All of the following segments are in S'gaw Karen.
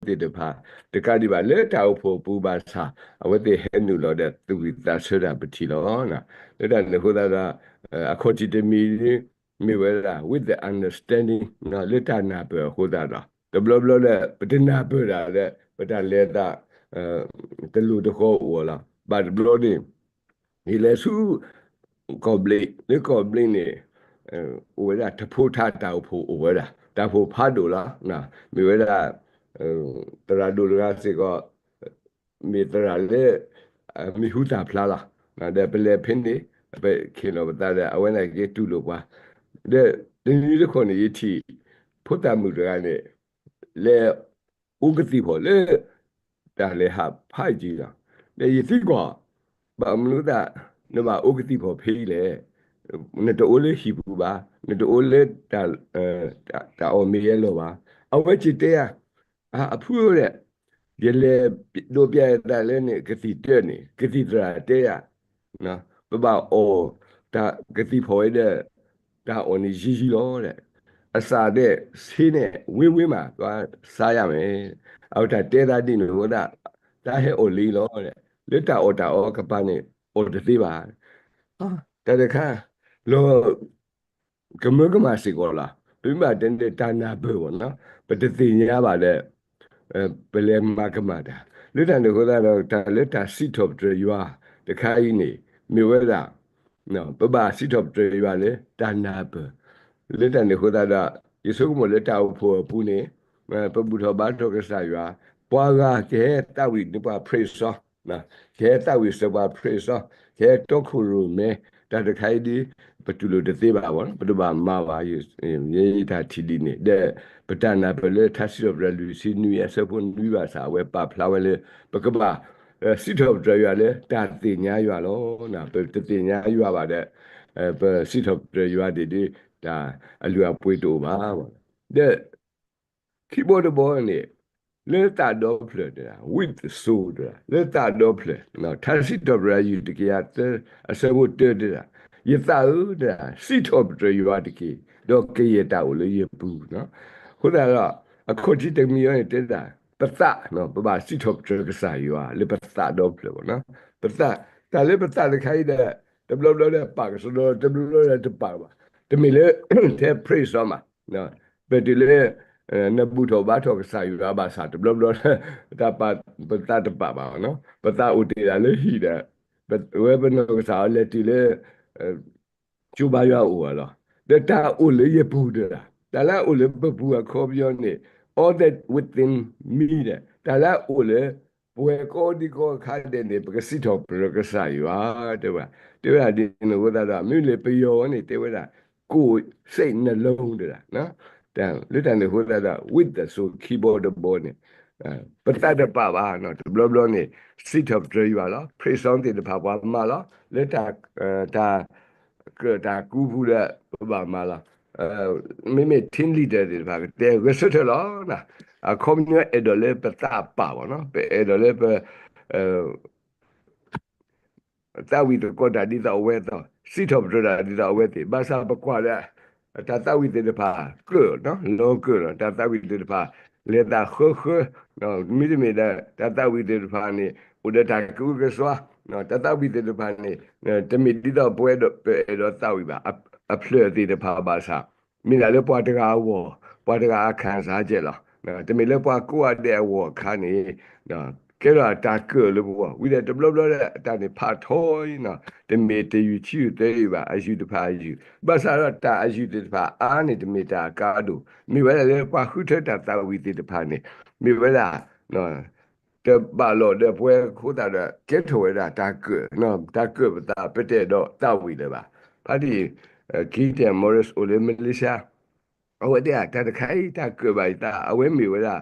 အဝဲသ့ၣ်တဖၣ် တကးဒံးဘၣ်လၢတၢ်အိၣ်ဖှိၣ်အပူၤဘၣ်ဆၣ် အဝဲသ့ၣ်ဟဲနုာ်လီၤဒီးသူၣ်ဝံၣ်သးဆၢတၢ်ပထံၣ်လီၤ. လၢတၢ်န့ၣ်အဃိသတးဒီး အခီၣ်ထံးတမံၤ မ့ၢ်ဝဲဒၣ် with the understanding လၢတၢ်နၢ်ပၢၢ်အဃိသတးဒီး တဘျီဘျီဒီး ပတနၢ်ပၢၢ်ဒၣ်ဒီး ပတၢ်လဲၤသး တလိၣ်တဃီအိၣ်အီၤလီၤ. ဘၣ်တဘျီန့ၣ် ယလဲၤဆူ ကီၢ်ဘျံး လၢကီၢ်ဘျံးန့ၣ် အိၣ်ဝဲဒၣ်တဖိထါတၢ်အိၣ်ဖှိၣ်အိၣ်ဝဲဒၣ် တၢ်အိၣ်ဖှိၣ်ဖးဒိၣ်လီၤ. မ့ၢ်ဝဲဒၣ် သရၣ်ဒိၣ်တဂၤစ့ၢ်ကီး မ့ၢ်သရၣ်လၢ မံၤဟူသၣ်ဖျါလီၤ. ဒီးပလဲၤဖဲန့ၣ် ပခ့ၣ်နီၣ်ပသးဒီး အဝဲန့ၣ်က့တူၢ်လိာ်ပှၤ ဒီးတနံၤတခီန့ၣ် ယထံၣ် ဖိသၣ်မုၣ်တဂၤန့ၣ် လဲၤ အိၣ်ကသံၣ်ဖီၣ်လၢ တၢ်လဲၤဟးဖးယံၤလီၤ. ဒီးယသံကွၢ် ဘၣ်မနုၤသး နဘၣ်အိၣ်ကသံၣ်ဖီၣ်ဖဲအံၤလဲၣ်. နတအိၣ်လၢဟံၣ်ပူၤဘၣ်, နတအိၣ်လၢ တၢ်အီၣ်မ့ၤအလီၢ်ဘၣ်. အဝဲစံးတဲယၤ အဖုဧၢ, ယလဲၤဒိးပျဲယသးလၢန့ၣ် ကသံၣ်တၢန့ၣ် ကသံၣ်သရၣ်တဲယၤ ပဘၣ်အီၣ် တၢ်ကသံၣ်ဖီၣ်ဝဲဒီး တၢ်အီၣ်န့ၣ်ယံၤယံၤလီၤ. အစးဒဲးဆ့န့ၣ် ဝ့ဝ့မး သွားစားရမယ်. အဝဲတၢ်တဲသးဒ်န့ၣ်အဃိသတး တၢ်ဟဲအီၣ်လံလီၤ. လၢတၢ်အီၣ်တၢ်အီကပၤန့ၣ် အီၣ်တသ့ဘၣ်. တၢ်တခါ လီၤ ကမၢကမၣ်စ့ၢ်ကီးလီၤ. ပမ့ၢ်ဘၣ်တဲန့ၣ် တၢ်နၢ်ပၢၢ်ဘၣ်နီၤ, ပတသ့ၣ်ညါဘၣ်ဒီး ပလဲၤမၤကမၣ်တၢ်. လၢတၢ်န့ၣ်အဃိသတးဒီး တၢ်လၢတၢ်စံးထီၣ်ပတြၢၤယွၤတခါအံၤန့ၣ် မ့ၢ်ဝဲဒၣ် ပဘၣ်စံးထီၣ်ပတြၢၤယွၤလၢတၢ်နၢ်ပၢၢ်. လၢတၢ်န့ၣ်အဃိသတးဒီး ယဆိကမိၣ်လၢတၢ်အိၣ်ဖှိၣ်အပူၤန့ၣ် ပဘူၣ်ထီၣ်ဘါထီၣ်ကစၢ်ယွၤ, ပှၤဂၤကဟဲသးဝံၣ်န့ၢ်ပှၤ praise song ကဟဲသးဝံၣ်စၢၤပှၤ praise song, ကဟဲတီခိၣ်ရိၣ်မဲ, တၢ်တခါအံၤဒ် ပတူၢ်လိာ်တသ့ဘၣ်ဘၣ်နီၤ, ပတဘၣ်မၤဘၣ်. ယဲယတၢ်ထံၣ်ဒ်န့ၣ် ဒီး ပတၢ်နၢ်ပၢၢ်လၢထါစံးထီၣ်ပတြၢၤလွံၢ်ဆံနွံအဆၢဖိနွံဘၣ်ဆၣ် အဝဲပာ်ဖျါဝဲလၢ ပကဘၣ် စံးထီၣ်ပတြၢၤယွၤလၢတၢ်သ့ၣ်ညါယွၤလီၤ. ပတသ့ၣ်ညါယွၤဘၣ်ဒီး ပစံးထီၣ်ပတြၢၤယွၤဒ်ဒ် တၢ်အလုၢ်အပှ့ၤတအိၣ်ဘၣ်. ဒီး ခံဘီတဘီန့ၣ် လၢသးဒီဖျၢၣ်တဒၣ် with soul တဒၣ် လၢသးဒီဖျၢၣ် ထါစံးထီၣ်ပတြၢၤယွၤတကယၤသၢ အဆၢဖိတၢတဒၣ်, ယသးဧၢတဒၣ် စံးထီၣ်ပတြၢၤယွၤတက့ၢ်, ဒီးကယဲၢ်တၢ်အိၣ်လၢယပူၤနီၤ. အဃိသတးဒီး အခီၣ်ထံးတမံၤအံၤန့ၣ်တဲဒၣ် ပသး ပဘၣ်စံးထီၣ်ပတြၢၤကစၢ်ယွၤလၢပသးဒီဖျၢၣ်ဘၣ်နီၤ. ပသး တၢ်လၢပသးတခါအံၤဒီး တဘျီဘျီဒီးပာ်ကစီဒီ တဘျီဘျီဒီးတပာ်ဘၣ်. တမ့ၢ်လၢ ထဲ praise song ဘၣ် ပတုၤလၢ နဘူၣ်ထီၣ်ဘါထီၣ်ကစၢ်ယွၤဘၣ်ဆၣ် တဘျီဘျီ တၢ်ပာ် ပသးတပာ်ဘၣ်နီၤ. ပသးအိၣ်တ့ၢ်ဒၣ်လၢဟံၣ်ဒီး ပဝဲပနီၢ်ကစၢ်အီၤလဲၤတုၤလၢ ကၠိဘါယွၤအိၣ်အလီၢ်, ဒီးတၢ်အိၣ်လၢယပူၤတဒၣ်, တၢ်လၢအအိၣ်လၢပပူၤအခီပညီန့ၣ် all that within me ဒီး တၢ်လၢအအိၣ်လၢ ပဝဲကိးဒံကိးခါဒဲးန့ၣ် ပကစံးထီၣ်ပတြၢၤကစၢ်ယွၤ တဲဝဲ, တဲဝဲဒၣ်ဒ်န့ၣ်အဃိသတးဒီး မ့မ့ၢ်လၢပယီၤဝဲန့ၣ် တဲဝဲဒၣ် ကိုယ်စိတ်နှလုံး တဒၣ် လၢတၢ်န့ၣ်အဃိသတးဒီး with the soul ခံဘီတဘီန့ၣ် ပသးတပာ်ဘၣ်နီၤ. တဘျီဘျီန့ၣ် စံးထီၣ်ပတြၢၤယွၤလီၤ. praise song သ့ၣ်တဖၣ်ပှၤမၤလီၤ. လၢတၢ် တၢ် ကြၢးတၢ်ကူပူၤဒီး ပဘၣ်မၤလီၤ. မ့မ့ၢ် team leader သ့ၣ်တဖၣ် ကတဲဂဲၤဆၢထၢၣ်လီၤ. အခီပညီအဲၣ်ဒိးလၢပသးပာ်ဘၣ်နီၤ, ပအဲၣ်ဒိးလၢပ သးဝံၣ်သကိးတၢ်ဒ်သိးအဝဲသ့ၣ်, စံးထီၣ်ပတြၢၤတၢ်ဒ်သိးအဝဲသ့ၣ်, ဘၣ်ဆၣ်ပကွၢ်ဒီး တၢ်သးဝံၣ်သ့ၣ်တဖၣ် ကြၢး လီၤကြၢးလီၤ. တၢ်သးဝံၣ်သ့ၣ်တဖၣ် လဲၤသးဃၢဃၢ, မ့တမ့ၢ်ဒီး တၢ်သးဝံၣ်သ့ၣ်တဖၣ်န့ၣ် အိၣ်ဒီးတၢ်ကအုကစွါ, တၢ်သးဝံၣ်သ့ၣ်တဖၣ်န့ၣ် တမ့ၢ်ဒ်သိးပဝဲဒၣ်ပအဲၣ်ဒိးသးဝံၣ်ဘၣ်. အဖျၢၣ်သ့ၣ်တဖၣ်ဘၣ်ဆၣ် မ့ၢ်ဒၣ်လၢပှၤတဂၤအဂီၢ်, ပှၤတဂၤအခံစားချက်လီၤ. တမ့ၢ်လၢပှၤကိးဂၤဒဲးအဂီၢ်အခါန့ၣ် ကဲထီၣ်တၢ်ကြၢးလၢပဂီၢ်, ဝံၤဒီးတဘျီဘျီဒီး တၢ်န့ၣ်ဖးထီအံၤနီၤ, တမ့ၢ်တယုၢ်ဆံယုၢ်သၢယုၢ်ဘၣ်, အယုၢ်တဖၣ်အယုၢ်, ဘၣ်ဆၣ်ဒီးတၢ်အယုၢ်သ့ၣ်တဖၣ်အါန့ၣ် တမ့ၢ်တၢ်အကါဒိၣ်, မ့ၢ်ဝဲဒၣ်လၢပှၤဃုထၢတၢ်သးဝံၣ်သ့ၣ်တဖၣ်န့ၣ် မ့ၢ်ဝဲဒၣ် တဘၣ်လိာ်ဒီးပဝဲအဃိသတးဒီး ကဲထီၣ်ဝဲဒၣ်တၢ်ကြၢး, တၢ်ကြၢးပသး ပတအဲၣ်ဒိးသးဝံၣ်လၢၤဘၣ်. ဖါတံၢ် Keith Morrison အိၣ်လၢ Malaysia အဝဲတဲ တၢ်တခါအံၤ တၢ်ကြၢးဘၣ်ယသး အဝဲမ့ၢ်ဝဲဒၣ်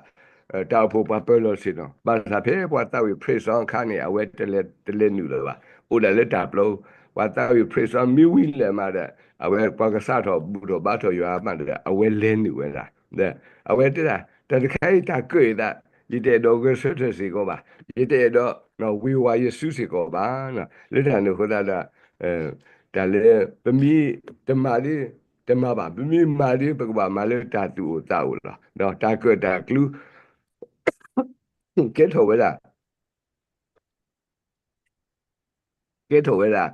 တၢ်အိၣ်ဖှိၣ်ပှၤပၢၤလီၢ်ဆ့ၣ်နီၤ, ဘၣ်ဆၣ်ဖဲပှၤသးဝံၣ် praise song အခါန့ၣ် အဝဲတလဲၤနုာ်လၢၤဘၣ်, အိၣ်ဒၣ်လၢတၢ်ပျီ, ပှၤသးဝံၣ် praise song မ့ၢ်ဝံၤလၢာ်မးဒီး အဝဲပှၤကစးထီၣ်ဘူၣ်ထီၣ်ဘါထီၣ်ယွၤမးဒီး အဝဲလဲၤနုာ်ဝဲဒၣ်, ဒီးအဝဲတဲဒၣ် တၢ်တခါအံၤ တၢ်ကြၢးယသး, ယတအဲၣ်ဒိးဂဲၤဆၢထၢၣ်စ့ၢ်ကီးဘၣ်, ယတအဲၣ်ဒိး ဝ့ၤဝါယစုစ့ၢ်ကီးဘၣ်. လၢတၢ်န့ၣ်အဃိသတးဒီး တၢ်လၢ ပမ့ၢ်တမၤဒီး တမၤဘၣ်, ပမ့ၢ်မၤဒီး ပကဘၣ်မၤလၢတၢ်သူၣ်အိၣ်သးအိၣ်လီၤ. ဒီးတၢ်ကြၢးတၢ်ကျူ ကဲထီၣ်ဝဲဒၣ် ကဲထီၣ်ဝဲဒၣ်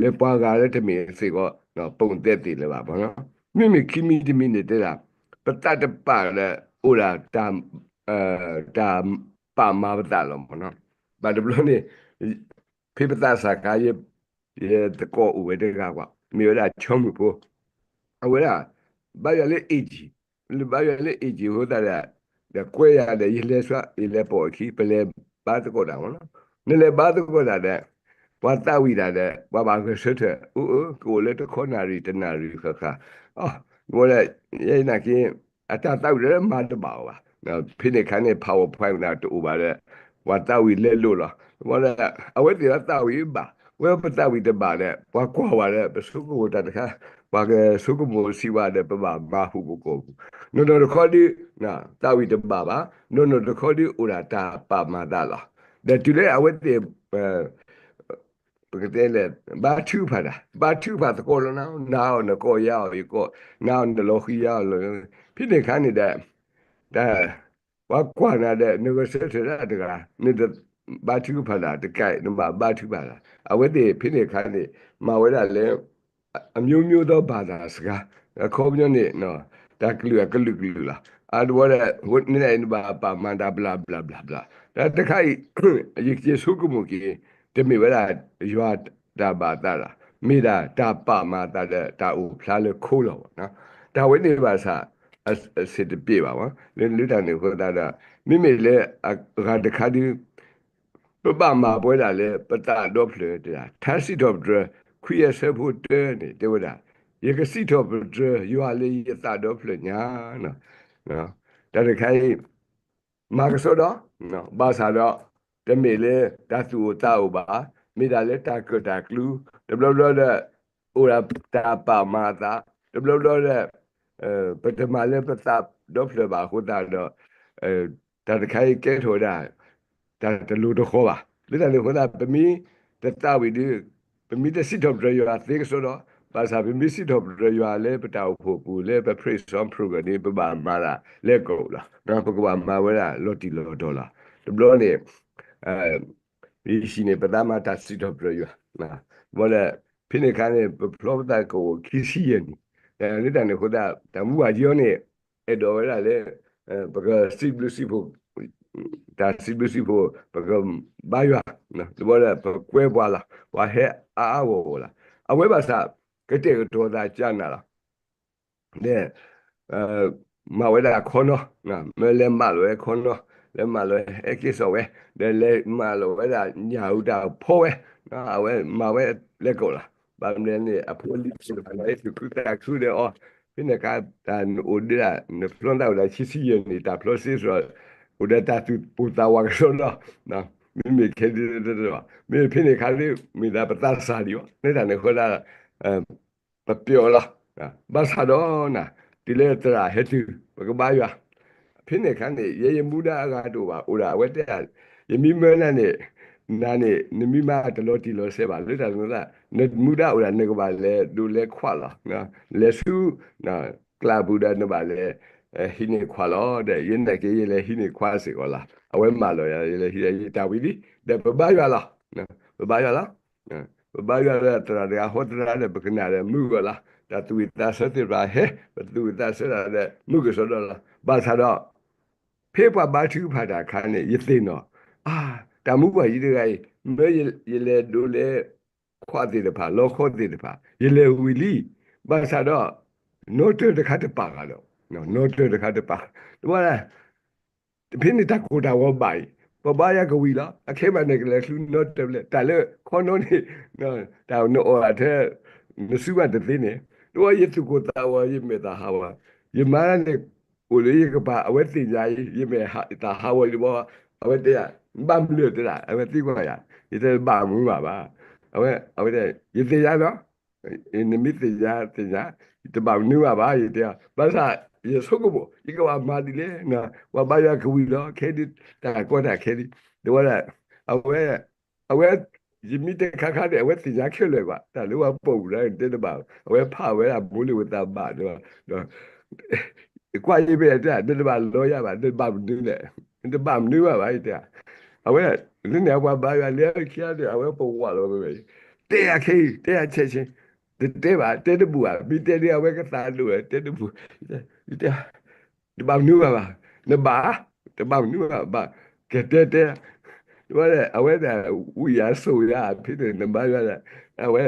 လၢပှၤဂၤလၢတမ့ၢ်စ့ၢ်ကီး ပိာ်သဲသ့ၣ်လၢၤဘၣ်မ့ၢ်နီၤ. မ့မ့ၢ်ခံမံၤတမံၤန့ၣ်တဲဒၣ် ပသးတပာ်ဒီး အိၣ်ဒၣ်တၢ် တၢ်ပာ်မၤပသးလီၤမ့ၢ်နီၤ. ဘၣ်တဘျီန့ၣ် ဖဲပသးစၢ်ခါ ယသကိးအိၣ်ဝဲတဂၤကွၢ် မ့ၢ်ဝဲဒၣ်ဆီမုၣ်ဖိ အဝဲဒၣ် ဘါယွၤလၢ A G လၢဘါယွၤလၢ A G အဃိသတးဒီး ဒီးကွဲယၤဒီး ယလဲၤဆှါ ယလဲၤပိာ်အခံ ပလဲၤဘါသကိးတၢ်မ့ၢ်နီၤ. နလဲၤဘါသကိးတၢ်ဒီး ပှၤသးဝံၣ်တၢ်ဒီး ပှၤဘၣ်ဂဲၤဆၢထၢၣ် အိၣ် ကအိၣ်လၢတခီနၣ်ရံၣ်တနၣ်ရံၣ်ဃၣ်ဃၣ် အဝဲဒၣ် ယဲနာ်က့ အတၢ်သးဝံၣ်ဒီးမၤတဘၣ်အီၤဘၣ်. ဖဲန့ၣ်အခါန့ၣ် PowerPoint တအိၣ်ဘၣ်ဒီး ပှၤသးဝံၣ်လဲလိာ်လီၤ. အဝဲသ့ၣ်ဒီးသးဝံၣ်ဘၣ် ဝဲပသးဝံၣ်တဘၣ်ဒီး ပှၤကွၢ်ဝဲဒီး ပဆိကမိၣ်တၢ်တခါ ပှၤကဆိကမိၣ်စံးဝဲဒီး ပဘၣ်မၤဟူးပကိာ်ပူၤ နီၢ်နီၢ်တခီဒီး သးဝံၣ်တဘၣ်ဘၣ် နီၢ်နီၢ်တခီဒီး အိၣ်ဒၣ်တၢ်ပာ်မၤသးလီၤ. ဒီးတုၤလၢအဝဲသ့ၣ် ပကတဲလဲၣ် ဘါထုကဖၣ်တၢ် ဘါထုကဖၣ်သကိးလီၤနၤ နၤအီၤနကိး ယၤအီၤယကိး နၤအီၤနလီၤဃံၤ ယၤအီၤလီၤ ဖဲန့ၣ်အခါန့ၣ်ဒီး တၢ် ပှၤကွၢ်နၤဒီး နဂဲၤဆၢထၢၣ်ဒၣ်တဂၤ နတဘါထုကဖၣ်တၢ်တကဲ နဘၣ်ဘါထုကဖၣ်တၢ် အဝဲသ့ၣ်ဖဲန့ၣ်အခါန့ၣ် မၤဝဲဒၣ်လၢ အမျိုးမျိုးသောဘာသာစကား အခီပညီန့ၣ် တၢ်ကလုာ်အကလုာ်ကလုာ်လီၤ. အဒိဒီး နဘၣ်ပာ်မၤတၢ်ဘျၣ်ဘျၣ်ဘျၣ်ဘျၣ်ဘျၣ် တၢ်တခါအံၤ ယက့ၤဆိကမိၣ်က့ၤ တမ့ၢ်ဝဲဒၣ်ယွၤတၢ်ဘၣ်သးလီၤ. မ့ၢ်ဒၣ်တၢ်ပာ်မၤသးဒီးတၢ်အိၣ်ဖျါလၢခိလီၤ. တၢ်ဝဲန့ၣ်ဘၣ်ဆၣ် အဆံးတပ့ၢ်ဘၣ်ဝဲ လၢလၢတၢ်န့ၣ်အဃိသတးဒီး မ့မ့ၢ်လၢအဂၤတခါဒု ပဘၣ်မၤပဝဲဒၣ်လၢ ပသးဒီဖျၢၣ်တဒၣ် ထါစံးထီၣ်ပတြၢၤ ခွံအဆၢဖိတၢန့ၣ် တဲဝဲဒၣ် ယကစံးထီၣ်ပတြၢၤယွၤလၢယသးဒီဖျၢၣ်ညါ တၢ်တခါအံၤ မၤကစီဒီ ဘၣ်ဆၣ်ဒီး တမ့ၢ်လၢတၢ်သူၣ်အိၣ်သးအိၣ်ဘၣ်, မ့ၢ်ဒၣ်လၢတၢ်ကၢၣ်တၢ်ကျူ, တဘျီဘျီဒီး အိၣ်ဒၣ်တၢ်ပာ်မၤအသး, တဘျီဘျီဒီး ပတမၤလၢပသးဒီဖျၢၣ်ဘၣ်အဃိသတးဒီး တၢ်တခါအံၤကဲထီၣ်ဝဲဒၣ် တၢ်တလိၤတဃီဘၣ်. လၢတၢ်န့ၣ်အဃိသတး ပမ့ၢ်တသးဝံၣ်ဒီး ပမ့ၢ်တစံးထီၣ်ပတြၢၤယွၤသ့ကစီဒီ, ဘၣ်ဆၣ်ပမ့ၢ်စံးထီၣ်ပတြၢၤယွၤလၢပတၢ်အိၣ်ဖှိၣ်ပူၤလၢပ praise and worship န့ၣ် ပဘၣ်မၤဒၣ်လဲၤကိာ်လီၤ. ပကဘၣ်မၤဝဲဒၣ်လီၤတံၢ်လီၤတီၤလီၤ. တဘျီန့ၣ် ယဟံးန့ၢ်ပသးမၤတၢ်စံးထီၣ်ပတြၢၤယွၤ, ဘၣ်ဒီး ဖဲန့ၣ်အခါန့ၣ် ပဖျီပသးကအိၣ်ခံဆံယဲၢ်နံၣ်, လၢတၢ်န့ၣ်အဃိသတး တၢ်မူဘၣ်ယီန့ၣ် အဲၣ်ဒိးဝဲဒၣ်လၢ ပကစံးဘျုးစံးဖှိၣ် တၢ်စံးဘျုးစံးဖှိၣ် ပကဘါယွၤ, တဘျီဒီး ပကွဲပှၤလီၤ, ပှၤဟဲအါအါဂီၢ်ဂီၢ်လီၤ. အဝဲဘၣ်ဆၣ် ကတဲာ်ကတီၤသးကနၣ်လီၤ. ဒီး မၤဝဲဒၣ်ခီနီ, မ့ၢ်လဲၤမၤလီၤဝဲခီနီ, လဲၤမၤလီၤဝဲဟဲက့ၤစိာ်ဝဲ, ဒီးလဲၤမၤလီၤဝဲဒၣ်ညၣ်အူတၢ်ဖီဝဲ, အဝဲမၤဝဲလဲၤကိာ်လီၤ. ဘၣ်မနုၤန့ၣ် အဖိအလံၤသ့ၣ်တဖၣ်န့ၣ် သူၣ်ခုသးခုဒီးအီၤ, ဖဲန့ၣ်အခါ တၢ်နအိၣ်ဒၣ် နဖျီသးအိၣ်ဒၣ်ခံဆံယဲၢ်နံၣ် တၢ်ဖျီစ့စ့ၢ် အိၣ်ဒီးတၢ်သူၣ်ပိၢ်သးဝးကစီဒီ, မ့မ့ၢ်ခဲဒ် မ့ၢ်ဖဲန့ၣ်အခါဒ် မ့ၢ်ဒၣ်ပသးစၢ်ဒံးအီၤ လၢတၢ်န့ၣ်အဃိသတး ပပျီလီၤ. ဘၣ်ဆၣ်ဒီးနၤ တုၤလၢသရၣ်ဟဲတုၤ ပကဘါယွၤ, ဖဲန့ၣ်အခါန့ၣ် ယဲယမူဒါအဂၤတအိၣ်ဘၣ် အိၣ်ဒၣ်အဝဲတဲ ယမ့ၢ်မၢနၤန့ၣ် နၤန့ၣ် နမ့ၢ်မၤတလီၤတံၢ်လီၤဆဲးဘၣ် လၢတၢ်န့ၣ်အဃိသတး နမူဒါအိၣ်ဒၣ် နကဘၣ်လဲၤဒိးလဲၤခွးလီၤ, လဲၤဆူ ကျးပူၤဒီးနဘၣ်လဲၤ ဟံးန့ၢ်ခွးလီၤ. ဒီးယဲနာ်က့ ယလဲၤဟံးန့ၢ်ခွးစ့ၢ်ကီးလီၤ. အဝဲမၤလီၤယၤ ယလဲၤဟံး ယတၢ်ဝံၤလံ ဒီးပဘါယွၤလီၤ. ပဘါယွၤလီၤ. ပဘါယွၤလၢသရၣ်တဂၤဟီသရၣ်ဒီး ပကနၣ်ဒီးမုာ်ဂီၤလီၤ. တၢ်သူၣ်ဝံၣ်သးဆၢသ့ၣ်တဖၣ်ဟဲ ပသူၣ်ဝံၣ်သးဆၢတၢ်ဒီး မုာ်ကစီဒီလီၤ. ဘၣ်ဆၣ်ဒီး ဖဲပှၤဘါထုကဖၣ်တၢ်အခါန့ၣ် ယသ့ၣ်နီၣ် အါ တၢ်မူပှၢ်ယံၤတဂၤအံၤ မၢယလဲၤဒိးလဲၤ ခွးသ့ၣ်တဖၣ် လီခီသ့ၣ်တဖၣ် ယလဲၤဝံၤလံ. ဘၣ်ဆၣ်ဒီး နီတၢၢ်တခါတပာ်ဃာ်ဒီး နီတၢၢ်တခါတပာ် တဘၣ် ဖဲန့ၣ်တၢ်ကိၢ်တၢ်ဂီၤဘၣ်အံၤ ပဘါယွၤကဝံၤလီၤ. အခဲမးန့ၣ် ကလဲၤချုးနီတၢၢ်ဖျဲၣ် တၢ်လၢခီနီန့ၣ် တၢ်နအီၣ်အထဲ နစုဘၣ်တသ့န့ၣ် တဘၣ်ယသူၣ်ကိၢ်သးဂီၤ ယမဲာ်သၣ်ဟးဂီၤ ယမါန့ၣ် အိၣ်လၢယကပၤ အဝဲသ့ၣ်ညါအံၤ ယမဲာ်သၣ်ဟးဂီၤလံဘီ အဝဲတဲယၤ ဘၣ်မနုၤတဲဒၣ် အဝဲသံကွၢ်ယၤ ယတဲဘၣ်မနုၤဘၣ်ဘၣ် အဝဲ အဝဲတဲ ယသ့ၣ်ညါနီၤ နမ့ၢ်သ့ၣ်ညါသ့ၣ်ညါ ယတဘၣ်မနုၤဘၣ်ဘၣ် ယတဲ ဘၣ်ဆၣ် ယဆိကမိၣ် ယကဘၣ်မၤဒ်လဲၣ် ပှၤဘါယွၤကဝံၤလီၤ ခဲဒုး တၢ်ကီတၢ်ခဲဒုး တဝဲဒၣ် အဝဲ အဝဲ ယမ့ၢ်တဲခါခါန့ၣ် အဝဲသ့ၣ်ညါခဲလၢာ်ကွၢ် တၢ်လၢပှၤပိာ်ပူၤတၢ်တဲတဘၣ် အဝဲဖးဝဲဒၣ်မိၢ်လံၤဝဲသးဘၣ်ဒီး ကွၢ်ယဲဖဲတဲ နတဘၣ်လီယၤဘၣ် နဘၣ်မနုၤလဲၣ် နတဘၣ်မနုၤဘၣ်ဘၣ် ယတဲ, အဝဲ, လၢန့ၣ်ပှၤဘါယွၤလဲၤခံဂၤန့ၣ် အဝဲပဝးလီၤဝဲ, တဲယၤခဲအံၤ တဲယၤဆဲးဆဲး, တတဲဘၣ် တဲတဘူၣ်ဘၣ်, မ့ၢ်တဲဒ်အဝဲကသးဒိၣ်ဝဲ တဲတဘူၣ်, ယတဲ, တဘၣ်မနုၤဘၣ်ဘၣ်, နဘၣ်, တဘၣ်မနုၤဘၣ်ဘၣ်, ကတဲတဲ, အဝဲဒၣ် ဝံၣ်ယၤဆိၣ်ယၤဖဲန့ၣ် နဘါယွၤ, အဝဲ,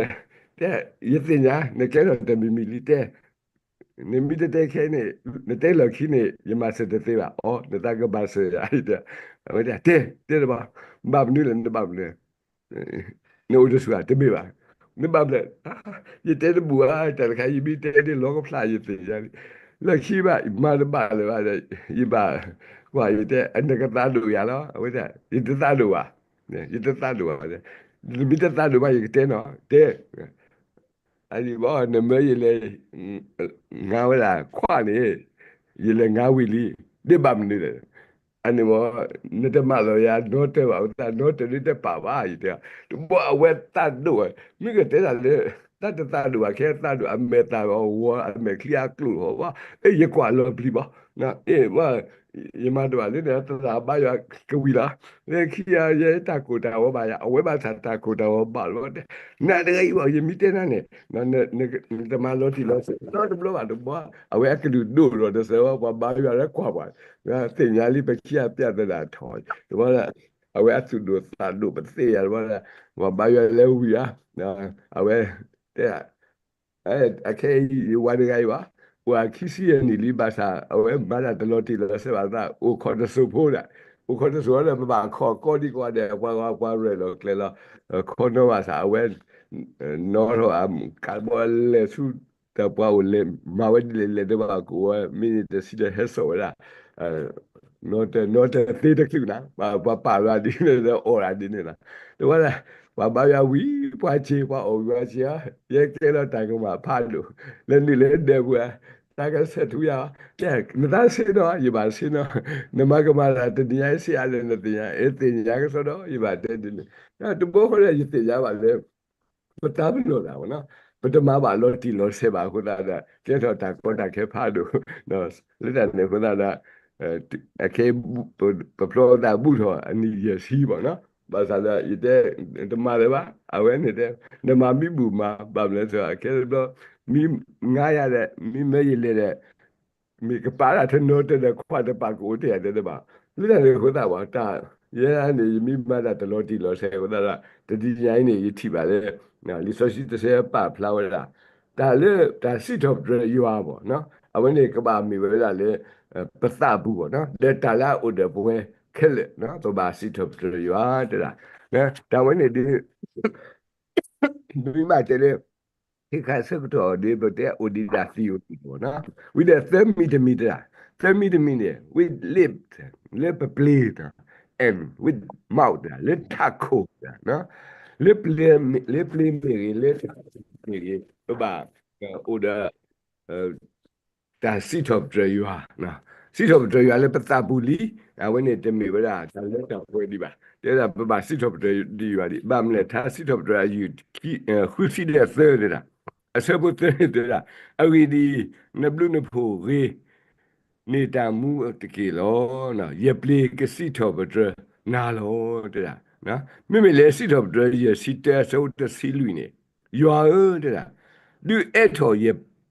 တဲ, ယသ့ၣ်ညါ နကဲထီၣ်တမံၤမံၤလံတဲ နမ့ၢ်တတဲခဲအံၤန့ၣ်, နတဲလီၢ်ခံန့ၣ် ယမၤစၢၤတသ့ဘၣ်. အီ နသးကဘၣ်စၢၤယၤ, အဝဲတဲ, တဲ, တဲတဘၣ်, ဘၣ်မနုၤလဲၣ် နဘၣ်မနုၤလဲၣ်, နအိၣ်တဆူၣ်ဧါ, တမ့ၢ်ဘၣ်, နဘၣ်မနုၤလဲၣ်, ယတဲတဘူၣ်ဧါ, တၢ်တခါ ယမ့ၢ်တဲဒ်လီၤကဖျါ ယသ့ၣ်ညါလံ, လၢခံဘၣ် မၤတဘၣ်လၢၤဘၣ်, ယဘၣ်, ကွၢ် ယတဲ နကသးဒိၣ်ယၤလီၤ, အဝဲတဲ ယတသးဒိၣ်ဘၣ်, ယတသးဒိၣ်ဘၣ်, နမ့ၢ်တသးဒိၣ်ဘၣ် ယကတဲနီၤ, တဲ အဒံးဘၣ် နမၢယလဲၤ ငါဝဲဒၣ်ခွးန့ၣ်, ယလဲၤငါဝံၤလံ, ဒ်ဘၣ်မနုၤလဲၣ်, အန့ၣ်ဘၣ် နတမၤလီၤယၤနီတၢၤဘၣ်, အသးနီတၢၤဒ်တပာ်ဘၣ်, ယတဲ, တဘၣ်အဝဲသးဒိၣ်ဝဲ, မ့ၢ်ကတဲတၢ်လၢ တၢ်တသးဒိၣ်ဘၣ် ခဲသးဒိၣ် အမဲာ်သၣ်ဂီၤဝီ အမဲာ်ချံအကျိာ်ဃီဘၣ်, အဲ ယကွၢ်လီၤပျံၤဘၣ်, အဲ ယမၤတဘၣ်လၢန့ၣ် တၢ်ဘါယွၤကဝံၤလီၤ, လၢခံယဲတၢ်ကိၢ်တၢ်ဂီၤဘၣ်ယၤ အဝဲဘၣ်ဆၣ်တၢ်ကိၢ်တၢ်ဂီၤဘၣ်လီၤတဲ, နၤတဂၤအံၤဘၣ် ယမ့ၢ်တဲနၤန့ၣ် နတမၤလီၤတံၢ်လီၤဆဲး နီတဘျီဘၣ်တဘျီ, အဝဲအကလုၢ်ဒိၣ်ထီၣ်တစဲးဝဲ ပှၤဘါယွၤလၢကွၢ်ပှၤ, သ့ၣ်ညါလံပခံဂၤပျၢ်သဒၣ်ထီၣ်, တဘျီဒီး အဝဲအသူၣ်ဒိၣ်သးဒိၣ်ပသ့ၣ်ညါတဘျီဒီး ပှၤဘါယွၤလၢဝံၤဧါ, အဝဲ တဲ အခဲအံၤ ယဝၤတဂၤအံၤဘၣ်, အိၣ်အခံဆံယဲၢ်နံၣ်လံ ဘၣ်ဆၣ် အဝဲမၤတၢ်တလီၤတံၢ်လီၤဆဲးဘၣ်သး အိၣ်ခိးတစိၢ်ဖိဒၣ်, အိၣ်ခိးတစိၢ်ဒီး ပဘၣ်ခိးကီဒံကိးဂၤဒဲး ပှၤဂၤပှၤရဲၣ်လီၤကျဲၤလီၤ, ခိးနီၢ်ဘၣ်ဆၣ် အဝဲ နီၣ်ထီၣ်အကးဘီလဲၤဆူ တၢ်ပှၤအိၣ်လဲၤမၤဝဲဒ်လဲၣ်လဲၣ်တဘၣ်ကအိၣ်ဝဲ မ့ၢ်န့ၣ်တဆံဒီးဟဲစိာ်ဝဲဒၣ် နီၣ်တၢၤနီၣ်တၢၤသ့တချုးနၤ, ပှၤပာ်လီၤဒ်န့ၣ်ဒီးအီၣ်ဒၣ်ဒ်န့ၣ်လီၤ, တဝဲဒၣ် ပှၤဘါယွၤဝံၤ ပှၤစ့ၤ ပှၤအီၣ်ဝံၤပှၤစ့ၤဧါ, ယဲကဲလီၤတၢ်ကမၣ်ဖးဒိၣ်, လၢနုာ်လၢဒဲပူၤဧါ, တၢ်ကဆဲးထူယၤ, ကဲ နသးဆ့ၣ်နီၤ ယဘၣ်ဆ့ၣ်နီၤ, နမၤကမၣ်တၢ်တနံၤညါအံၤဆ့ၣ်အါလဲၣ်နသ့ၣ်ညါ, အသ့ၣ်ညါကစီဒီး ယဘၣ်တဲဒ်န့ၣ်, တဘျီဃီဒီး ယသ့ၣ်ညါဘၣ်လၢ ပတၢ်ပနီၣ်တၢ်ဘၣ်နီၤ, ပတမၤဘၣ်လီၤတံၢ်လီၤဆဲးဘၣ်အဃိသတးဒီး ကဲထီၣ်တၢ်ကီတၢ်ခဲဖးဒိၣ်, လၢတၢ်န့ၣ်အဃိသတးဒီး အခဲအံၤ ပဖျီသးဘူၣ်ထီၣ်အနံၣ်ယဲၢ်ဆံဘၣ်နီၤ, ဘၣ်ဆၣ်ဒီး ယတဲ တမၤလၢၤဘၣ်, အဝဲန့ၣ်တဲ နမၤမ့ၢ်ဘူၣ်မၤ ဘၣ်မနုၤလဲၣ် အခဲတဘျီ မ့ၢ်ငါယၤဒီး မ့ၢ်မၢယလဲၤဒီး မ့ၢ်ကပာ်ဒၣ်တနီၤတဲဒီး ခွါတပာ်ကအိၣ်တ့ၢ်ယၤတဲတဘၣ်, လၢတၢ်န့ၣ်အဃိသတးဘၣ် တၢ် ယဲန့ၣ် ယမ့ၢ်မၤတၢ်တလီၤတံၢ်လီၤဆဲးအဃိသတးဒီး တနံၤညါအံၤန့ၣ် ယထံၣ်ဘၣ်လၢ လံာ်စီဆှံတဆၢပာ်ဖျါဝဲဒၣ် တၢ်လၢတၢ်စံးထီၣ်ပတြၢၤယွၤဘၣ်နီၤ, အဝဲန့ၣ်ကဘၣ်မ့ၢ်ဝဲဒၣ်လၢ ပသးပူၤဘၣ်နီၤ, လၢတၢ်လၢအအိၣ်ဒီးပဝဲခဲလၢာ်နီၤ ပဘၣ်စံးထီၣ်ပတြၢၤယွၤတဲဒၣ်, တၢ်ဝဲန့ၣ်ဒ် မ့ၢ်ဘၣ်တဲလၢ ဟ့ၣ်ခါဆၢကတီၢ်ဒီး ပတဲအိၣ်ဒံးဒၣ်သံအိၣ်ဒံးဘၣ်နီၤ, ဝံၤဒီးသၢမံၤတမံၤတဒၣ်, သၢမံၤတမံၤန့ၣ် with lip လၢပပျ့ၤ and with mouth လၢထးခိၣ် လၢပျ့ၤမ့ၢ်ဂ့ၤ လၢထးခိၣ်မ့ၢ်ဂ့ၤ ပဘၣ်အိၣ်ဒီး တၢ်စံးထီၣ်ပတြၢၤယွၤ, စံးထီၣ်ပတြၢၤယွၤလၢပသးပူၤလံ, အဝဲန့ၣ်တမ့ၢ်ဝဲဒၣ်တၢ်လၢတၢ်ပှဲၤဒံးဘၣ်, တဲဒၣ်ပဘၣ်စံးထီၣ်ပတြၢၤယွၤဒံး, ဘၣ်မနုၤလဲၣ် ထါစံးထီၣ်ပတြၢၤအယုၢ် ဃုဆံဒီးသၢတဲဒၣ်, အဆၢဖိသၢန့ၣ်တဲဒၣ်, အဂ့ၢ်ဒ်အံၤ, နဘျုးနဖှိၣ်ဂ့ၤ န့ၢ်တၢ်မူတက့ၢ်လီၤ. ယပျ့ၤကစံးထီၣ်ပတြၢၤနၤလီၤ တဲဒၣ်, မ့မ့ၢ်လၢစံးထီၣ်ပတြၢၤယဲၢ်ဆံတၢအဆၢဖိတဆံလွံၢ်န့ၣ်, ယွၤဧၢ တဲဒၣ်, ဒုးအဲးထီၣ်ယ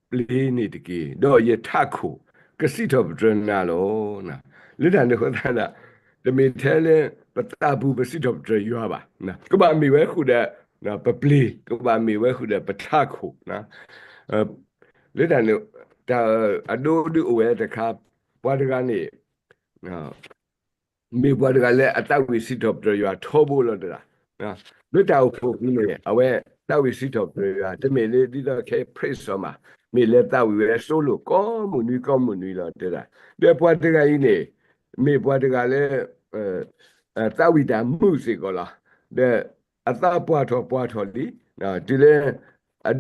ပျ့ၤန့ၣ်တက့ၢ်, ဒီးယထးခိၣ်ကစံးထီၣ်ပတြၢၤနၤလီၤ. လၢတၢ်န့ၣ်အဃိသတးဒီး တမ့ၢ်ထဲလၢပသးပူၤပစံးထီၣ်ပတြၢၤယွၤဘၣ်, ကဘၣ်မ့ၢ်ဝဲဃုာ်ဒီး ပပျ့ၤ, ကဘၣ်မ့ၢ်ဝဲဃုာ်ဒီးပထးခိၣ် လၢတၢ်န့ၣ် တၢ်အဒိဒုးအိၣ်ဝဲတခါ, ပှၤတဂၤန့ၣ် မ့ၢ်ပှၤတဂၤလၢအသးဝံၣ်စံးထီၣ်ပတြၢၤယွၤထီဘိလီၤတဒၣ်, လၢတၢ်အိၣ်ဖှိၣ်ပူၤန့ၣ် အဝဲသးဝံၣ်စံးထီၣ်ပတြၢၤယွၤ တမ့ၢ်လၢဒ်သိးခဲ praise မး, မ့ၢ်လၢသးဝံၣ်ဝဲစိလိာ်ကိးမုၢ်နွံကိးမုၢ်နွံလီၤတဒၣ်, ဒီးပှၤတဂၤအံၤန့ၣ် မ့ၢ်ပှၤတဂၤလၢ သးဝံၣ်တၢ်မုာ်စ့ၢ်ကီးလီၤ. ဒီးအသးပှၢ်ထီၣ်ပှၢ်ထီၣ်လံ, တုၤလၢ အ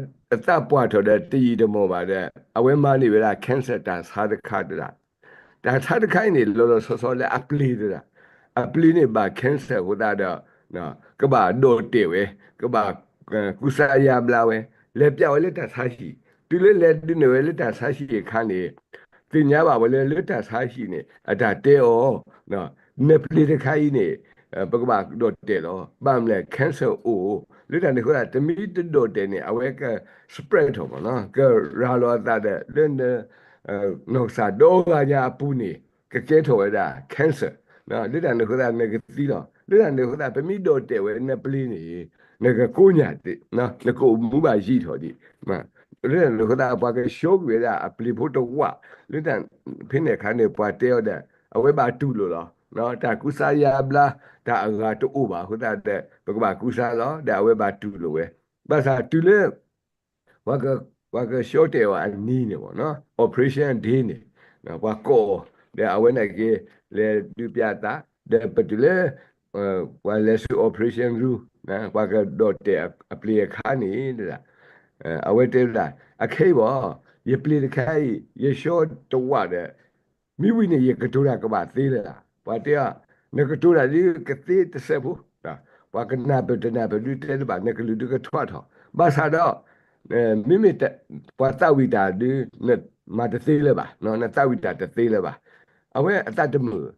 သးပှၢ်ထီၣ်ဒီးတယံာ်တမီၢ်ဘၣ်ဒီး အဝဲမၤန့ၢ်ဝဲဒၣ် cancer တၢ်ဆါတခါတဒၣ်, တၢ်ဆါတခါအံၤန့ၣ် လီၤလီၤဆီဆီလၢအပျ့ၤတဒၣ်, အပျ့ၤန့ၣ်ဘၣ် cancer အဃိသတးဒီး ကဘၣ်ဒိးတဲာ်ဝဲ, ကဘၣ်ကူစါယါဘျါဝဲ, လဲၤပျးဝဲလၢတၢ်ဆါဟံၣ်, တုၤလၢလဲၤဒုးနဲၣ်ဝဲလၢတၢ်ဆါဟံၣ်အခါန့ၣ် သ့ၣ်ညါဘၣ်ဝဲလၢ လၢတၢ်ဆါဟံၣ်န့ၣ် အတၢ်တဲအီၤ နပျ့ၤတခါအံၤန့ၣ် ပကဘၣ်ဒီၣ်တဲာ်လီၤ. ဘၣ်မနုၤလဲၣ် cancer အိၣ်, လၢတၢ်န့ၣ်အဃိသတး တမ့ၢ်တဒီၣ်တဲာ်န့ၣ် အဝဲက spread ထီၣ်မးနီၤ, ကရၤလီၤအသးဒီး လၢန နီၢ်ကစၢ်ဒီဂၤညါအပူၤန့ၣ် ကကဲထီၣ်ဝဲဒၣ် cancer လၢတၢ်န့ၣ်အဃိသတး နကသံလီၤ. လၢတၢ်န့ၣ်အဃိသတး ပမ့ၢ်ဒီၣ်တဲာ်ဝဲနပျ့ၤန့ၣ် နကကိးညၣ်သ့, နကအိၣ်မူဘၣ်ယံာ်ထီၣ်ဒံး. လၢတၢ်န့ၣ်အဃိသတး ပှၤကဆှီကွံာ်ဝဲဒၣ်အပျ့ၤဖိတဝး လၢတၢ်ဖဲန့ၣ်အခါန့ၣ် ပှၤတဲအီၤဒီး အဝဲဘၣ်တူၢ်လိာ်လီၤ. တၢ်ကူစါယါဘျါ တၢ်အဂၤတအိၣ်ဘၣ်အဃိသတးဒီး ပကဘၣ်ကူစါလီၤ ဒီးအဝဲဘၣ်တူၢ်လိာ်ဝဲ. ဘၣ်ဆၣ်တုၤလၢ ပှၤက ပှၤကဆှီတဲာ်အီၤအနံၤန့ၣ်မးနီၤ, operation day န့ၣ် ပှၤကိးအီၤ ဒီးအဝဲန့ၣ်က့ၤ လဲၤဒုးပျးသး ဒီးပတုၤလၢ ပှၤလဲၤဆူ operation room ပှၤကဒီၣ်တဲာ်အပျ့ၤအခါန့ၣ် အဝဲတဲဝဲဒၣ် အခဲအံၤဘၣ် ယပျ့ၤတခါအံၤ ယဆှီတဝးဒီး မ့ၢ်ဝံၤန့ၣ် ယကတိၤတၢ်ကဘၣ်သ့လၢၤ. ပှၤတဲအီၤ နကတိၤတၢ်ဒ်ကသ့တစဲးဖိ, ပှၤကနၢ်ပၢၢ်တနၢ်ပၢၢ်ဒုးတဲတဘၣ် နကလုၢ်ဒုးကထွးထီၣ်. ဘၣ်ဆၣ်ဒီး မ့မ့ၢ် ပှၤသးဝံၣ်တၢ်ဒုး နမၤတသ့လၢၤဘၣ်, နသးဝံၣ်တၢ်တသ့လၢၤဘၣ်. အဝဲအသးတမုာ်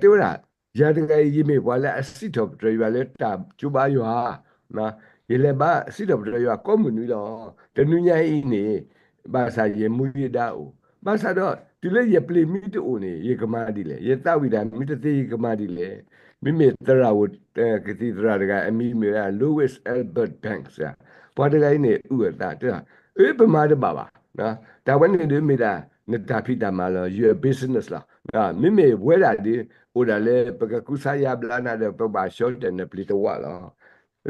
တဲဝဲဒၣ် ယၤတဂၤအံၤ ယမ့ၢ်ပှၤလၢအစံးထီၣ်ပတြၢၤယွၤလၢတၢ်ကၠိဘါယွၤ, ယလဲၤဘါစံးထီၣ်ပတြၢၤယွၤကိးမုၢ်နွံလီၤ. တနွံညါအံၤန့ၣ် ဘၣ်ဆၣ်ယမူယဒါအိၣ်, ဘၣ်ဆၣ်ဒီး တုၤလၢယပျ့ၤမ့ၢ်တအိၣ်န့ၣ် ယကမၤဒ်လဲၣ်, ယသးဝံၣ်တၢ်မ့ၢ်တသ့ယကမၤဒ်လဲၣ်. မ့မ့ၢ်သရၣ်ဧိၤ ကသံၣ်သရၣ်တဂၤ အမံၤမ့ၢ်ဝဲဒၣ် Louis Albert Banks ပှၤတဂၤအံၤန့ၣ် အုၣ်အသးတဲ အၢ ပမၤတဘၣ်ဘၣ်, တၢ်ဝဲန့ၣ်ဒုးမ့ၢ်ဒၣ် နတၢ်ဖံးတၢ်မၤလီၤ, your business လီၤ. မ့မ့ၢ်ဝဲဒၣ်ဒုး အိၣ်ဒၣ်လၢပကကူစါယါဘျါနၤဒီး ပဘၣ်ဆှီတဲာ်နပျ့ၤတဝးလီၤ.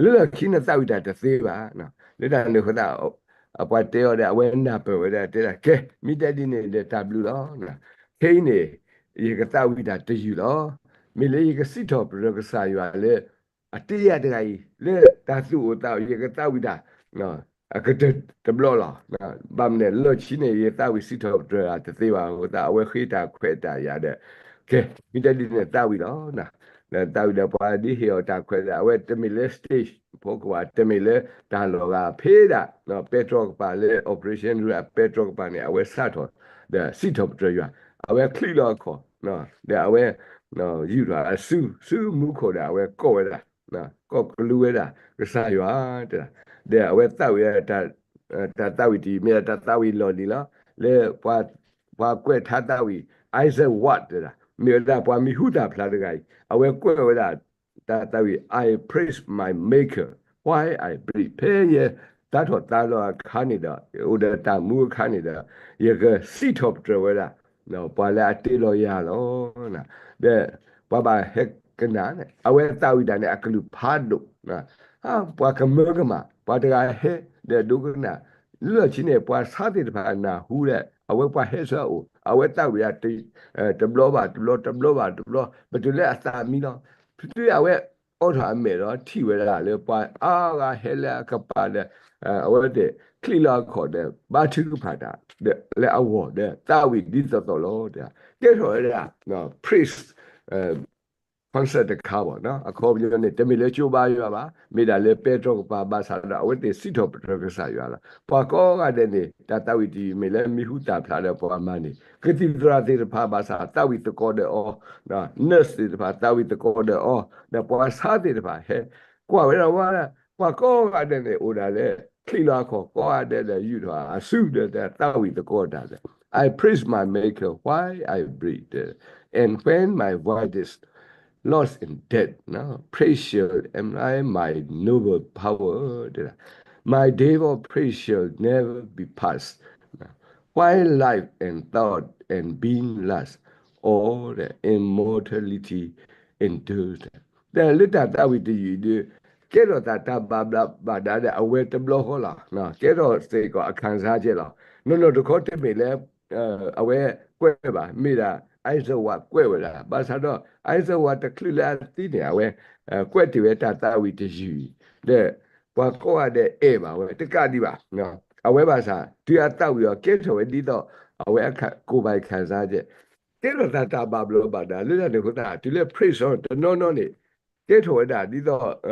လၢလီၢ်ခံနသးဝံၣ်တၢ်တသ့ဘၣ်. လၢတၢ်န့ၣ်အဃိသတး ပှၤတဲအီၤဒီး အဝဲနၢ်ပၢၢ်ဝဲဒၣ်တဲဒၣ် ကဲ မ့ၢ်တဲဒ်န့ၣ်ဒီးတၢ်ဘျုးလီၤ. ခဲအံၤန့ၣ် ယကသးဝံၣ်တၢ်တယုၢ်လီၤ. မ့ၢ်လၢယကစံးထီၣ်ပတြၢၤကစၢ်ယွၤလၢ အတ့ယၤတဂၤအံၤ လၢတၢ်သူၣ်အိၣ်သးအိၣ် ယကသးဝံၣ်တၢ် အကတၢၢ်တဘျီလီၤ. ဘၣ်မနုၤလဲၣ် လီၢ်ခံန့ၣ် ယသးဝံၣ်စံးထီၣ်ပတြၢၤအတသ့ဘၣ်အဃိသတး အဝဲဃ့တၢ်ခွဲးတၢ်ယာ်ဒီး ကဲ မ့ၢ်တဲဒ်န့ၣ်သးဝံၣ်လီၤ. သးဝံၣ်ဒီးပှၤဒ်ဟ့ၣ်အီၤတၢ်ခွဲးဒီး အဝဲတမ့ၢ်လၢ stage ဖိခွါ တမ့ၢ်လၢတၢ်လီၢ်ဂၤဖဲဒၣ် ပဲတြီကပၤလၢ operation room အပဲတြီကပၤန့ၣ် အဝဲစးထီၣ် ဒီးစံးထီၣ်ပတြၢၤယွၤ အဝဲချံးလီၤအခီၣ် ဒီးအဝဲ ယူာ်ထီၣ်အစု ဆူမူခိၣ်ဒီး အဝဲကိးဝဲဒၣ် ကိးကလူးဝဲဒၣ် ကစၢ်ယွၤ တဲဒၣ် ဒီးအဝဲသးဝံၣ် တၢ်သးဝံၣ်တယုၢ် မ့ၢ်ဒၣ်တၢ်သးဝံၣ်လီၢ်လံၤလီၤ. လၢ ပှၤကွဲးထါသးဝံၣ် Isaac Watts တဲဒၣ် မ့ၢ်ဝဲဒၣ်ပှၤမံၤဟူသၣ်ဖျါတဂၤအံၤ အဝဲကွဲးဝဲဒၣ် တၢ်သးဝံၣ် I praise my maker while I breathe ဖဲယသါထီၣ်သါလီၤအခါန့ၣ်ဒီး အိၣ်ဒီးတၢ်မူအခါန့ၣ်ဒီး ယကစံးထီၣ်ပတြၢၤဝဲဒၣ် ပှၤလၢအတ့လီၤယၤလီၤ. ဒီးပှၤဘၣ်ဟဲကနၣ်န့ၣ် အဝဲသးဝံၣ်တၢ်န့ၣ် အကလုၢ်ဖးဒိၣ် ပှၤကမၢကမၣ် ပှၤတဂၤဟဲဒီးဒိကနၣ် လၢလီၢ်ခံန့ၣ် ပှၤဆါသ့ၣ်တဖၣ်နၢ်ဟူဒီး အဝဲပှၤဟဲဆၢအအိၣ် အဝဲသးဝံၣ်ဒၣ် တဘျီဘၣ်တဘျီ တဘျီဘၣ်တဘျီ ပတုၤလၢအသးမံလီၤ. ဖဲတုၤအဝဲအိးထီၣ်အမဲာ်ဒီးထံၣ်ဝဲဒၣ်လၢ ပှၤအါဂၤဟဲလၢအကပၤဒီး အဝဲသ့ၣ်ချံးလီၤအခီၣ်ဒီး ဘါထုကဖၣ်တၢ် လၢအဂီၢ်ဒီး သးဝံၣ်ဒ်သိးသိးလီၤ. ကဲထီၣ်ဝဲဒၣ် praise concert တခါဘၣ်နီၤ. အခီပညီန့ၣ် တမ့ၢ်လၢကၠိဘါယွၤဘၣ်, မ့ၢ်ဒၣ်လၢပဲတြီကပၤဘၣ်ဆၣ်ဒီး အဝဲသ့ၣ်စံးထီၣ်ပတြၢၤကစၢ်ယွၤလီၤ. ပှၤကိးဂၤဒဲးန့ၣ် တၢ်သးဝံၣ်တယုၢ်မ့ၢ်လၢမံၤဟူသၣ်ဖျါဒီးပှၤမၤန့ၣ် ကသံၣ်သရၣ်သ့ၣ်တဖၣ်ဘၣ်ဆၣ် သးဝံၣ်သကိးဒီးအီၤ, nurse သ့ၣ်တဖၣ် သးဝံၣ်သကိးဒီးအီၤ, ဒီးပှၤဆါသ့ၣ်တဖၣ်ဟဲ ကွၢ်ဝဲဒၣ်ဝဲ ပှၤကိးဂၤဒဲးန့ၣ် အိၣ်ဒၣ်လၢ ချံးလီၤအခီၣ် ကိးဂၤဒဲးဒီးယူာ်ထီၣ်အစုဒီးသးဝံၣ်သကိးတၢ်ဒီး I praise my maker while I breathe, and when my voice is lost in death, praise shall amplify my noble power. My day of praise shall never be past, while life and thought and being last, all the immortality endures. ဒီးလၢတၢ်သးဝံၣ်တယုၢ်ဒီး ကဲထီၣ်သးတၢ်ဘၣ်ဘျးဘၣ်ဒါဒီး အဝဲတဘျီဃီလီၤ. ကဲထီၣ်စ့ၢ်ကီးအခံစားချက်လီၤ. နီၢ်နီၢ်တခီတမ့ၢ်လၢ အဝဲကွဲးဘၣ်, မ့ၢ်ဒၣ် Isaac Watts ကွဲးဝဲဒၣ်. ဘၣ်ဆၣ်ဒီး Isaac Watts တချုးလၢအသံန့ၣ် အဝဲ ကွဲးတ့ၢ်ဝဲတၢ်သးဝံၣ်တယုၢ်အံၤ, ဒီးပှၤကိးဂၤဒဲးအဲၣ်ဘၣ်ဝဲ တကးဒံးဘၣ်. အဝဲဘၣ်ဆၣ် တုၤအသးဝံၣ်အီၤ ကဲထီၣ်ဝဲဒ်သိး အဝဲအခိၣ်ဘၣ်ခံစားချက် ကဲထီၣ်သးတၢ်ဘၣ်ဘျီးဘၣ်ဒါ လၢတၢ်န့ၣ်အဃိသတး တုၤလၢ praise တနီၤနီၤန့ၣ် ကဲထီၣ်ဝဲဒၣ်ဒ်သိး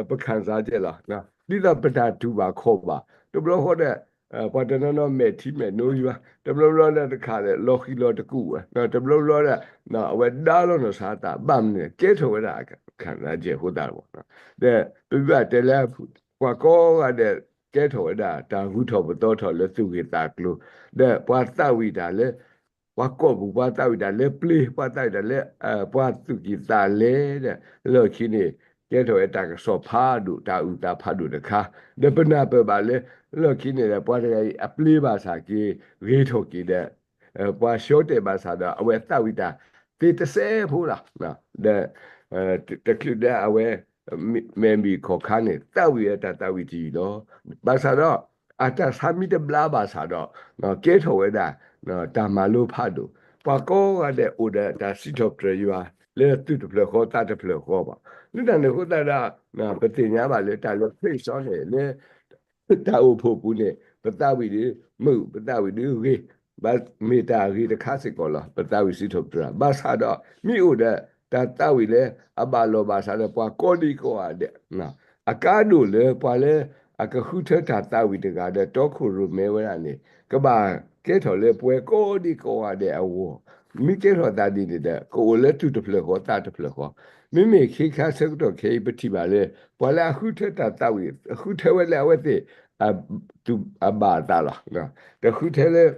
ပခံစားချက်လီၤ. ဒ်သိးပတၢ်တူၢ်ဘၣ်ခီၣ်ဘၣ် တဘျီဃီဒီး ပှၤတနီၤနီၤမဲာ်ထံမဲာ်နိယွၤ, တဘျီဘျီဒီးတခါဒီး လီၤဃံၤလီၤတကူာ်ဝဲ, တဘျီဘျီဒီး အဝဲဒါလီၤနီၢ်ဆါအသး ဘၣ်မနုၤလဲၣ် ကဲထီၣ်ဝဲဒၣ် ခါနာ်ကဲအဃိသတးဒီး ဒီးပဘၣ်တဲလၢ ပှၤကိးဂၤဒဲး ကဲထီၣ်ဝဲဒၣ် တၢ်ဂုၤထီၣ်ပသီထီၣ်လၢသူၣ်ဂ့ၤသးကျိၤ, ဒီးပှၤသးဝံၣ်တၢ်လၢ ပှၤကိာ်ပူၤ ပှၤသးဝံၣ်တၢ်လၢပျ့ၤ, ပှၤသးဝံၣ်တၢ်လၢ ပှၤသူၣ်ကံၢ်သးလဲဒီး လီၢ်ခံန့ၣ် ကဲထီၣ်ဝဲတၢ်ကစီၣ်ဖးဒိၣ် တၢ်အုၣ်သးဖးဒိၣ်တခါ, ဒီးပနၢ်ပၢၢ်ဘၣ်လၢ လီၢ်ခံန့ၣ်ဒီး ပှၤတဂၤအံၤအပျ့ၤဘၣ်ဆၣ်က့ၤ ဂ့ၤထီၣ်က့ၤဒီး ပှၤဆှီတဲာ်ဘၣ်ဆၣ်ဒီး အဝဲသးဝံၣ်တၢ်သ့တစဲးဖိလီၤ. ဒီး တချုးဒီးအဝဲ မဲာ်မံၣ်ခီၣ်ခါန့ၣ် သးဝံၣ်ဝဲတၢ်သးဝံၣ်တယုၢ်လီၤ. ဘၣ်ဆၣ်ဒီး အတၢ်ဆါမံတဘျါဘၣ်ဆၣ်ဒီး ကဲထီၣ်ဝဲဒၣ် တၢ်မၤလိဖးဒိၣ်, ပှၤကိးဂၤဒဲးအိၣ်ဒီးတၢ်စံးထီၣ်ပတြၢၤယွၤ လၢသူၣ်တဖျၢၣ်ဃီသးတဖျၢၣ်ဃီဘၣ်. လၢတၢ်န့ၣ်အဃိသတးဒီး ပသ့ၣ်ညါဘၣ်လၢတၢ်လၢ praise song န့ၣ် လၢ တၢ်အိၣ်ဖှိၣ်ပူၤန့ၣ် ပသးဝံၣ်ဒုးမုာ် ပသးဝံၣ်ဒုးဂ့ၤ, ဘၣ်မ့ၢ်တၢ်ဂ့ၤတခါစ့ၢ်ကီးလီၤ. ပသးဝံၣ်စံးထီၣ်ပတြၢၤ ဘၣ်ဆၣ်ဒီး မ့ၢ်အိၣ်ဒီးတၢ်သးဝံၣ်လၢအဘၣ်လီၤဘၣ်ဆၣ်ဒီး ပှၤကိးဒံကိးဂၤဒဲး အကါဒိၣ်လၢပှၤလၢအကဃုထၢတၢ်သးဝံၣ်တဂၤဒီး တီခိၣ်ရိၣ်မဲဝဲဒၣ်န့ၣ် ကဘၣ်ကဲထီၣ်လၢပှၤကိးဒံကိးဂၤဒဲးအဂီၢ်, မ့ၢ်ကဲထီၣ်သးဒ်န့ၣ်ဒီး ကအိၣ်လၢသူၣ်တဖျၢၣ်ဃီသးတဖျၢၣ်ဃီ, မ့မ့ၢ်ခဲခါဆၢကတီၢ်ခဲအံၤ ပထံၣ်ဘၣ်လၢ ပှၤလၢအဃုထၢတၢ်သးဝံၣ် ဃုထၢဝဲလၢအဝဲသ့ၣ် အဘၣ်အသးလီၤ. တဃုထၢလၢ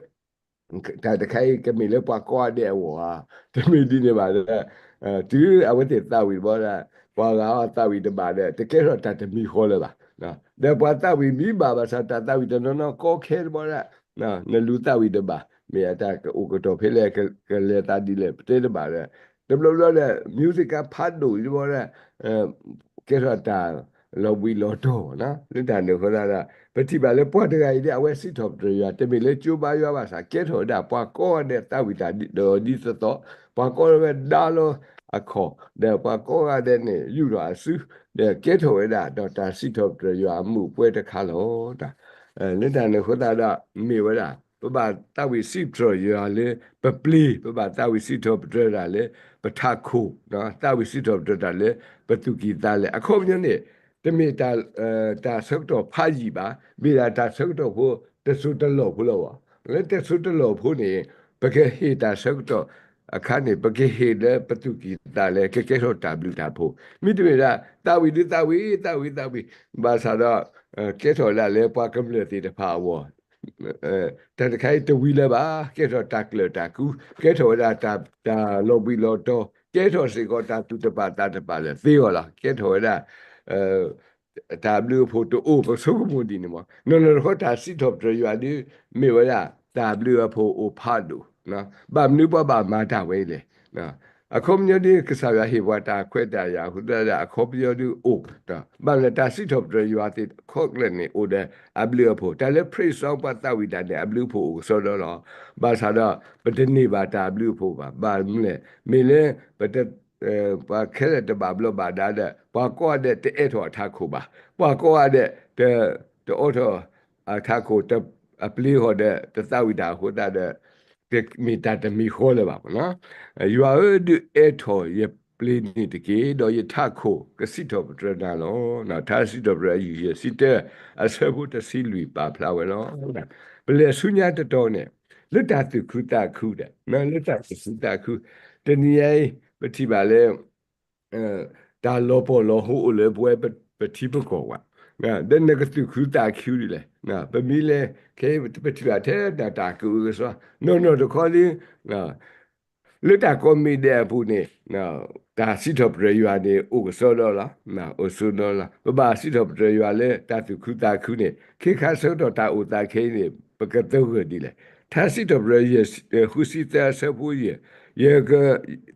တၢ်တခါအံၤ ကမ့ၢ်လၢပှၤကိးဂၤဒဲးအဂီၢ်ဧါ, တမ့ၢ်ဒ်န့ၣ်ဘၣ်လၢ တုၤအဝဲသ့ၣ်သးဝံၣ်တဘျီဒီး ပှၤဂၤအီၤသးဝံၣ်တဘၣ်ဒီး တကဲထီၣ်တၢ်တမံၤဃီလၢၤဘၣ်. ဒီးပှၤသးဝံၣ်မ့ၢ်ဘၣ်ဘၣ်ဆၣ် တၢ်သးဝံၣ်တနီၤနီၤကီခဲတဘျီဒီး နလူၤသးဝံၣ်တဘၣ် မ့ၢ်အတၢ်ကအိၣ်ကတီၢ်ဖဲလဲၣ် ကလဲၤသးဒ်လဲၣ် ပတဲတဘၣ်ဒီး တဘျီဘျီဒီး music ကါဖးဒိၣ်တဘျီဒီး ကဲထီၣ်တၢ်လီၤဘှံးလီၤတီၤဘၣ်နီၤ. လၢတၢ်န့ၣ်အဃိသတးဒီး ပထံၣ်ဘၣ်လၢပှၤတဂၤအံၤဒီး အဝဲစံးထီၣ်ပတြၢၤယွၤ တမ့ၢ်လၢကၠိဘါယွၤဘၣ်ဆၣ် ကဲထီၣ်ဝဲဒၣ်ပှၤကိးဂၤဒဲးသးဝံၣ်တၢ်ဒီးဒ်သိးသိး, ပှၤကိးဂၤဒဲးဝဲဒါလီၤအခီၣ်, ဒီးပှၤကိးဂၤဒဲးန့ၣ် ယူာ်ထီၣ်အစု, ဒီးကဲထီၣ်ဝဲဒၣ်ဒီးတၢ်စံးထီၣ်ပတြၢၤယွၤအမုာ်အပှဲၤတခါလီၤ. လၢတၢ်န့ၣ်အဃိသတးဒီး မ့ၢ်ဝဲဒၣ် ပဘၣ်သးဝံၣ်စံးထီၣ်ပတြၢၤယွၤလၢပပျ့ၤ, ပဘၣ်သးဝံၣ်စံးထီၣ်ပတြၢၤတၢ်လၢပထးခိၣ်, သးဝံၣ်စံးထီၣ်ပတြၢၤတၢ်လၢပသူၣ်ကံၢ်သးလဲ. အခီပညီန့ၣ် တမ့ၢ်တၢ်ဆၢကတီၢ်ဖးယံာ်ဘၣ်, မ့ၢ်ဒၣ်တၢ်ဆၢကတီၢ်ဖိတစိၤတလီၢ်ဖိလီၤဘၣ်. လၢတစိၤတလီၢ်ဖိန့ၣ် ပကဟ့ၣ်တၢ်ဆၢကတီၢ်အခါန့ၣ် ပကဟ့ၣ်လၢပသူၣ်ကံၢ်သးလဲ ကကဲထီၣ်တၢ်ဘျုးတၢ်ဖှိၣ်, မ့တမ့ၢ်ဒၣ် သးဝံၣ်ဒုးသးဝံၣ် သးဝံၣ်သးဝံၣ်, ဘၣ်ဆၣ်ဒီး ကဲထီၣ်ဒၣ်လၢပှၤကမျၢၢ်သ့ၣ်တဖၣ်အဂီၢ် တၢ်တခါအံၤတဝံၤလၢၤဘၣ်, ကဲထီၣ်တၢ်ကျၢၤတၢ်ကူ, ကဲထီၣ်ဝဲဒၣ်တၢ်လီၤဘှံးလီၤတီၤ, ကဲထီၣ်စ့ၢ်ကီးတၢ်သူၣ်တပာ်သးတပာ်လၢသ့အဂီၢ်လီၤ. ကဲထီၣ်ဝဲဒၣ် တၢ်ဘျုးအဖှိၣ်တအိၣ် ပဆိကမိၣ်ဒ်န့ၣ်မး, နီၢ်နီၢ်တခီ တၢ်စံးထီၣ်ပတြၢၤယွၤဒုး မ့ၢ်ဝဲဒၣ် တၢ်ဘျုးအဖှိၣ်အိၣ်ဖးဒိၣ်, ဘၣ်မနုၤပှၤဘၣ်မၤတၢ်ဝဲအံၤလဲၣ်. အခီပညီဒုး ကစၢ်ယွၤဟ့ၣ်ပှၤတၢ်ခွဲးတၢ်ယာ်အဃိသတးဒီး အခီပညီဒုးအိၣ်, ဘၣ်မနုၤလဲၣ် တၢ်စံးထီၣ်ပတြၢၤယွၤသ့ၣ်တဖၣ်န့ၣ် အိၣ်ဒီးအဘျုးအဖှိၣ်, တၢ်လၢ praise song ပှၤသးဝံၣ်တၢ်န့ၣ် အဘျုးအဖှိၣ်အိၣ်ကစီဒီလီၤ. ဘၣ်ဆၣ်ဒီး ပတန့ၢ်ဘၣ်တၢ်အဘျုးအဖှိၣ်ဘၣ်, ဘၣ်မနုၤလဲၣ်, မ့ၢ်လၢ ပတ ပှၤခဲလၢာ်တဘၣ်ဘျီးဘၣ်ဒါဒီး ပှၤကိးဂၤဒဲးတအိးထီၣ်အထးခိၣ်ဘၣ်, ပှၤကိးဂၤဒဲး တအိးထီၣ်အထးခိၣ် အပျ့ၤဃီဒီး တသးဝံၣ်တၢ်အဃိသတးဒီး တမ့ၢ်တၢ်တမံၤဃီလၢၤဘၣ်မးနီၤ. ယွၤဧၢ, ဒုးအိးထီၣ်ယပျ့ၤန့ၣ်တက့ၢ်, ဒီးယထးခိၣ်ကစံးထီၣ်ပတြၢၤနၤလီၤ. ထါစံးထီၣ်ပတြၢၤ အယုၢ်ယဲၢ်ဆံတၢ အဆၢဖိတဆံလွံၢ်ပာ်ဖျါဝဲလီၤ. ပလဲၤဆူညါတတီၤန့ၣ် လၢတၢ်သူၣ်ခုသးခုဒီး လၢတၢ်သူၣ်ခုသးခု, တနံၤညါအံၤ ပထံၣ်ဘၣ်လၢ တၢ်လီၤပှီၢ်လီၤဟိအိၣ်လၢပဝဲပထံပကီၢ်ဝဲ, ဒီးနကသူၣ်ခုသးခုဒ်လဲၣ်. ပမ့ၢ်လဲၤခဲအံၤ ပထံၣ်ဘၣ်ထဲတၢ်တၢ်ကအုကစွါ နီၢ်နီၢ်တခီလံ လၢတၢ်ကိးမံၤဒဲးအပူၤန့ၣ် တၢ်စံးထီၣ်ပတြၢၤယွၤန့ၣ် အိၣ်ကစီဒီလီၤ, အိၣ်ကစီဒီလီၤ. ပဘၣ်စံးထီၣ်ပတြၢၤယွၤလၢတၢ်သူၣ်ခုသးခုန့ၣ် ခဲခါဆၢကတီၢ်တၢ်အိၣ်သးခဲအံၤန့ၣ် ပကသဂၢၢ်ဒ်လဲၣ်. ထါစံးထီၣ်ပတြၢၤ ဃုဆံသၢ အဆၢဖိယဲၢ်, ယက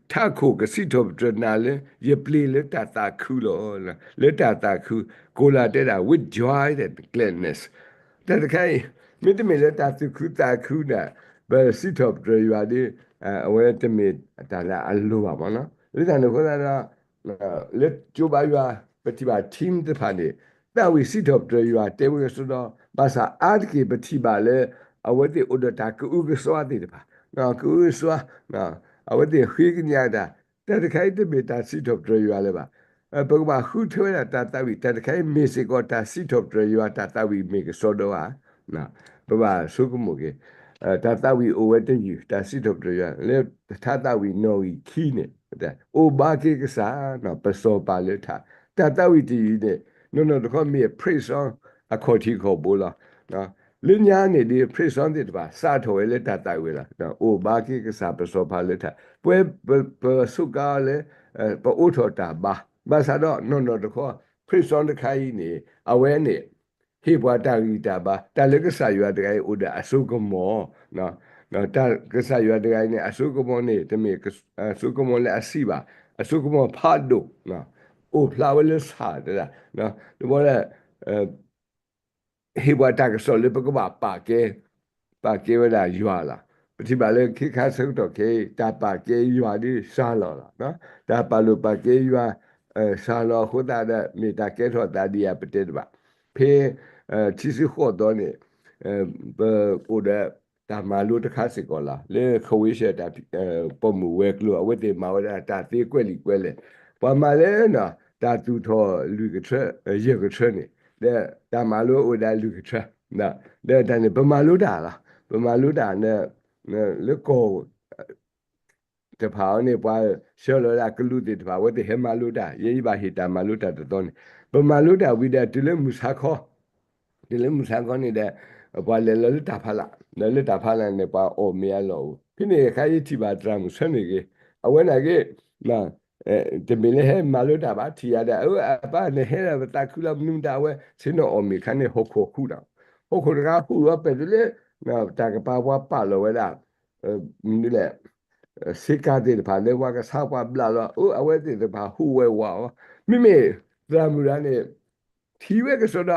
ထးခိၣ်ကစံးထီၣ်ပတြၢၤနၤလၢ ယပျ့ၤလၢတၢ်သးခုလီၤ. လၢတၢ်သးခု, ကိးလၢတဲဒၣ် with joy and gladness. တၢ်တခါအံၤ မ့တမ့ၢ်လၢတၢ်သူၣ်ခုသးခုန့ၣ် ပစံးထီၣ်ပတြၢၤယွၤဒီး အဝဲတမ့ၢ်တၢ်လၢအလိၤဘၣ်မးနီၤ. လၢတၢ်န့ၣ်အဃိသတးဒီး လၢကၠိဘါယွၤ ပထံၣ်ဘၣ် team တဖၣ်န့ၣ် သးဝံၣ်စံးထီၣ်ပတြၢၤယွၤတဲဝဲကစီဒီ, ဘၣ်ဆၣ်အါတက့ၢ်ပထံၣ်ဘၣ်လၢ အဝဲသ့ၣ်အိၣ်ဒီးတၢ်ကအုကစွါသ့ၣ်တဖၣ်, ကအုကစွါ, အဝဲသ့ၣ်ဃ့ကညးတၢ်, တၢ်တခါအံၤတမ့ၢ်တၢ်စံးထီၣ်ပတြၢၤယွၤလၢၤဘၣ်. ပကဘၣ်ဃုထၢဝဲဒၣ်တၢ်သးဝံၣ် တၢ်တခါအံၤမ့ၢ်စ့ၢ်ကီးတၢ်စံးထီၣ်ပတြၢၤယွၤ တၢ်သးဝံၣ်မ့ၢ်ကစီဒီဧါ. ပဘၣ်ဆိကမိၣ်က့ၤ, တၢ်သးဝံၣ်အိၣ်ဝဲတယုၢ်, တၢ်စံးထီၣ်ပတြၢၤယွၤ လၢထါသးဝံၣ်နီၣ်ဂံၢ်ခံန့ၣ်, အိၣ်ဘါက့ၤကစၢ်, ပစီၤပၤလၢထး, တၢ်သးဝံၣ်တယုၢ်န့ၣ် နီၢ်နီၢ်တခီမ့ၢ် praise song အခီၣ်ထံးခီၣ်ဘိလီၤ. လၢညါန့ၣ်ဒီး praise song သ့ၣ်တဖၣ် စးထီၣ်ဝဲလၢတၢ်သးဝံၣ်လီၤ. အိၣ်ဘါက့ၤကစၢ်ပစီၤပၤလၢထး, ပဝဲပစူးကါအီၤလၢ ပအိးထီၣ်တၢ်ဘါ, ဘၣ်ဆၣ်ဒီးနီၢ်နီၢ်တခီ praise song တခါအံၤန့ၣ် အဝဲန့ၣ် ဟ့ၣ်ပှၤတၢ်ဂံၢ်တၢ်ဘါ, တၢ်လၢကစၢ်ယွၤတဂၤအံၤအိၣ်ဒီးအစိကမီၤ, တၢ်ကစၢ်ယွၤတဂၤအံၤန့ၣ် အစိကမီၤန့ၣ် တမ့ၢ်အစိကမီၤလၢအဆံးဘၣ်, အစိကမီၤဖးဒိၣ်, အိၣ်ဖျါဝဲလၢဆၣ်တဒၣ်, တဘျီလၢ ဟ့ၣ်ပှၤတၢ်ကစီၣ်လၢပကဘၣ်ပာ်ကဲ, ပာ်ကဲဝဲဒၣ်ယွၤလီၤ. ပထံၣ်ဘၣ်လၢခ့ခါဆၢကတီၢ်ခဲအံၤ တၢ်ပာ်ကဲယွၤဒ်စှၤလီၤလီၤ. တၢ်ပာ်လိာ်ပာ်ကဲယွၤ စှၤလီၤအဃိသတးဒီး မ့ၢ်တၢ်ကဲထီၣ်သးဒ်အံၤပတဲတဘၣ်. ဖဲ ထံဆံဃိးသီန့ၣ် ပအိၣ်ဒီးတၢ်မၤလိတခါစ့ၢ်ကီးလီၤ. လၢခဝ့ၡၢၣ်တၢ် ပိာ်မုၣ်ဝဲၤကျိၤ အဝဲသ့ၣ်မၤဝဲဒၣ်တၢ်သ့ကွဲးလံာ်ကွဲးလဲၢ်, ပှၤမၤလၢ တၢ်သူၣ်ထီၣ်လွံၢ်ကထၢ ယဲၢ်ကထၢန့ၣ်, ဒီးတၢ်မၤလိအိၣ်ဝဲဒၣ်လွံၢ်ကထၢ, ဒီးတၢ်န့ၣ် ပမၤလိတၢ်လီၤ. ပမၤလိတၢ် လၢကီၢ် တဖၣ်အံၤန့ၣ် ပှၤဆှၢလီၤဝဲဒၣ်ကလူးသ့ၣ်တဖၣ် အဝဲသ့ၣ်ဟဲမၤလိတၢ်, ယဲယဘၣ်ဟ့ၣ်တၢ်မၤလိတၢ်တသီန့ၣ်, ပမၤလိတၢ်ဝံၤဒီးတုၤလၢမုၢ်ဆါခီ, တုၤလၢမုၢ်ဆါခီန့ၣ်ဒီး ပှၤလဲၤလီၤလၢတၢ်ဖးလၢ်, ဒီးလၢတၢ်ဖးလၢ်န့ၣ် ပှၤအီၣ်မ့ၤအလီၢ်အိၣ်, ဖဲန့ၣ်အခါယထံၣ်ဘၣ်သရၣ်မုၣ်ဆၢန့ၣ်ဂ့ၤ, အဝဲန့ၣ်ဂ့ၤ တမ့ၢ်လၢဟဲမၤလိတၢ်ဘၣ် ထံၣ်ယၤဒီး အအပၢ်န့ၣ်ဟဲဒီးပသးခုလီၤ မနုၤမတၤ အဝဲဆ့ၣ်နီၤအီၣ်မ့ၤခါန့ၣ် ဟီၣ်ခိၣ်ဟူးဒီး, ဟီၣ်ခိၣ်တခါဟူးလီၤ ပဲာ်တုၤလၢ တၢ်ကပၤပှၤပာ်လီၤဝဲဒၣ် မနုၤလဲၣ် ဆ့ကၤသ့ၣ်တဖၣ်လၢပှၤကဆါပှၤဘျးလီၤ အဝဲသ့ၣ်တဖၣ်ဟူးဝဲဝးအီၤ, မ့မ့ၢ်သရၣ်မုၣ်တဂၤန့ၣ် ထံၣ်ဝဲကစီဒီ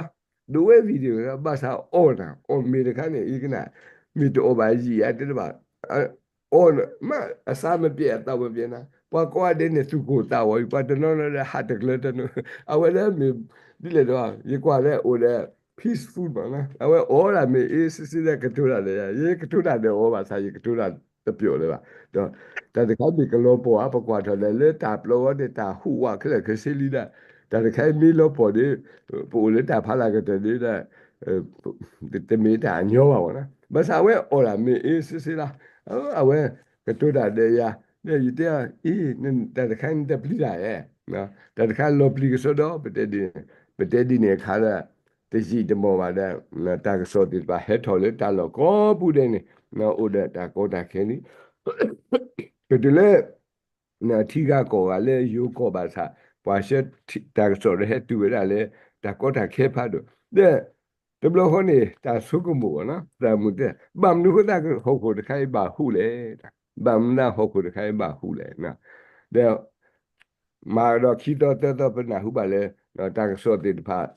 ဒိးဝဲ video ဘၣ်ဆၣ်အီၣ်နၤ အီၣ်မ့ၤတခါန့ၣ် ယကနၣ် မ့ၢ်တအီၣ်ဘၣ်ယံာ်ဧါတဲတဘၣ် အီၣ်မး အဆါမပျဲအသးမပျဲနၤ ပှၤကိးဂၤဒဲးန့ၣ် သူၣ်ကိၢ်သးဂီၤအံၤ ပှၤတနီၤနီၤဒီးဟးတကျၢၤတနီၤ အဝဲလၢမ့ၢ် ဒ်လဲၣ်ဒီး ယကွၢ်လၢအိၣ်ဒီး peaceful မး အဝဲအီၣ်ဒၣ်မ့ၢ်အ့ၣ်စ့စ့ဒီးကတိၤတၢ်ဒီးယၤ ယကတိၤတၢ်ဒီးအီၤဘၣ်ဆၣ် ယကတိၤတၢ်တပျီၣ်လၢၤဘၣ် ဒီး တၢ်တခါမ့ၢ်ကလီၤပှီၢ်ဧါ ပကွၢ်ထီၣ်ဒီးလၢတၢ်ပျီဝဲန့ၣ် တၢ်ဟူးဝးခဲလၢာ်ခဲဆ့လံဒီး တၢ်တခါအံၤမ့ၢ်လီၤပှီၢ်ဒီး ပအိၣ်လၢတၢ်ဖးလၢ်ကတၢၢ်ဒီး တမ့ၢ်တၢ်အညီဘၣ်ဝဲနီၤ ဘၣ်ဆၣ်အဝဲအီၣ်ဒၣ်မ့ၢ်အ့ၣ်စ့စ့လီၤ အဝဲကတိၤတၢ်ဒီးယၤ ဒီးယတဲအီၤ အံၤ တၢ်တခါန့ၣ်တပျံၤတၢ်ဧါ တၢ်တခါလီၤပျံၤကစီဒီ ပတဲဒ်န့ၣ်အခါဒီး တယံာ်တမီၢ်ဘၣ်ဒီး တၢ်ကစီၣ်သ့ၣ်တဖၣ်ဟဲထီၣ်လၢတၢ်လီၢ်ကိးပူၤဒဲးန့ၣ် အိၣ်ဒီးတၢ်ကီတၢ်ခဲလံ ကတုၤလၢ ထံဂၤကီၢ်ဂၤလၢယိၤကီၢ်ဘၣ်ဆၣ် ပှၤဆှၢတၢ်ကစီၣ်ဒီးဟဲတုၤဝဲဒၣ်လၢ တၢ်ကီတၢ်ခဲဖးဒိၣ် ဒီး တဘျီဃီန့ၣ် တၢ်ဆိကမိၣ်ဘၣ်နီၤ သရၣ်မုၣ်တဲ ဘၣ်မနုၤဃိသတးဟီၣ်ခိၣ်တခါအံၤဘၣ်ဟူးလဲၣ် ဘၣ်မနုၤဟီၣ်ခိၣ်တခါအံၤဘၣ်ဟူးလဲၣ် ဒီး မၤဒီးခံသီသၢသီပနၢ်ဟူဘၣ်လၢ တၢ်ကစီၣ်သ့ၣ်တဖၣ်